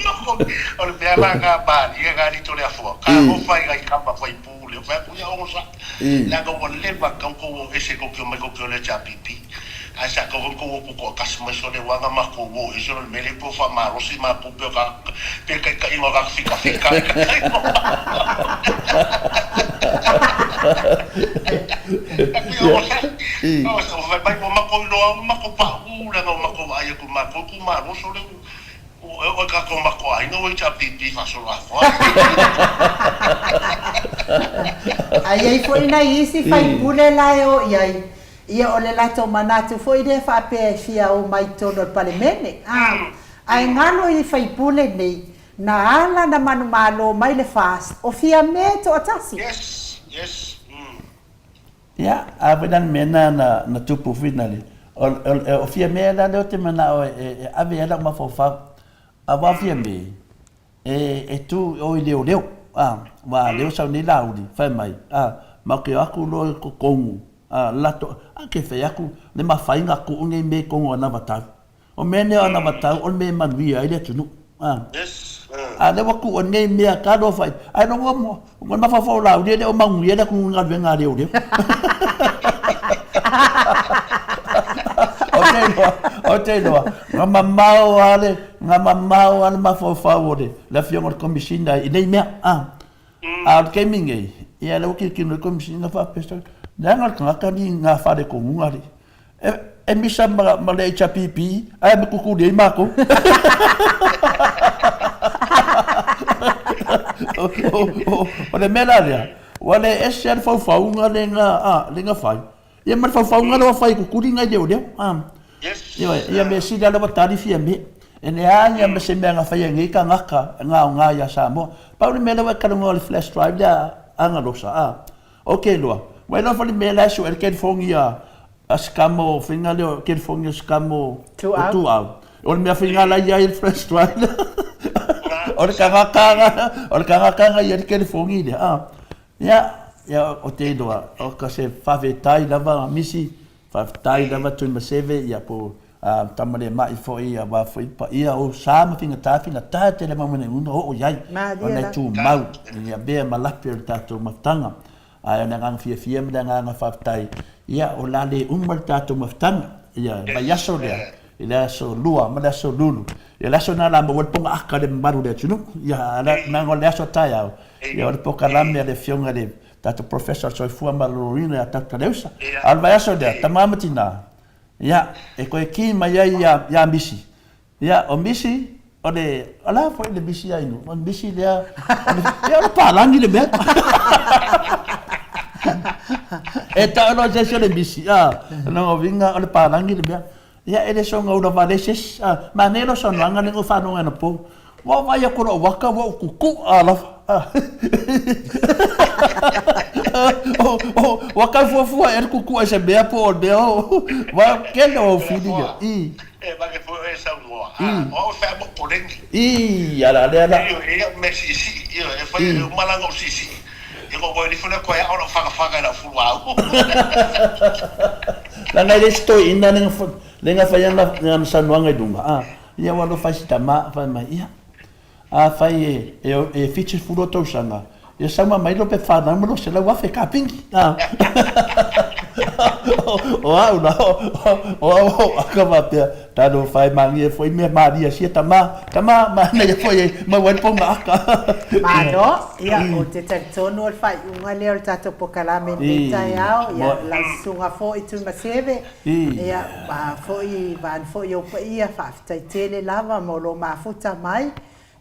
o le mea la na malie na alii Toleafoa, talofa i nai tama faipule, fai atu, ia onosai, leaga ua leva tatau tou o ese tou te omai tou te o le HRPP. Ae sa tau foi tou o tutoatasi mai sole aua na matou o ese o le mea lea pe ua faamalosi matou pe o ka pe taitaiga o ka fikafika ai ka taimo Fai mai ua matou iloa ua matou paʻu leaga ua matou vaai atu i matou itumalo sole ua e oo i tatou matou aiga ua HRPP faasolo atoa. Ae i ai foi nai isi faipule la e o i ai Ia, o le latou manatu foi lea faapea e fia omai i totonu o le Palemene, a, ae galo i faipule nei, na ala na manumalo mai le FAST, o Fiame toatasi. Yes, yes, mm. Ia, a foi la le mea na, na, na tupu finally, o, o, o Fiame la lea ou te manao e, e ave ai lau mafaufau, aua o Fiame, E, e tu o i leoleo, a, wa leo sau nei Laauli, fai mai, a, ma ke o aku loa i ko kongu, a, lato, a ke fai aku, le mafai nga kuu nei me kongu anavatau. O mea nei o anavatau o le mea e manuia ai le atunuu, a. A lea ua kuu nei mea ka loa fai, ai logo mo, mo le mafaufau o Laauli e le o manuia le atunuu i galuega a leoleo. Ou te iloa, ou te iloa, na mamao lava le, na mamao lava le mafaufau o le, le afioga i le Komesina i nei mea, a. A o le taimi nei, ia lea ua tilotilo le Komesina faapea, sole, leaga le tagata ni ngā faaletonuga alii. E, e misa ma, ma le HRPP, ae me kukuli ai mākou. O le mea la lea, ua le ese lava le faufauga le na, a, le na fai. Ia ma le faufauga lea ua fai e kukuli nai leoleo. A. Ioe, ia mea sili lava lea ua tali Fiame. E leai lava ma se mea na faia e nei tagata e gaoga ia Samoa. Pau le mea lea ua e talanoa i le flash drive lea a Agalosa, a. Ok loa. Ua iloa foi le mea la e sue ai le telefoni a si tama o faiga lea o telefoni a si tama o Tuau. O le mea faiga la i ai le flash drive lea. O le tagata na, o le tagata na i ai le telefoni lea. A. Ia, ia o te iloa, o ka se faafetai lava Misi, faafetai lava Tuimaseve, ia po A Tamalema'i foi aua foi paia o sa ma faigata faigata tele mau mea una oo i ai ona e tumau i avea ma lape o le tatou mafutaga. Ae o le agaga fiafia ma le agaga faafetai, ia o le a le uma le tatou mafutaga ia le vaiaso lea i le aso Lua ma le aso Lulu. Ia le aso lena o le a maua ai le pogaaka i le mamalu o le atunuu. Ia leaga o le aso taeao, ia o le polokalame a le Afioga i le. tatou Professor o le Soifua Maloloina ia Doctor Leusa. A o le vaiaso lea, tama ma tina, ia, e toe ki mai ai ia, ia Misi. Ia, o Misi, o le, o le a foi le Misi ia inu? O le Misi lea, o le, ia o le palagi le mea. E tau loa se isi o le Misi, a, o lona uiga o le palagi le mea. Ia e le soona ula vale se isi. A, manaia lou saunoaga lea na ou faalogo ai anapo. Ua ou vaai atu i lou aka ua ou kuku'a lava. Ua tau fuafua ea le kuku'a i se mea po o le mea o. Ua tele o au feeling ia. I. E make foi oe e saunoa, a, o au e fai a mo koleni. I, ala lea la. Ioe, e i au mea siisii, ioe, e fai, e uma la ona ou siisii. Ia ona ou alu ifo lea koe ao lau fagafaga i lau fuluau. Leaga e le isi toeaina lea na fai ana saunoaga i luga, a, ia ua alofa ai si tama, fai mai, ia, afai e 70 ou tausaga, ia sauma mai loa pe fanau ma lou 100,000 kapingi, a. O au la, o au o aka faapea, Talofa e malie foi mea malie sia tama, tama manaia foi e maua ai le poga aka. Malo, ia ou te talitonu o le faaiuga lea o le tatou polokalame i lenei taeao, ia lau susuga foi Tuimaseve, ia foi vaeane foi ou paia, faafetai tele lava mo lou mafuta mai,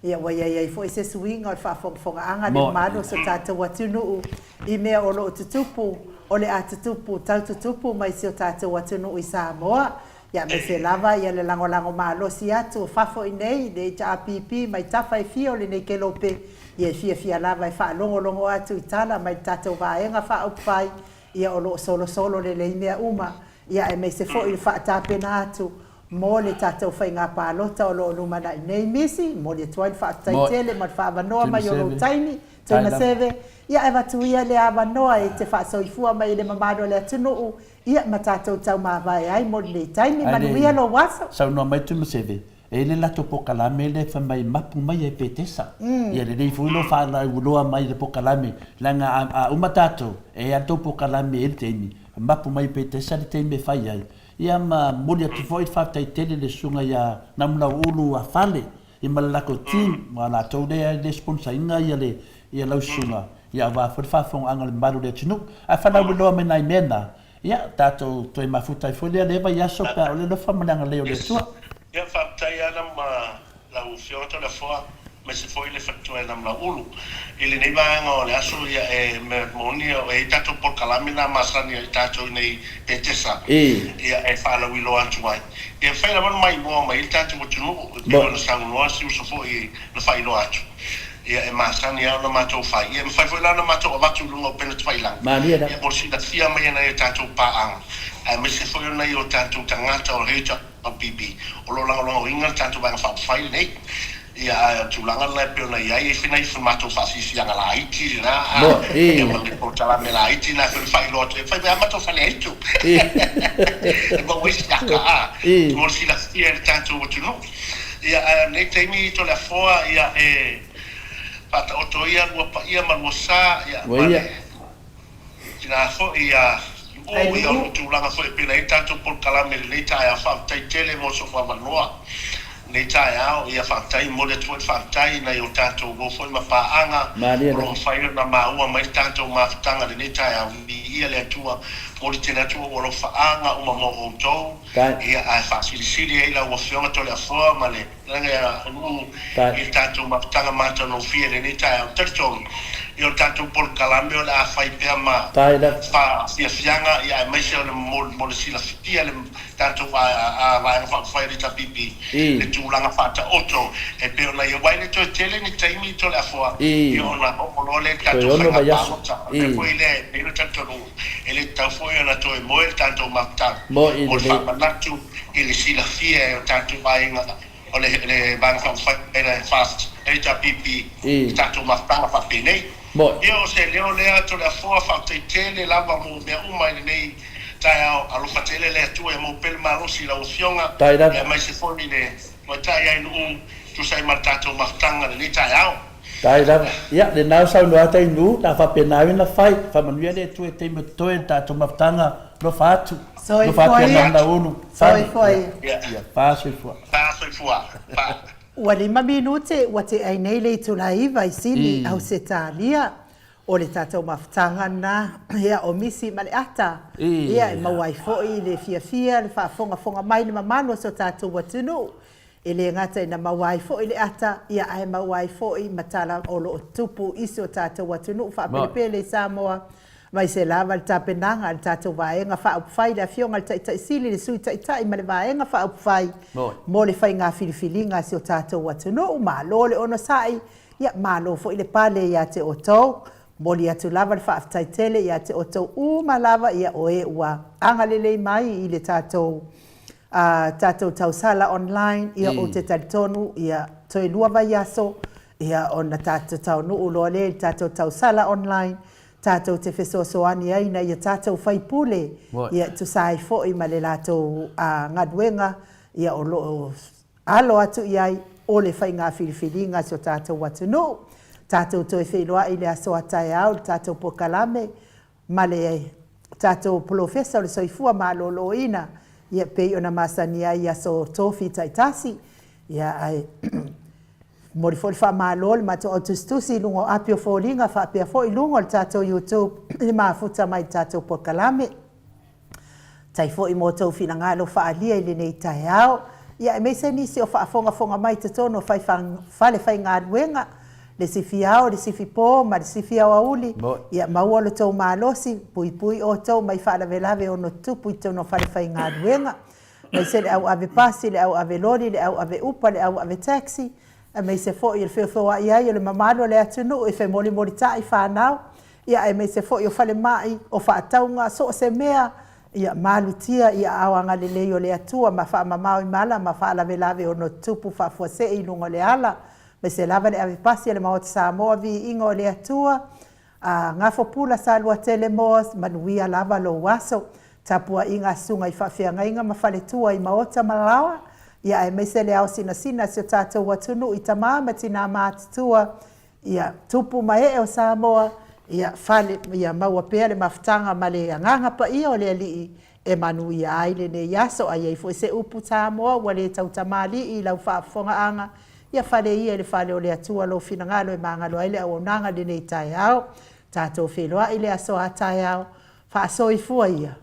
Ia, ua i ai ai foi se suiga o le faafogafogaaga a le mamalu o so tatou atunuu i mea o lo o tutupu, o le a tutupu, tau tutupu mai si o tatou atunuu i Samoa, ia aemaise lava ia le lagolago malosi atu o fafo i nei, i le HRPP mai tafa e fia o lenei kelope, ia e fiafia lava e faalogologo atu i tala mai le tatou Vaega Faaupufai, ia o lo o solosolo lelei mea uma, ia aemaise foi le faatapena atu mo le tatou faiga palota o lo o lumanai nei Misi, momoli atu ai le faafetai tele mo le faaavanoa mai o lou taimi, Tuimaseve, ia ae avatu ia le avanoa e te faasoifua mai i le mamalu o le atunuu, ia ma tatou taumavae ai mo lenei taimi. Manuia lou aso. Saunoa mai Tuimaseve, e i ai le latou pokalame lea e fai mai mapu mai e Petesa. Ia lelei foi lou faalauiloa mai i le pokalame, leaga a uma tatou, e i ai lava le tou pokalame e i ai le taimi, mapu mai e Petesa le taimi e fai ai. Ia ma momoli atu foi le faafetai tele i le susuga ia Namulauulu Afale ia ma le latou team aua o latou lea e sponsor ina ia le ia lau susuga ia aua foi le faafofogaaga a le mamalu o le atunuu. Ae faalauiloa mai nai mea na, ia tatou toe mafuta ai foi lea lea vaiaso pe a oo le alofa ma le agalelei o le Atua. Ia faafetai lava ma Lau Afioga Toleafoa, aemaise foi le faletua e Namulauulu. I lenei vaega o le aso, ia e mea moni e i ai tatou polokalame na masani ai tatou i nei Petesa, ia e faalauiloa atu ai. Ia e mafai lava ona maimoa mai ai le tatou atunuu, e pei ona saunoa si uso foi na faailoa atu. Ia e masani lava ona matou fai. Ia e mafai foi la ona matou avatu i luga o upega tafailagi, ia mo le silafia mai e nai o tatou paaga, aemaise foi o nai o tatou tagata o HR. LPP, o lo o lagolagoina le tatou Vaega Faaupufai lenei. Ia, ae o le tulaga lena e pei ona i ai, e i ai foi nai matou faafiafiaga laiti lena, a, ia ma le polokalame laiti lena foi na faailoa atu ai, e fai mai lava matou faleaitu e maua ai se aka, a, mo le silafia e le tatou atunuu. Ia, ae o lenei taimi Toleafoa, ia, e faataoto ia lua paia ma lua sa, ia, ma le. Ina foi ia Lu'u, ia o le tulaga foi e pei ona i ai tatou polokalame i lenei taeao, faafetai tele mo sou avanoa i lenei taeao, ia faafetai, e momoli atu foi le faafetai i nai o tatou uo foi ma paaga o lo o mafai ona maua mai le tatou mafutaga i lenei taeao, viia le Atua, momoli tele atu ou alofaaga uma mo outou, ia ae faasilisili ai lau Afioga Toleafoa ma le. Leaga o nuu i le tatou mafutaga matagofie i lenei taeao, talitonu, ia o le tatou polokalame o le a fai pea ma faafiafiaga, ia aemaise o le mo le silafia le tatou Vaega Faaupufai a le HRPP le tulaga faataoto e pei ona i ai. Aua e le toe tele ni taimi Toleafoa, ia ona oo loa lea i le tatou faiga palota. O le mea foi lea e pei ona talitonuga, e le tatau foi ona toe moe le tatou mafutaga mo le faamanatu i le silafia e o tatou aiga o le Vaega Faaupufai le FAST, HRPP, i tatou mafutaga faapenei. Ia o se leo lea Toleafoa, faafetai tele lava mo mea uma i lenei taeao. Alofa tele le Atua ia maua pea le malosi i lau Afioga, aemaise foi le Tamaitai ia Lu'u tusa ai ma le tatou mafutaga i lenei taeao. Tae lava. Ia, lena o saunoa atu ai Nuu, la faapena ai ona fai. Faamanuia le Atua i taimi o totoe le tatou mafutaga, alofa atu. Alofa atu ia Namulauulu. Fale. Soifua ia. Ia, fa soifua. Fa soifua. Fa. Ua lima minute ua te'ai nei le itula iva i Sini, Ausetalia. O le tatou mafutaga lena, ia, o Misi ma le Ata, ia, e maua ai foi le fiafia, le faafogafoga mai le mamalu o si o tatou atunuu. E le gata ina maua ai foi le ata, ia, ae maua ai foi ma tala o lo o tupu i si o tatou atunuu faapelepele i Samoa, aemaise lava le tapenaga a le tatou Vaega Faaupufai, le Afioga i le Taitai Sili, le Sui Taitai ma le Vaega Faaupufai mo le faiga filifiliga a si o tatou atunuu. Malo le onosai, Ia, malo foi le pale ia te outou. Momoli atu lava le faafetai tele ia te outou uma lava, ia, o e ua agalelei mai i le tatou, a, tatou tausala online. Ia, ou te talitonu, ia, toe lua vaiaso, ia, ona tatou taunuu loa lea i le tatou tausala online, tatou te fesoasoani ai ina ia tatou faipule, ia, e tusa ai foi ma le latou, a, galuega, ia, o lo o Alo atu i ai o le faiga filifiliga a si o tatou atunuu. Tatou toe feiloai i le aso a taeao i le tatou polokalame ma le tatou polofesa o le soifua maloloina, ia pei ona masani ai i aso tofi taitasi. Ia ae momoli foi le faamalo i le matou au tusitusi i luga o api o foliga faapea foi i luga o le tatou YouTube i le mafuta mai i le tatou polokalame. Faafetai foi mo outou finagalo faaalia i lenei taeao, ia aemaise nisi o faafogafoga mai i totonu o falefaigaluega, le sifi ao, le sifi po ma le sifi aoauli, ia maua lo outou malosi, puipui outou mai faalavelave e ono tutupu i totonu o falefaigaluega, aemaise le au ave pasi, le au ave loli, le au ave upa, le au ave taxi, aemaise foi o le feofeoai ai o le mamalu o le atunuu e femolimolitai fanau, ia aemaise foi o falemai, o faatauga, so o se mea, ia malutia i aao agalelei o le Atua ma faamamao i mala ma faalavelave ono tutupu faafuasei i luga o le ala, aemaise lava le avepasi a le Maota Samoa, viiga o le Atua, a Gafo Pula Saluatele Moas, manuia lava lou aso. Tapuaiga a susuga i faafeagaiga ma faletua i maota ma laoa, ia aemaise le ao sinasina a si o tatou atunuu i tama ma tina matutua, Ia tupu ma ee o Samoa, ia fale, ia maua pea le mafutaga ma le Agaga Paia o le Alii e manuia ai lenei aso. A i ai foi se upu Samoa ua le tautamalii i lau faafofogaaga, ia fale ia i le fale o le Atua lou finagalo e magalo ai le auaunaga i lenei taeao. Tatou feiloai i le aso a taeao. Faasoifua ia.